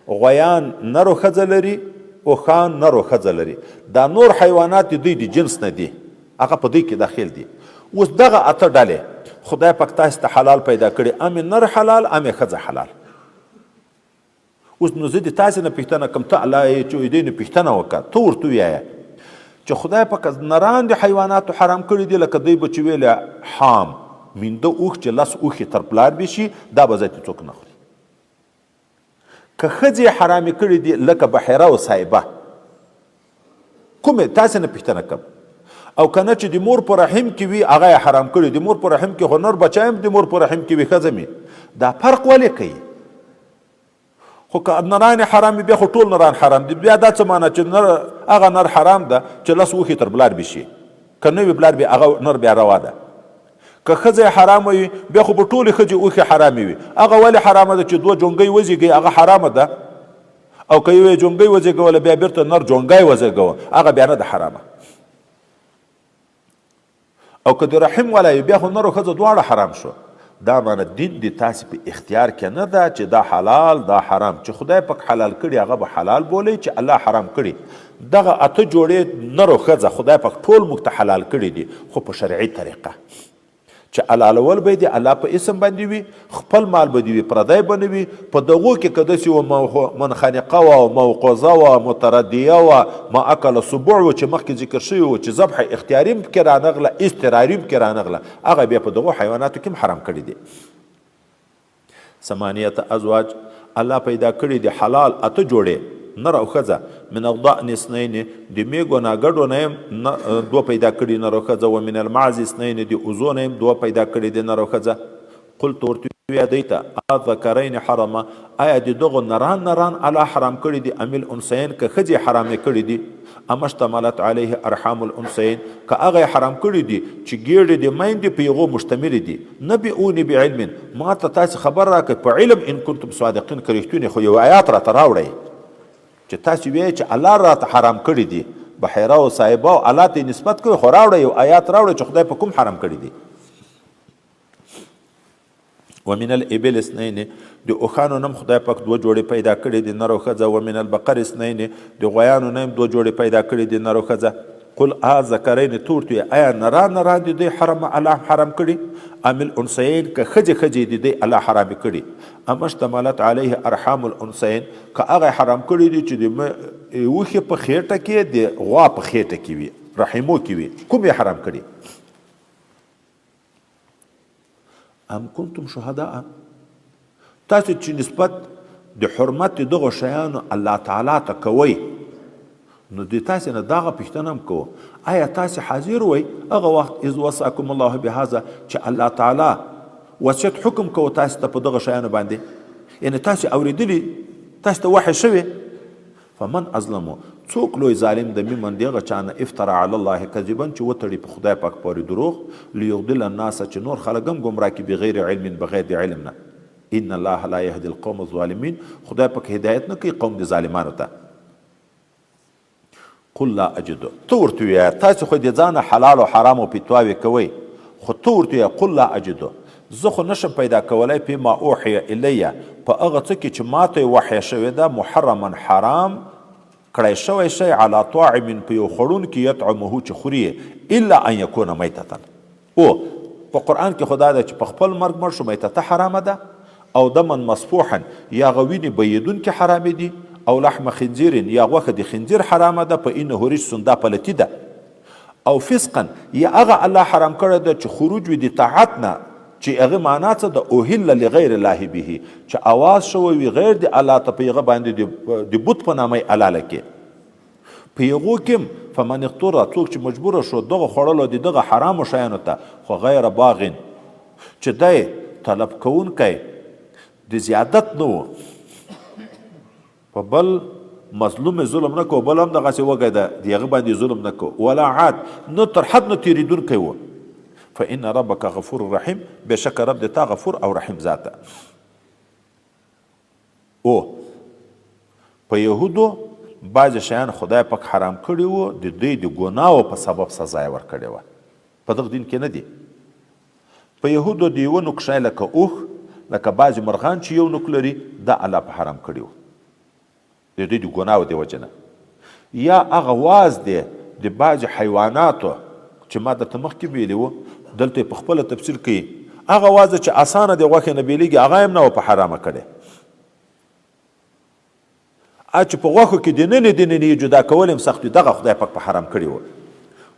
Speaker 1: غویان نر او ښځه لري، اوښان نر او ښځه لري. دا نور حیوانات د دوی د جنس نه دي، هغه په دوی کې داخل دي. اوس دغه اته ډلې خدای پاک تاسو ته حلال پیدا کړي، ام نر حلال ام ښځه حلال. اوس نو زه د تاسې نه پوښتنه کوم، ته الله یې چې دوی نه پوښتنه وکړه، ته ورته ووایه چې خدای پاک نران د حیواناتو حرام کړي دي، لکه دوی به چې ویل حام مینده اوښ چې لس اوښې تر پلار به شي، دا به ځای څوک نه خوري. که ښځې حرامې کړي دي لکه بحیره او صایبه، کومې تاسې نه پوښتنه کوم. او که نه چې د مور په رحم کې وي هغه یې حرام کړي، د مور په رحم کې خو نر بچی هم د مور په رحم کې وي، ښځه مې دا فرق ولې کوي؟ خو که نران حرام بیا خو ټول نران حرام دي، بیا دا څه معنی چې نر هغه نر حرام ده چې لس اوښې تر بلار به شي، که نه وي بلار بیا هغه نر بیا روا ده. که ښځه یې حرامه وي بیا خو به ټولې ښځې اوښې حرامې وي، هغه ولې حرامه ده چې دوه جونګۍ وزیږي هغه حرامه ده، او که یوې جونګۍ وزیږوله بیا بیرته نر جونګی وزیږوه هغه بیا نه ده حرامه. او که د رحم والا وي بیا خو نر او ښځه دواړه حرام شو. دا معنی دین د تاسې په اختیار کې نه ده چې دا حلال دا حرام، چې خدای پاک حلال کړي هغه به حلال بولئ، چې الله حرام کړي دغه اته جوړې نر او ښځه خدای پاک ټول موږ ته حلال کړي دي، خو په شرعي طریقه چې حلالول به د الله په اسم باندې وي، خپل مال به دې وي، پردی به نه وي. په دغو کې که داسې وه منخنقه وه، موقوزه وه، متردیه وه، ما اکل سبع وه چې مخکې ذکر شوي وو چې ذبح اختیاري هم پکې رانغله، اضطراري هم پکې رانغله، هغه بیا په دغو حیواناتو کې هم حرام کړي دي. ثمانیة ازواج، الله پیدا کړي دي حلال اته جوړې نر او ښځه، من الضأن اثنین، د میږو ناګډو نه هم دوه پیدا کړي نر او ښځه، ومن المعز اثنین، د اوزو نه هم دوه پیدا کړي دي نر او ښځه. قلت ورته ویا دی ته الذکرین حرم، آیا د دغو نران نران الله حرام کړي دي، ام الانثیین، که ښځې حرامې کړي دي، ام اشتملت علیه ارحام الانثیین، که هغه یې حرام کړي دي چې ګېډې د میندې په هغو مشتملې دي. نبئوني بعلم، ما ته تاسې خبر راکړئ په علم، ان کنتم صادقین، که رښتوني، خو یو آیات راته راوړئ چې تاسې ویئ چې الله راته حرام کړي دي. بحیره او صاحبه او الله ته یې نسبت کوي، خو راوړئ یو آیات راوړئ چې خدای په کوم حرام کړي دي. ومن الابل اثنین، د اوښانو نم خدای پاک دوه جوړې پیدا کړې دي، نر او ښځه. ومن البقر اثنین، د غویانو نه هم دوه جوړې پیدا کړې دي، نر او ښځه. قل آ ذکرین، ته ورته وایې آیا نران نران دي دوی حرم الله حرام کړي، ام الانثیین، که ښځې ښځې دي دوی الله حرامې کړي، ام اشتملت علیه ارحام الانثیین، که هغه حرام کړي دي چې د اوښې په خېټه کې د غوا په خېټه کې وي، رحمو کې وي، کوم یې حرام کړي؟ ام کنتم شهداء، تاسو چې نسبت د حرمت دغو شیانو الله تعالی ته کوئ، نو د تاسو نه دغه پوښتنه هم کوو، آیا تاسو حاضر وئ هغه وخت اذ وصاکم الله بهذا، چې الله تعالی وصیت حکم کوو تاسو ته په دغه شیانو باندې، یعنی تاسو اورېدلي، تاسو ته وحی شوې. فمن اظلم، څوک لوی ظالم د ممن د هغه چا نه افترا علی الله کذبا، چې وتړي په خدای پاک پورې دروغ، لیضل الناس، چې نور خلک هم ګمراه کړي، بغیر علم، بغیر د علم نه. ان الله لا یهدی القوم الظالمین، خدای پاک هدایت نه کوي قوم د ظالمانو ته. قل لا اجد، ته ورته ووایه، تاسې خو د ځانه حلال او حرامو فتواوې کوئ، خو ته ورته ووایه قل لا اجد، زه خو نشم پیدا کولای فيما اوحي الی، په هغه څه کې چې ماته یې وحی شوې ده، محرما، حرام کړی شوی شی، علی طاعم، په یو خوړونکي، یطعمه، چې خوري یې، الا ان یکون میتة. او په قرآن کې خو دا ده چې په خپل مرګ مړ شو میتته حرامه ده، او دما مسفوحا، یا هغه وینې بهیدونکې حرامې دي، او لحم خنزیر، یا غوښه د خنزیر حرامه ده، فانه رجس، دا پلتي ده، او فسقا، یا هغه الله حرام کړی ده چې خروج وي د طاعت نه، چې هغه معنا څه ده، اهل لغیر الله به، چې اواز شوی وي غیر د الله ته په هغه باندې د بت په نامه یې حلاله کړي. په هغو کې هم فمن اضطر، څوک چې مجبور شو دغه خوړلو د دغه حرامو شیانو ته، خو غیر باغ، چې دی طلب کوونکی د زیادت نه و، په بل مظلوم ظلم نه کو، بل هم دغسې وږی ده د هغه باندې ظلم نه کو، ولا عاد، نه تر حد نه تېرېدونکی و، فإن ربک غفور رحیم، بېشکه رب د تا غفور او رحیم ذات ده. او په یهودو بعضې شیان خدای پاک حرام کړي وو، د دوی د ګناو په سبب سزا یې ورکړې وه، په دغه دین کې نه دي. په یهودو د یوه نوک شی لکه اوښ، لکه بعضې مرغان چې یو نوک لري، دا الله په حرام کړي وو د دوی د ګناو د وجې نه. یا هغه واز دی د بعضې حیواناتو چې ما درته مخکې ویلي وو، دلته یې په خپله تفصیل کوي، هغه واز چې اسانه د غوښې نه بېلېږي هغه یې هم نه وه په حرامه کړې. چې په غوښو کې دننې دننې یې جدا کول هم سخت وي، دغه خدای پاک په حرام کړي وو.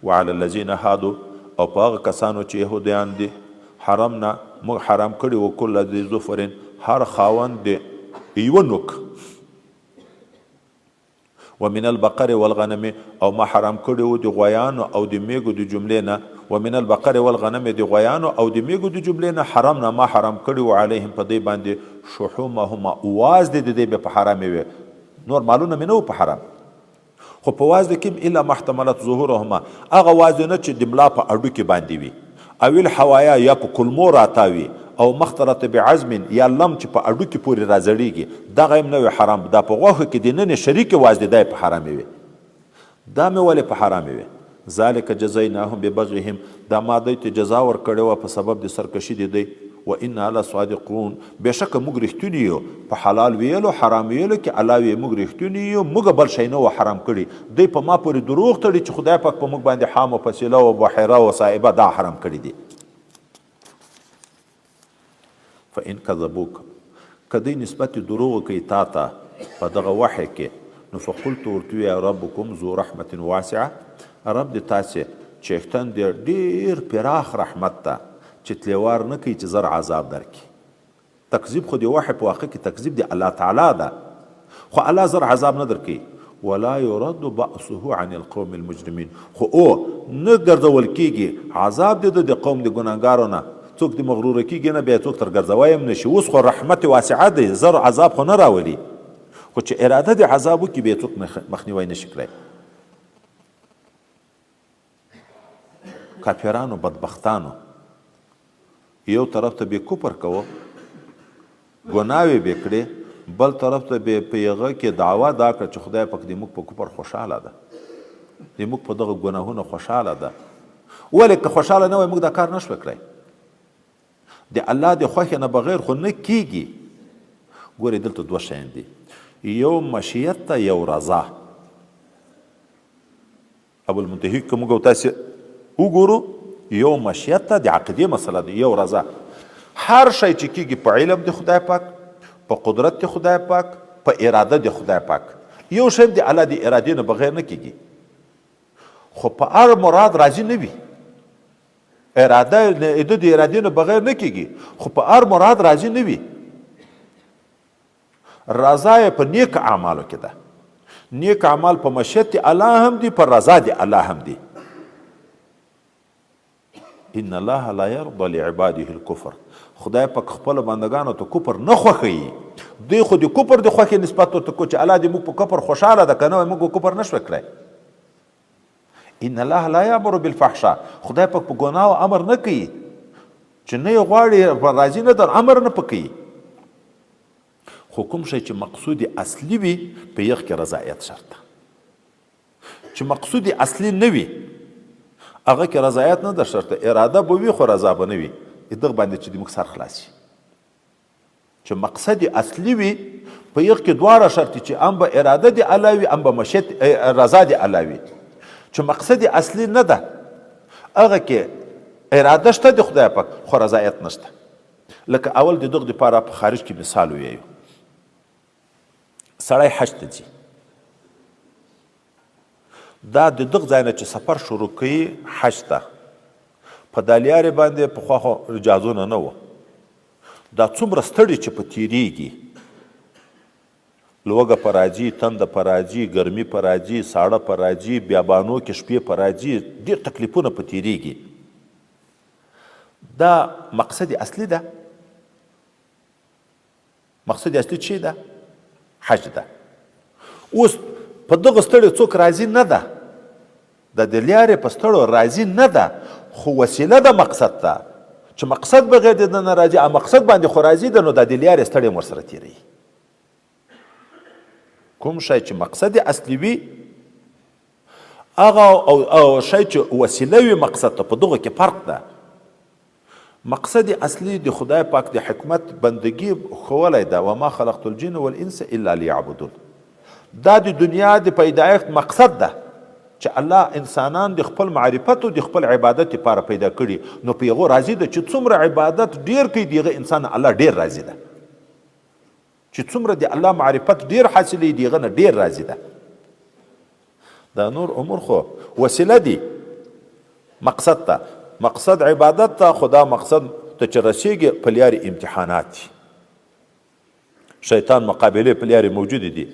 Speaker 1: وعلى الذین هادو، او په هغه کسانو چې یهودیان دي، حرمنا، موږ حرام کړي وو، کل ذی ظفر، هر خاوند د یوه نوک، ومن البقر والغنم، او ما حرام کړي وو د غویانو او د میږو د جملې نه، ومن البقر والغنم، د غویانو او د میږو د جملې نه حرمنا، ما حرام کړي وو، علیهم، په دوی باندې، شحومهما، واز دې د دې به په حرامې وې، نور مالونه مې نه وو په حرام، خو په واز دې کې الا ما احتملت ظهورهما، هغه واز نه چې د ملا په اډو کې باندې وي، او الحوایا، یا په کولمو راتاوي، او مختلط بعظم، یا لم چې په اډو کې پورې راځړېږي، دغه هم نه وي حرام، دا په غوښو کې د ننې شریکې واز دې، دا یې په حرامې وي. دا مې ولې په حرامې وي؟ ذلک جزیناهم ببغیهم، دا ما دوی ته جزا ورکړې وه په سبب د سرکشي د دوی، وانا لصادقون، بېشکه موږ رښتوني یو په حلال ویلو حرام ویلو کې، الله وی موږ رښتوني یو، موږ بل شی نه وو حرام کړي، دوی په ما پورې دروغ تړي چې خدای پاک په موږ باندې حام او فصیله او بحیره او صائبه دا حرام کړي دي. فإن کذبوک، که دوی نسبت دروغ کوي تا ته په دغه وحی کې، نو فقل، ته ورته ووایه، ربکم ذو رحمة واسعة، رب د تاسې څښتن دی ډېر پراخ رحمت ته چې تلوار نه کوي چې زر عذاب درکړي. تکذیب خو د وحی په واقع کې تکذیب د الله تعالی ده، خو الله زر عذاب نه درکوي. ولا يرد بأسه عن القوم المجرمين، خو او نه ګرځول کیږي عذاب د ده د قوم د ګناهګارو نه. څوک دې مغروره کېږي نه، بیا څوک تر ګرځوی هم نه شي. اوس خو رحمت واسعه دی، زر عذاب خو نه راولي، خو چې اراده د عذاب وکړي بیا څوک مخنیوی نه شي کړی. کافرانو بدبختانو یو طرف ته به کفر کوو، ګناوې به کړې، بل طرف ته به په هغه کې دعوه دا کړه چې خدای پاک دې موږ په کفر خوشحاله ده، دې موږ په دغه ګناهونو خوشحاله ده. ولې که خوشحاله نه وای موږ دا کار نه شوی کړی. د الله د خوښې نه بغیر خو نه کیږي. ګورې دلته دوه شیان دي، یو مشیت ته، یو رضا. ابو المنتهی که موږ تاسو وګورو، یو مشیت ته د عقیدې مسله ده، یو رضا. هر شی چې کیږي په علم د خدای پاک، په قدرت د خدای پاک، په اراده د خدای پاک، یو شی د الله د ارادې نه بغیر نه کیږي. خو په هر مراد راضي نه وي. اراده د ارادې نه بغیر نه کیږي، خو په هر مراد راضي نه وي. رضا یې په نیک اعمالو کې ده. نیک اعمال په مشیت دی الله هم دی، په رضا دی الله هم دی. ان الله لا يرضى لعباده الكفر، خدای پاک خپل بندگانو ته کفر نه خوښوي. دوی خو د کفر د خوښې نسبت ورته کو چې الله دې موږ په کفر خوشحاله ده، که نه موږ کفر نه شوی کړی. ان الله لا یامر بالفحشاء، خدای پاک په ګناه امر نه کوي، چې نه یې غواړي راضي نه ده امر نه پکوي. خو کوم شی چې مقصود اصلي وي په یخ کې رضایت شرط ده، چې مقصود اصلي نه وي هغه کې رضایت نه ده شرط. اراده به وي خو رضا به نه وي. دغه باندې چې د موږ سر خلاص شي چې مقصد اصلي وي په یخ کې دواړه شرط چې ام به اراده دی الله وي، ام به مشیت رضا دی الله وي. چې مقصد اصلي نه ده هغه کې اراده شته د خدای پاک خو رضایت نشته. لکه اول د دغه دپاره په خارج کې مثال ویایو، سړی حج ته ځي، دا د دغه ځای نه چې سفر شروع کوي حج ته، په دا لیارې باندې پخوا خو اجازونه نه وه، دا څومره ستړي چې په تیریږي، لوږه په راځي، تنده په راځي، ګرمي په راځي، ساړه په راځي، بیابانو کې شپې په راځي، ډېر تکلیفونه په تیریږي. دا مقصد اصلي ده. مقصد اصلي چی ده؟ حج ده. اوس په دغه ستړي څوک راضي نه ده، د دې لارې په ستړو راضي نه ده، خو وسیله ده مقصد ته، چې مقصد بغیر د نه راضي، ا مقصد باندې خو راضي ده، نو د دې لارې ستړې مور سره تیروي. کوم شی چې مقصد اصلي وي هغه او شی چې وسیله وي مقصد ته، په دغه کې فرق ده. مقصد اصلي د خدای پاک د حکمت بندگی ښوولی ده، وما خلقت الجن والانس الا ليعبدون. دا د دنیا د پیدایښت مقصد ده چې الله انسانان د خپل معرفت او د خپل عبادت لپاره پیدا کړي، نو په هغو راضي ده چې څومره عبادت ډیر کوي د هغه انسان الله ډیر راضي ده، چې څومره د الله معرفت ډیر حاصلوي د هغه نه ډیر راضي ده. دا نور امور خو وسیله دي مقصد ته، مقصد عبادت ته، خو دا مقصد ته چې رسیږي په لیارې امتحانات دي، شیطان مقابلې په لیارې موجود دي،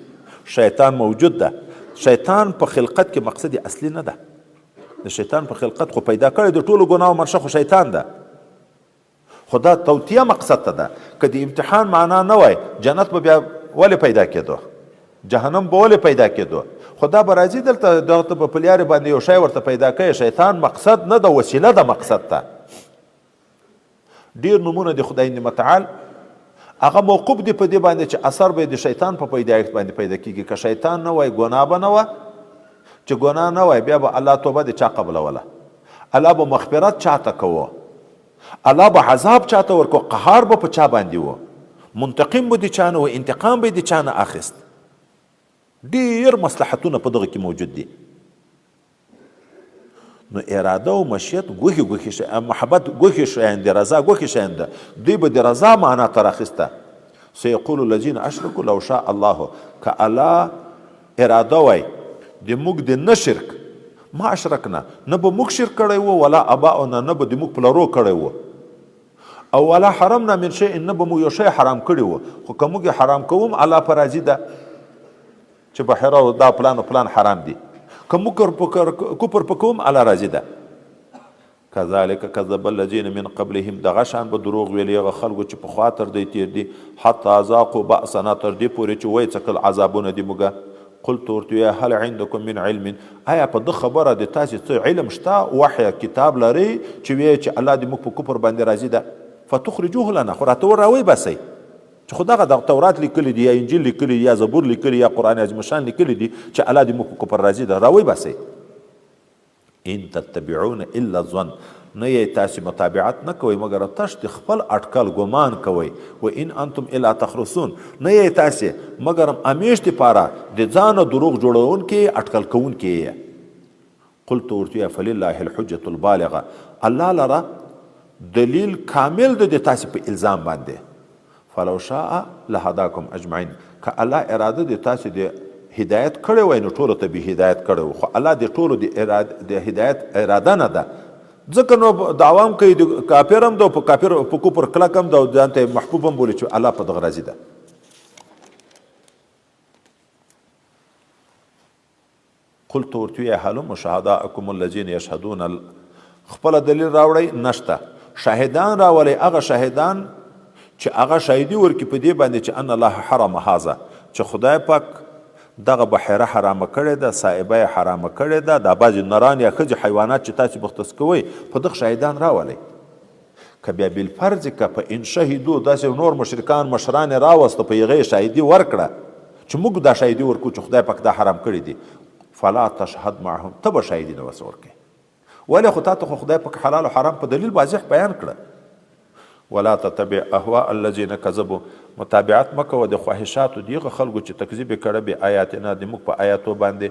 Speaker 1: شیطان موجود ده. شیطان په خلقت کې مقصد اصلي نه ده، د شیطان په خلقت خو پیدا کړی د ټولو ګناو منشه خو شیطان ده، خو دا توطیه مقصد ته ده. که د امتحان معنا نه وای جنت به بیا ولې پیدا کېدو، جهنم به ولې پیدا کېدو؟ خو دا به راځي دلته دغه ته به په لیارې باندې یو شی ورته پیدا کوي. شیطان مقصد نه ده، وسیله ده مقصد ته. ډېر نومونه د خدای متعال هغه موقوف دی په دې باندې چې اثر به د شیطان په پیدایښت باندې پیدا کیږي. که شیطان نه وای ګناه به نه وه، چې ګناه نه وای بیا به الله توبه د چا قبلوله، الله به مغفرت چاته کوه، الله به عذاب چاته ورکو، قهار به په چا باندې و، منتقم به د چا نه و، انتقام به د چا نه اخیست. ډېر مصلحتونه په دغه کې موجود دي. نو اراده او مشیت ګوښې ګوښې شي، محبت ګوښې شیان دي، رضا ګوښې شیان ده. دوی به د رضا معنا ته راخیسته. سیقول الذین اشرکوا لو شاء الله، که الله اراده وای د موږ د نه شرک، ما اشرکنا، نه به موږ شرک کړی وو، ولا اباؤنا، نه به د موږ پلرو کړی وو، او ولا حرمنا من شیء، نه به موږ یو شی حرام کړی وو. خو که موږ یې حرام کوم الله په راضي ده چې بحیره او دا پلان او پلان حرام دي. که موږ کفر په کوم الله راضي ده. کذالک کذب الذین من قبلهم، دغه شان به دروغ ویلي هغه خلکو چې پخوا تر دی تیر دي، حتی ذاقوا بأسنا، تر دې پورې چې ویې څکل عذابونه دي موږ. قلت، ورته ووایه، هل عندکم من علم، ایا په ده خبره د تاسې څه علم شته، وحی کتاب لرئ چې ویې چې الله دې موږ په کفر باندې راضي ده، فتخرجوه لنا، خو راته ور راویې باسئ چې خو دغه د تورات لیکلي دي یا انجیل لیکلي یا زبور لیکلي یا قرآن عظیم الشان لیکلي دي چې الله دې موږ په کفر راضي ده، راویې باسئ. ان تتبعون الا الظن، نه یی تاسې متابعت نه کوئ مګر تش د خپل اټکل ګمان کوئ، و ان انتم الا تخرصون، نه یی تاسې مګرم امیش دپاره د ځانه دروغ جوړونکي اټکل کوونکي یی. قلت، ورته ووایه، فلله الحجة البالغة، الله لره دلیل کامل ده د تاسې په الزام باندې، فلو شاء لهداکم اجمعین، که الله اراده د تاسو د هدایت کړی وای نو ټولو ته به هدایت کړی و، خو الله د ټولو د اراده د هدایت اراده نه ده، ځکه نو دعوام کوي د کافر هم ده، په کافر په کفر کلک هم ده او ځان ته محبوب هم بولي چې الله په دغه راضي ده. قلت، ورته ووایه، هلمو شهداءکم الذین یشهدون، خپله دلیل راوړئ، نشته، شاهدان راولئ، هغه شاهدان چې هغه شاهدي ورکړي په دې باندې چې ان الله حرم هذا، چې خدای پاک دغه بحیره حرامه کړې ده، صائبه یې حرامه کړې ده، دا بعضې نران یا ښځې حیوانات چې تاسې مختص کوئ، په دغه شاهدان راولئ. که بیا بالفرض که په ان شهیدو داسې نور مشرکان مشران یې راوسته، په هغه یې شاهدي ورکړه چې موږ دا شاهدي ورکو چې خدای پاک دا حرام کړي دي، فلا تشهد معهم، ته به شاهدي نه ورسره ورکوې، ولې؟ خو تا ته خو خدای پاک حلال او حرام په دلیل واضح بیان کړه. ولا تتبع اهواء الذين كذبوا، متابعت مکوه د خواهشاتو دیغه خلکو چې تکذیب یې کړی به آیاتنا، د موږ په آیاتو باندې،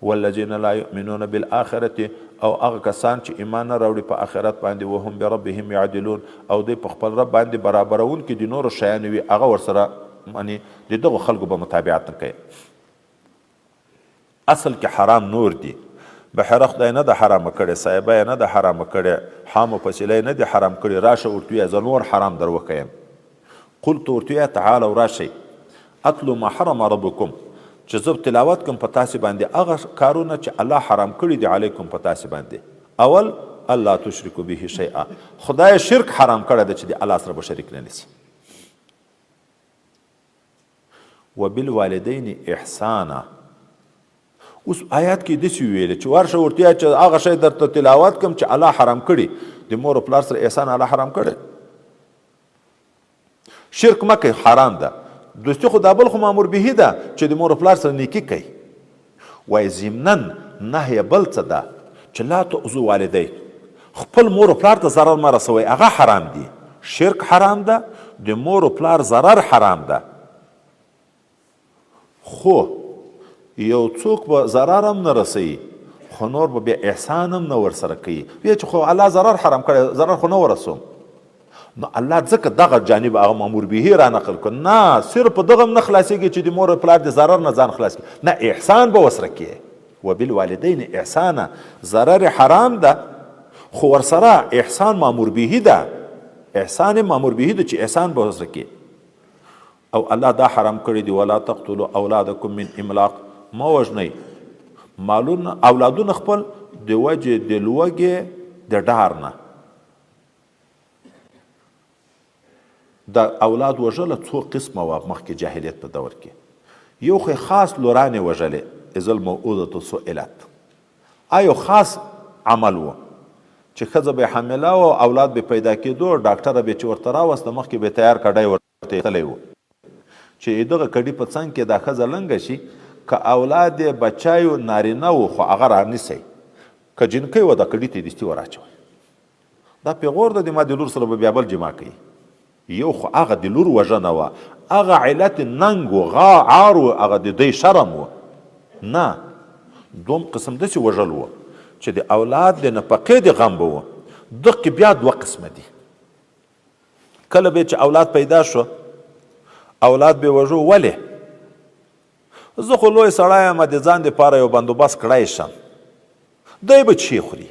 Speaker 1: والذین لا یؤمنون بالآخرة، او هغه کسان چې ایمان نه راوړي په آخرت باندې، وهم بربهم یعدلون، او دوی په خپل رب باندې برابرونکي د نورو شیانو وي، هغه ورسره معنی د دغو خلکو به متابعت نه کوي. اصل کې حرام نور دي، بحیره خدای نه ده حرامه کړې، صاحبه یې نه ده حرامه کړې، حام او فصیله یې نه دي حرام کړي، راشه ورته ووایه زه نور حرام در وښیم. قلت، ورته ووایه، تعالو، راشئ، اتلو ما حرم ربکم، چې زه تلاوت کوم په تاسې باندې هغه کارونه چې الله حرام کړي دي علیکم په تاسې باندې. اول، الله تشرکو به شیئا، خدای شرک حرام کړی دی چې د الله سره به شریک نه نیسي. وبالوالدین احسانا، اوس آیات کې داسې ویل چې ورشه ورته چې هغه شی درته تلاوت کوم چې الله حرام کړي، د مور او پلار سره احسان الله حرام کړی، شرک مه کوئ حرام ده، دوستي خو دا بل خو مامور به ده چې د مور او پلار سره نیکي کوي. وای ضمنا نهی بل څه ده چې لا تؤذو والدیک، خپل مور او پلار ته ضرر مه رسوئ، هغه حرام دي. شرک حرام ده، د مور او پلار ضرر حرام ده، خو یو څوک به ضرر هم نه رسوي خو نور به بیا احسان هم نه ورسره کوي، وی چې خو الله ضرر حرام کړی، ضرر خو نه ورسوم، نو الله ځکه دغه جانب هغه مامور به را نقل کړ، نه صرف په دغه هم نه خلاصېږي چې د مور او پلار د ضرر نه ځان خلاص کړي، نه احسان به ورسره کوي. وبالوالدین احسانا، ضرر حرام ده خو ورسره احسان مامور به ده، احسان مامور به ده چې احسان به ورسره کوي. او الله دا حرام کړی دی، ولا تقتلوا اولادکم من املاق، مه وژنئ مالونه اولادونه خپل د وجې د لوږې د ډار نه. د اولاد وژله څو قسمه وه مخکې جاهلیت په دور کې. یو خو خاص لورانې وژلې، اذا الموءودة سئلت، آیو خاص عمل و چې ښځه به حامله او اولاد به پیدا کېدو، ډاکټره به چې ورته راوسته مخکې به تیار کډی ورته ایستلی و چې دغه کډي په څنګ کې دا ښځه لنګه شي، که اولاد یې بچی و نارینه و خو هغه رانیسئ، که جینکۍ وه دا کډي ته یې دستي وراچوئ، دا پیغور ده د ما د لور سره به بیا بل جما کوي. یو خو هغه د لور وژنه وه، هغه علت ننګ و غا عار و، هغه د دوی شرم و. نه، دوم قسم داسې وژل و چې د اولاد د نفقې د غم به و. دغه بیا دوه قسمه دي. کله به چې اولاد پیدا شو اولاد به وژو، ولې؟ زه خو لوی سړی یم، د ځان دپاره یو بندوبست کړی شم، دی به چی خوري؟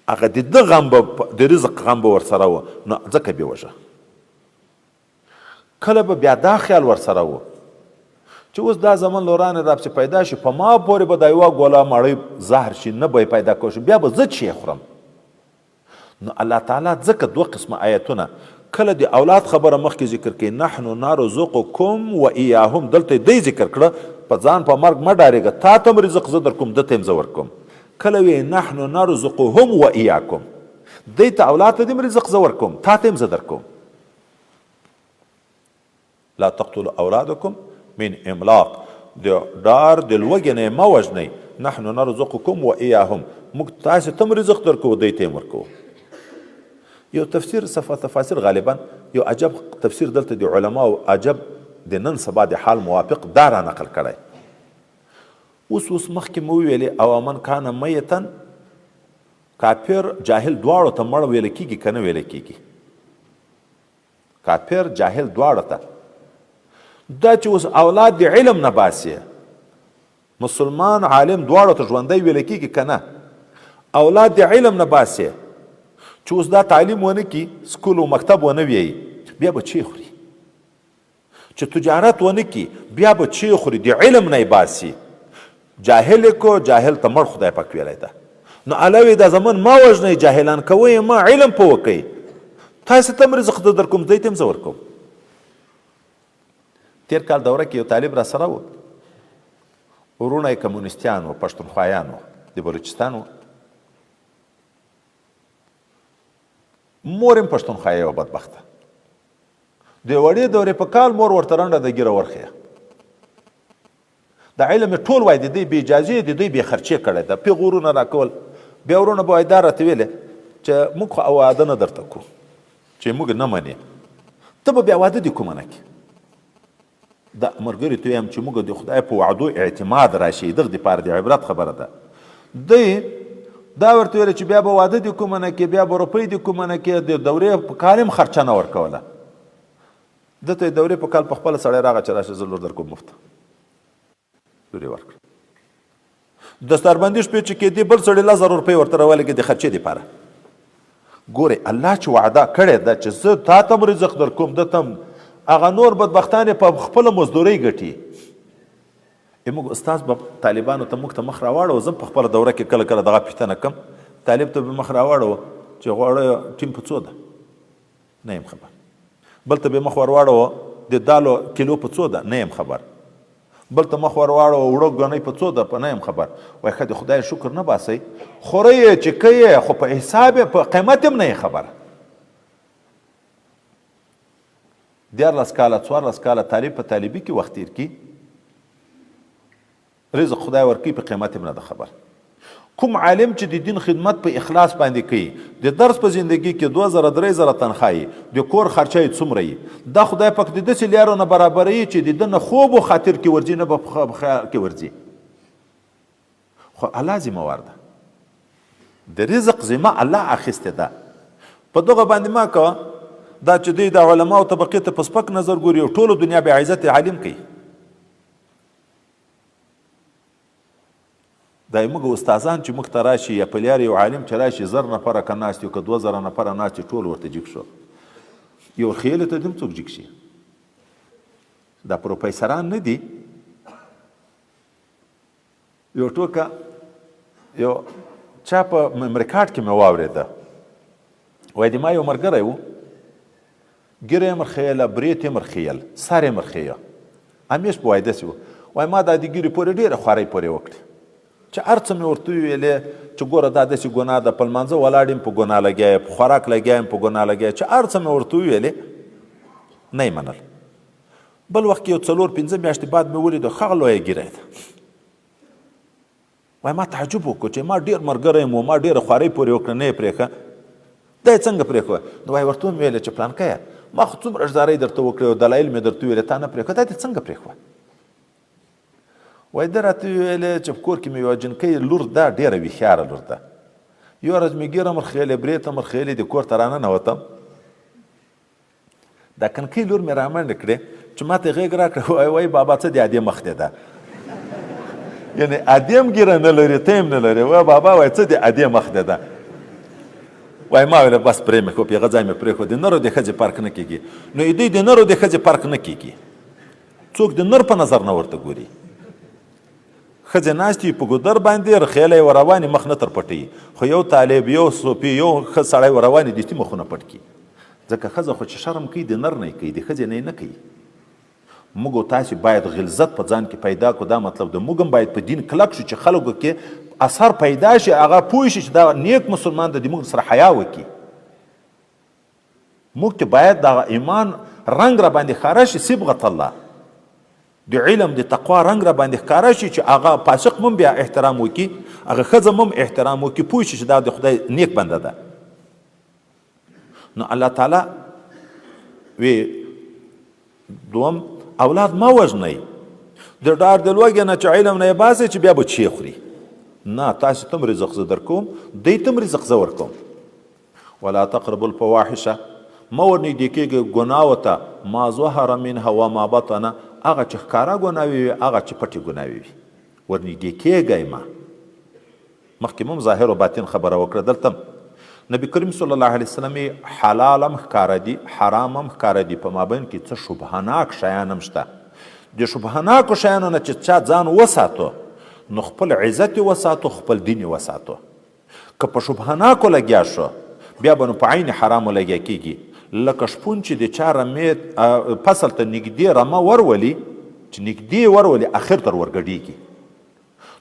Speaker 1: هغه د ده غم به، د رزق غم به ورسره و، نو ځکه بې وژه. کله به بیا دا خیال ورسره و چې اوس دا زمن لورانې راپسې پیدا شي، په ما پورې به دا یوه ګوله مړۍ زهر شي، نه به یې پیدا کوی شي، بیا به زه چی خورم؟ نو الله تعالی ځکه دوه قسمه آیتونه کله د اولاد خبره مخکې ذکر کوي، نحن نرزقکم و ایاهم، دلته دی ذکر کړه، په ځان په مرګ مه ډارېږه، تا ته هم رزق زه درکوم، ده ته هم زه ورکوم. کله وی نحن نرزقهم و ایاکم، دی ته اولاد ته دې هم رزق زه ورکوم، تا ته هم زه درکوم. لا تقتلوا اولادکم من املاق، د ډار د لوږې نه یې مه وژنئ، نحن نرزقکم و ایاهم، موږ تاسې ته هم رزق درکوو، دوی ته یې هم ورکوو. یو تفسیر صفه تفاسیر غالبا یو عجب تفسیر دلته د علماو عجب د نن سبا د حال موافق دا را نقل کړی. اوس اوس مخکې مو ویلې او من کان میتا، کافر جاهل دواړو ته مړ ویل کیږي که نه ویل کیږي؟ کافر جاهل دواړه ته. دا چې اوس اولاد د علم نه باسي، مسلمان عالم دواړو ته ژوندی ویل کېږي که نه؟ اولاد د علم نه باسي چې اوس دا تعلیم ونه کړي، سکول او مکتب ونه ویایي، بیا به چی خوري؟ چې تجارت ونه کړي، بیا به چی خوري؟ د علم نه یې باسي. جاهل یې کو، جاهل ته مړ خدای پاک ویلی ده. نو الله وی دا زمن ما وژنئ، جاهلان کوئ ما، علم په وکئ، تاسې ته هم رزق زه درکوم، دوی ته هم زه ورکوم. تېر کال دوره کې یو طالب را سره و، وروڼه یې کمونستیان وو، پښتونخوایان وو، د بلوچستان وو، مور یې هم پښتونخوایي وه بدبخته. د وړې دورې په کال مور ورته رنډه د ږیره ورښیه. د علم یې ټول وای د دوی بې اجازې د دوی بې خرچې کړی ده، پیغورونه راکول. بیا وروڼه به وایي دا راته ویلې چې موږ خو واده نه درته کوو چې موږ نه منې، ته به بیا واده دې کومه نه کړې. دا ملګري ته وایم چې موږ د خدای په وعدو اعتماد راشي، دغه دپاره د عبرت خبره ده. دی دا ورته ویل چې بیا به واده دې کومه نه کړې، بیا به روپۍ دې کومه نه کړې، د دورې په کال هم خرچه نه ورکوله. ده ته دورې په کال په خپله سړی راغی چې راشه زه لور درکوم مفته، لور یې ورکړه. دستاربندي شپې چې کېدې بل سړي 10,000 روپۍ ورته راولېږې د خرچې دپاره. ګورئ الله چې وعده کړې ده چې زه تا ته هم رزق درکوم، ده ته هم، هغه نور بدبختان یې په خپله مزدورۍ ګټي. موږ استاد به طالبانو ته موږ ته مخ راواړوه، زه په خپله دوره کې کله کله دغه پوښتنه کوم، طالب ته به مخ راواړوه چې غواړی ټیم په څو ده، نه یم خبر. بل ته به مخ ورواړوه د دالو کیلو په څو ده، نه یم خبر. بل ته مخ ورواړوه وړو ګنۍ په څو ده، په نه یم خبر. وای ښه د خدای شکر نه باسئ، خورئ یې چې کوي یې، خو په حساب یې په قیمت یې هم نه یې خبر. 13 کاله 14 کاله طالب په طالبي کې وخت تېر کړي، رزق خدای ورکوي، په قیمت هم نه ده خبر. کوم عالم چې د دین خدمت په اخلاص باندې کوي، د درس په زندگی کې 2000 3000 تنخواه یي، د کور خرچه یې څومره یي، دا خدای پاک د داسې لیارو نه برابروي چې د ده نه خوب و خاطر کې ورځي، نه به په خیال کې ورځي. خو الله ذمه وار ده، د رزق ذمه الله اخیستې ده. په دغه باندې ما کوه دا چې دوی د علماو طبقې ته په سپک نظر ګوري او ټوله دنیا بې عزت عالم کوي. دا موږ استادان چې موږ ته راشي یا په لار یو عالم چې راشي، 1000 نفره که ناست یو که 2000 نفره ناست یو، ټول ورته جګ شو. یو خیل ته دم څوک جګ شي؟ دا پروفیسران نه دي. یو ټوکه یو چا په ریکارډ کې مې واورېده، وایي د ما یو ملګری و، ږیره یې مرخیله، برېت یې مرخیل، سر یې مرخیه، همیش به وایي داسې و. وایي ما دا د ږیرې پورې ډېره خوارۍ پورې وکړې، چې هر څه مې ورته وویلې چې ګوره دا داسې ګناه ده، په لمانځه ولاړ یم په ګناه لګیا یم، په خوراک لګیا یم په ګناه لګیا یم، چې هر څه مې ورته وویلې نه یې منل. بل وخت کې یو 4-5 میاشتې بعد مې ولیده ښه لویه ږیره ده. وایي ما تعجب وکړو چې ما ډېر ملګری یم، ما ډېره خوارۍ پورې وکړه، نه یې پرېښه، دا یې څنګه پرېښوه؟ نو وایي ورته ومې ویلې چې پلانکیه ما خو څومره زارۍ درته وکړې او دلایل مې درته وویلې، تا نه پرېښوه، دا دې څنګه پرېښوه؟ وایي ده راته وویلې چې په کور کې مې یوه جنکۍ لور ده، ډېره هوښیاره لور ده، یوه ورځ مې ږیره مرخیلې، برېته مرخیلې، د کور ته راننوتم، دا کنکۍ لور مې رامنډه کړې چې ما ته غېږ راکړه، وای وای بابا څه د ادې مخ دی ده، یعنې ادې هم ږیره نه لري، ته هم نه لرې، وای بابا وای څه د ادې مخ دی ده. وای ما ویل بس پرې مې ښو، په هغه ځای مې پرېښود، د نر او د ښځې فرق نه کېږي. نو دوی د نر او د ښځې فرق نه کېږي، څوک د نر په نظر نه ورته ګوري. ښځې ناستې وي په ګودر باندې رخیلی ور روانې مخ نه تر پټوي، خو یو طالب، یو صوفي، یو ښه سړی ور روانې دستي مخونه پټ کړي. ځکه ښځه خو چې شرم کوي د نر نه یې کوي، د ښځې نه یې نه کوي. موږ او تاسې باید غلظت په ځان کې پیدا کړو، دا مطلب د موږ هم باید په دین کلک شو چې خلکو کې اثر پیدا شي، هغه پوه شي چې دا نیک مسلمان دی، د موږ سره حیا وکړي. موږ ته باید دغه ایمان رنګ را باندې ښکاره شي، صبغت الله، د علم د تقوا رنګ را باندې ښکاره شي چې هغه فاسق مم بیا احترام وکړي، هغه ښځه مم احترام وکړي، پوه شي چې دا د خدای نیک بنده ده. نو الله تعالی وی دوم اولاد ما وژنئ د ډار د لوږې نه چې علم نه یې باسئ چې بیا به چی خوري. نه، تاسو ته هم رزق زه درکوم، دوی ته هم رزق زه ورکوم. ولا تقربوا الفواحش، مه ورنږدې کېږئ ګناوو ته، ما ظهر منها وما بطن، هغه چې ښکاره ګناوې وي، هغه چې پټې ګناوې وي، ورنږدې کېږئ مه. مخکې مو هم ظاهر او باطن خبره وکړه، دلته هم نبی کریم صلی الله علیه وسلم یې حلال هم ښکاره دي، حرام هم ښکاره دي، په مابین کې څه شبهناک شیان هم شته. د شبهناکو شیانو نه چې چا ځان وساتو نو خپل عزت یې وساتو، خپل دین یې وساتو. که په شبهناکو لګیا شو بیا به نو په عین حرامو لګیا کیږي، لکه شپون چې د چا رمې فصل ته نږدې رمه ورولي، چې نږدې ورولي اخر تر ورګډیږي.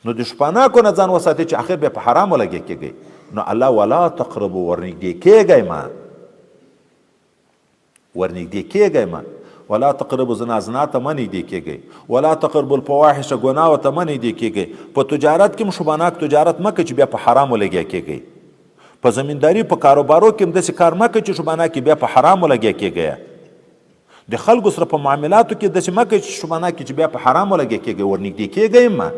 Speaker 1: نو د شپناکو نه ځان وساتي چې اخر بیا په حرامو لګیا کیږي. نو الله ولا تقربو، ورنږدې کیږئ مه، ورنږدې کیږئ مه، ولا تقربو زنا، زنا ته مه نږدې کیږئ، ولا تقربو الفواحش، ګناو ته مه نږدې کیږئ. په تجارت کې هم شباناک تجارت مه کوئ چې بیا په حرامو لګیا کیږئ. په زمینداري په کاروبارو کې هم داسې کار مه کوئ چې شباناک بیا په حرامو لګیا کیږئ. د خلکو سره په معاملاتو کې داسې مه کوئ چې شباناک چې بیا په حرامو لګیا کیږئ، ورنږدې کیږئ مه.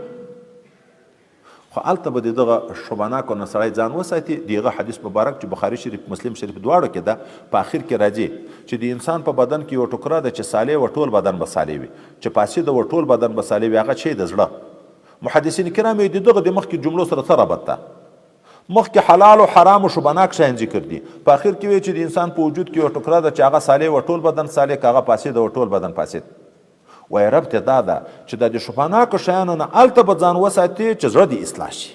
Speaker 1: خو هلته به د دغه شبناکو نه سړی ځان وساتي. د هغه حدیث مبارک چې بخاري شریف مسلم شریف دواړو کې ده، په اخر کې راځي چې د انسان په بدن کې یوه ټوکره ده چې صالح وه ټول بدن به صالح وي، چې فاسده وه ټول بدن به صالح وي، هغه چې د زړه. محدثین کرام یې د دغه د مخکې جملو سره څه ربط ده؟ مخکې حلال او حرام او شبناک شیان ذکر دي، په اخر کې وایي چې د انسان په وجود کې یوه ټوکره ده چې هغه صالح وه ټول بدن صالح، که هغه فاسده وه ټول بدن فاسد. وایي ربط یې دا ده چې دا د شبهناکو شیانو نه هلته به ځان وساتې چې زړه دې اصلاح شي.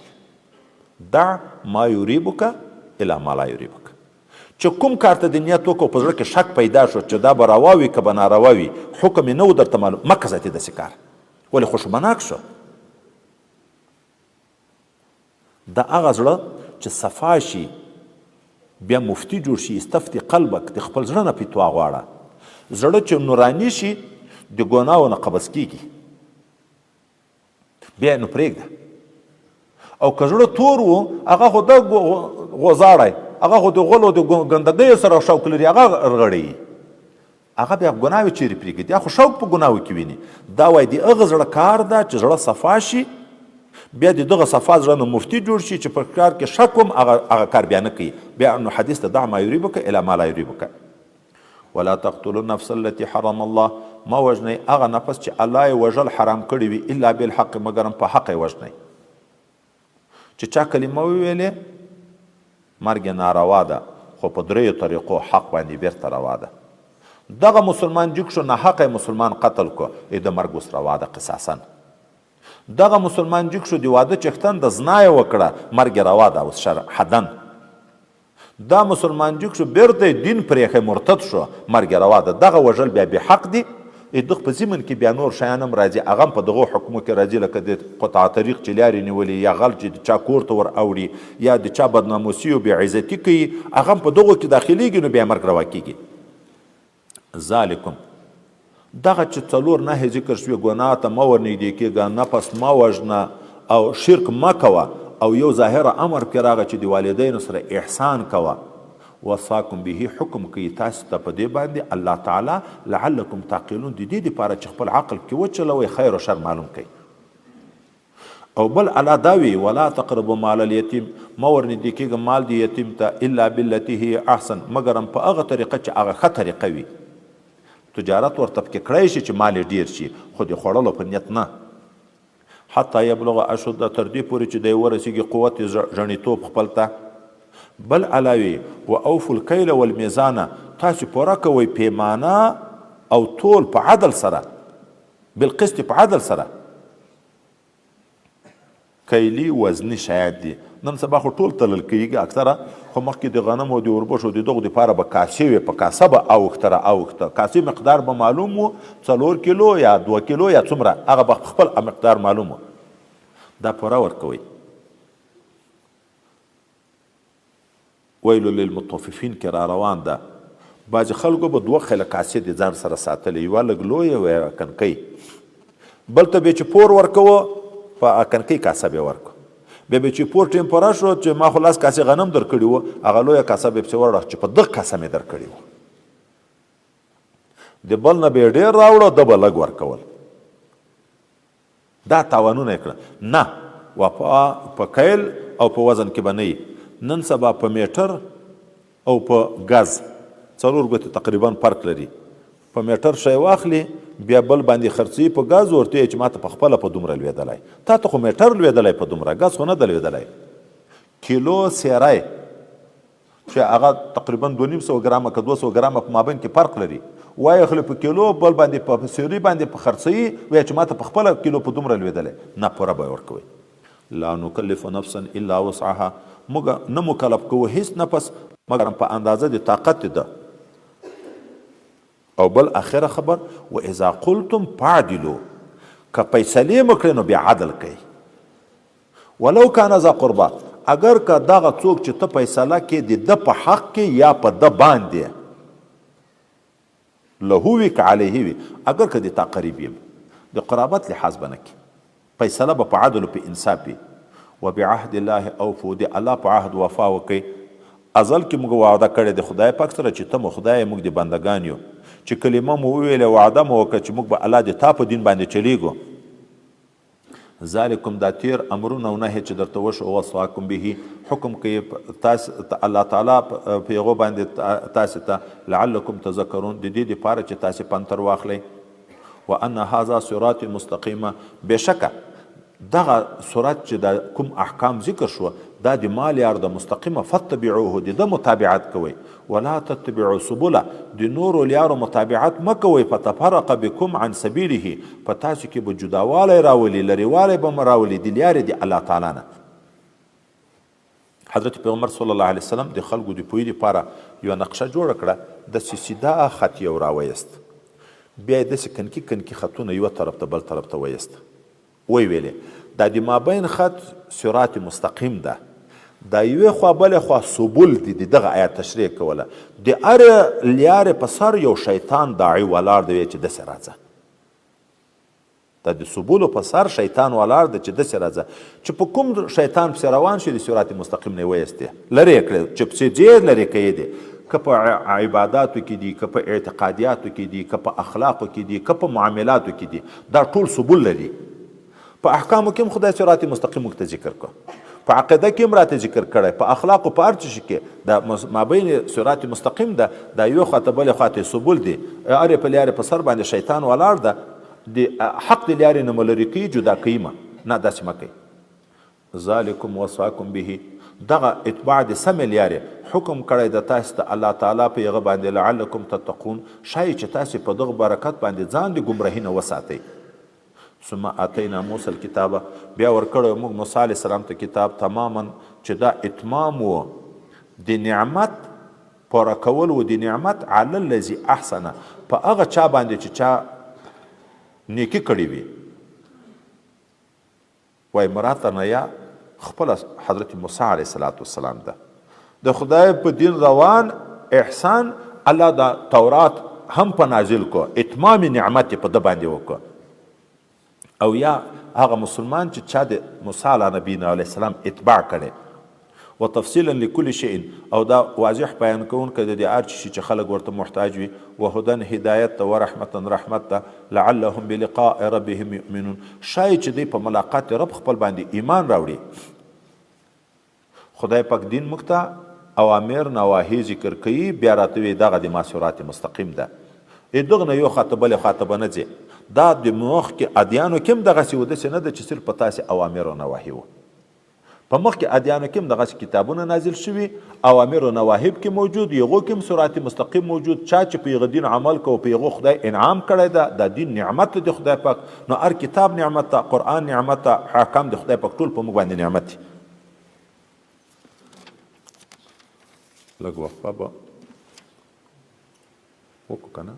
Speaker 1: دع ما یریبک الی ما لا یریبک، چې کوم کار ته دې نیت وکړو په زړه کې شک پیدا شو چې دا به روا وي که به ناروا وي، حکم یې نه و درته معلوم، مه کوه ذاتي داسې کار، ولې خو شبهناک شو. دا هغه زړه چې صفا شي بیا مفتی جوړ شي، استفتی قلبک، د خپل زړه نه فتوا غواړه. زړه چې نوراني شي د ګناو نه قبض کیږي، بیا نو پرېږده. او که زړه تور و، هغه خو د غوزاړی، هغه خو د غلو د ګندګیو سره شوق لري، هغه رغړوي، هغه بیا ګناوې چیرې پرېږدي؟ دا خو شوق په ګناوو کې ویني. دا وایي د هغه زړه کار ده چې زړه صفا شي، بیا د دغه صفا زړه نه مفتي جوړ شي چې په کار کې شک وم هغه کار بیا نه کوي. بیا نو حدیث ته دع ما یریبک الی ما لا یریبک. ولا تقتلوا النفس التي حرم الله، مه وژنئ هغه نفس چې الله یې وژل حرام کړی وي، الا بالحق، مګرم په حق یې وژنئ. چې چا کلمه وویلې مرګ یې ناروا ده، خو په دریو طریقو حق باندې بیرته روا ده. دغه مسلمان جګ شو، ناحقه یې مسلمان قتل کو، ای د مرګ اوس روا ده قصاصا. دغه مسلمان جګ شو، د واده چښتن د زنا یې وکړه، مرګ یې روا ده اوس شرع حدن. دا مسلمان جګ شو، بیرته یې دین پرېښی، مرتد شو، مرګ یې روا ده. دغه وژل بیا بې حق دي. دغه په ضمن کې بیا نور شیان هم راځي، هغه هم په دغو حکمو کې راځي، لکه د قطع طریق چې لارې نیولې، یا غل چې د چا کور ته ور اوړي، یا د چا بدناموسي او بې عزتي کوي، هغه هم په دغو کې داخلېږي، نو بیا مرګ روا کېږي. ذالکم، دغه چې څلور نهې ذکر شوې، ګناه ته مه ورنږدې کېږه، نفس مه وژنه او شرک مه کوه، او یو ظاهره امر پکې راغی چې د والدینو سره احسان کوه. وصاکم به، حکم کوي تاسو ته په دې باندې الله تعالی، لعلکم تعقلون، د دې لپاره چې خپل عقل پکې وچلوئ، خیر او شر معلوم کړئ. او بل الله دا وی، ولا تقربوا مال اليتیم، مه ورنږدې کېږه مال د یتیم ته، الا بالتي هي احسن، مګرم په هغه طریقه چې هغه ښه طریقه وي. تجارت ورته پکې کړی شي چې مال یې ډېر شي، خو د خوړلو په نیت نه. حتی یبلغ اشده، تر دې پورې چې دی ورسېږي قوت ژڼیتوب خپل ته. بل علاوې، و اوفوا الکیل والمیزان، تاسې پوره کوئ پیمانه او تول په عدل سره، بالقسط، په عدل سره. کیلي وزني شیان دي. نن سبا خو ټول تلل کیږي اکثره، خو مخکې د غنمو د اوربشو د دغو دپاره به کاسې وې، په کاسه به اوښته را اوښته، کاسې مقدار به معلوم و، 4 کیلو یا 2 کیلو یا څومره، هغه به خپل مقدار معلوم و. دا پوره ورکوئ. ویل للمطففین کې را روان ده. بعضې خلکو به دوه خیله کاسې د ځان سره ساتلې، یوه لږ لویه وه یوه کنکۍ. بل ته به چې پور ورکوه په کنکۍ کاسه به ورکو. بیا به چې پور ټیم پوره شو چې ما خو لس کاسې غنم درکړي وو، هغه لویه کاسه به یې پسې وروړه چې په دغه کاسه مې درکړي وو. د بل نه به یې ډېر راوړه، ده به لږ ورکول. دا تاوانونه یې کړه. نه، وفا په کیل او په وزن کې به نه وي. نن سبا په میټر او په ګز څلور ګوتې تقریبا فرق لري. په میټر شی واخلي بیا بل باندې خرڅوي په ګز، ورته وایي چې ماته په خپله په دومره لوېدلی، تا ته خو میټر لوېدلی په دومره ګز خو نه ده لوېدلی. کیلو سیری چې هغه تقریبا 250 ګرامه که 200 ګرامه په مابین کې فرق لري، وایې خلې په کیلو بل باندې په سیري باندې په خرڅوي، وایي چې ماته په خپله کیلو په دومره لوېدلی، نه پوره به یې ورکوي. لا نکلف نفسا الا وسعها، موږ نه مکلف کوو هیڅ نفس مګر په اندازه د طاقت ده. او بل اخره خبر، و اذا قلتم فاعدلوا، که فیصلې مو کړې نو بیا عدل کوئ. ولو کان ذا قربا، اګر که دغه څوک چې ته فیصله کې د ده په حق کې یا په ده باندې له وي که علیه وي، اګر که د تا قریب یم، د قرابت لحاظ به نه کې، فیصله به په عدل او په انصاف وي. وبعهد الله اوفو، د الله په عهد وفا وکړئ. ازل کې موږ وعده کړې د خدای پاک سره چې ته مو خدای یې، موږ د بندګان یو، چې کلمه مو وویلې، وعده مو وکړه چې موږ به الله د تا په دین باندې چلیږو. ذالکم دا تیر امرونه او نهی چې درته وشو، وصاکم به حکم کوي تاسو الله تعالی په هغو باندې تاسو ته، لعلکم تذکرون، د دې دپاره چې تاسو پند تر واخلئ. وان هذا صراط مستقیمه، بېشکه دغه صورت چې دا کوم احکام ذکر شو دا د مال یار د مستقیمه، فتبعوه، د ده متابعت کوئ، ولا تتبعوا سبله، د نورو لیارو متابعت مه کوئ، فتفرق بكم عن سبیله، په تاسو کې به جداوالی راولي، لرېوالی به مو راولي د لیارې د الله تعالی نه. حضرت پیغمبر صلی الله علیه وسلم د خلکو د پوهې لپاره یوه نقشه جوړه کړه، داسې سیده خط یې راویست، بیا یې داسې کنکي کنکي خطونه یوه طرف ته بل طرف ته ویست، ویې ویلې دا د مابین خط صراط مستقیم ده، دا یوې خوا بلې خوا سبل دي. د دغه آیت تشریح کوله، د هرې لیارې په سر یو شیطان داعي ولاړ دی چې داسې راځه، دا د سبولو په سر شیطان ولاړ دی چې داسې راځه، چې په کوم شیطان پسې روان شي د صراط مستقیم نه یې وایستې، لرې یې کړې، چې پسې ځې لرې کوي دې، که په عباداتو کې دي، که په اعتقادیاتو کې دي، که په اخلاقو کې دي، که په معاملاتو کې دي، دا ټول سبول لري. په احکامو کې هم خدای صراط مستقیم موږ ته ذکر کړ، په عقیده کې هم راته ذکر کړی، په اخلاقو په هر څه شي کې دا مابین صراط مستقیم ده، دا یو خواته بلې خواته سبول دي، هرې په لارې په سر باندې شیطان ولاړ ده، د حق د لارې نه مو لرې کوي، جدا کوي مه، نه داسې مه کوئ. ذالکم وصاکم به، دغه اتباع د سمې لیارې حکم کړی د تاسې ته الله تعالی په هغه باندې، لعلکم تتقون، ښایي چې تاسې په دغه برکت باندې ځان د ګمراهي نه وساتئ. ثم آتینا موسی الکتاب، بیا ورکړی موږ موسی علیه السلام ته کتاب تماما، چې دا اتمام و د نعمت پوره کول و د نعمت، علی الذی احسن، په هغه چا باندې چې چا نیکي کړې وي. وای مراد ترنه یا خپل حضرت موسی علیه السلام ده، د خدای په دین روان احسان الله دا تورات هم په نازل کو، اتمام نعمت په ده باندې وکړو. او یا هغه مسلمان چې چا د موسی علی نبینا علیه السلام اتباع کړي، وتفصیلا لكل شیء، او دا واضح بیان کوونکی د دې هر شي چې خلک ورته محتاج وي، وهدن هدایت ته، ورحمتا رحمت ته، لعلهم بلقاء ربهم یؤمنون، ښایي چې دوی په ملاقات رب خپل باندې ایمان راوړي. خدای پاک دین موږ ته اوامر نواهی ذکر کوي، بیا راته وایي دغه د ما صراط مستقیم ده، ای دغه نه یو خواته بلې خواته به نه ځې. دا د مخکې ادیانو کې هم دغسې و، داسې نه ده چې صرف په تاسې اوامر او نواهی وو. په مخکې ادیانو کې هم دغسې کتابونه نازل شوي، اوامر او نواهب کې موجود، هغو کې هم صراط مستقیم موجود. چا چې په هغه دین عمل کوو، په هغو خدای انعام کړی ده، دا دین نعمت دی خدای پاک. نو هر کتاب نعمت ده، قرآن نعمت ده، احکام د خدای پاک ټول په موږ باندې نعمت دي. لږ وقفه به وکړو که نه؟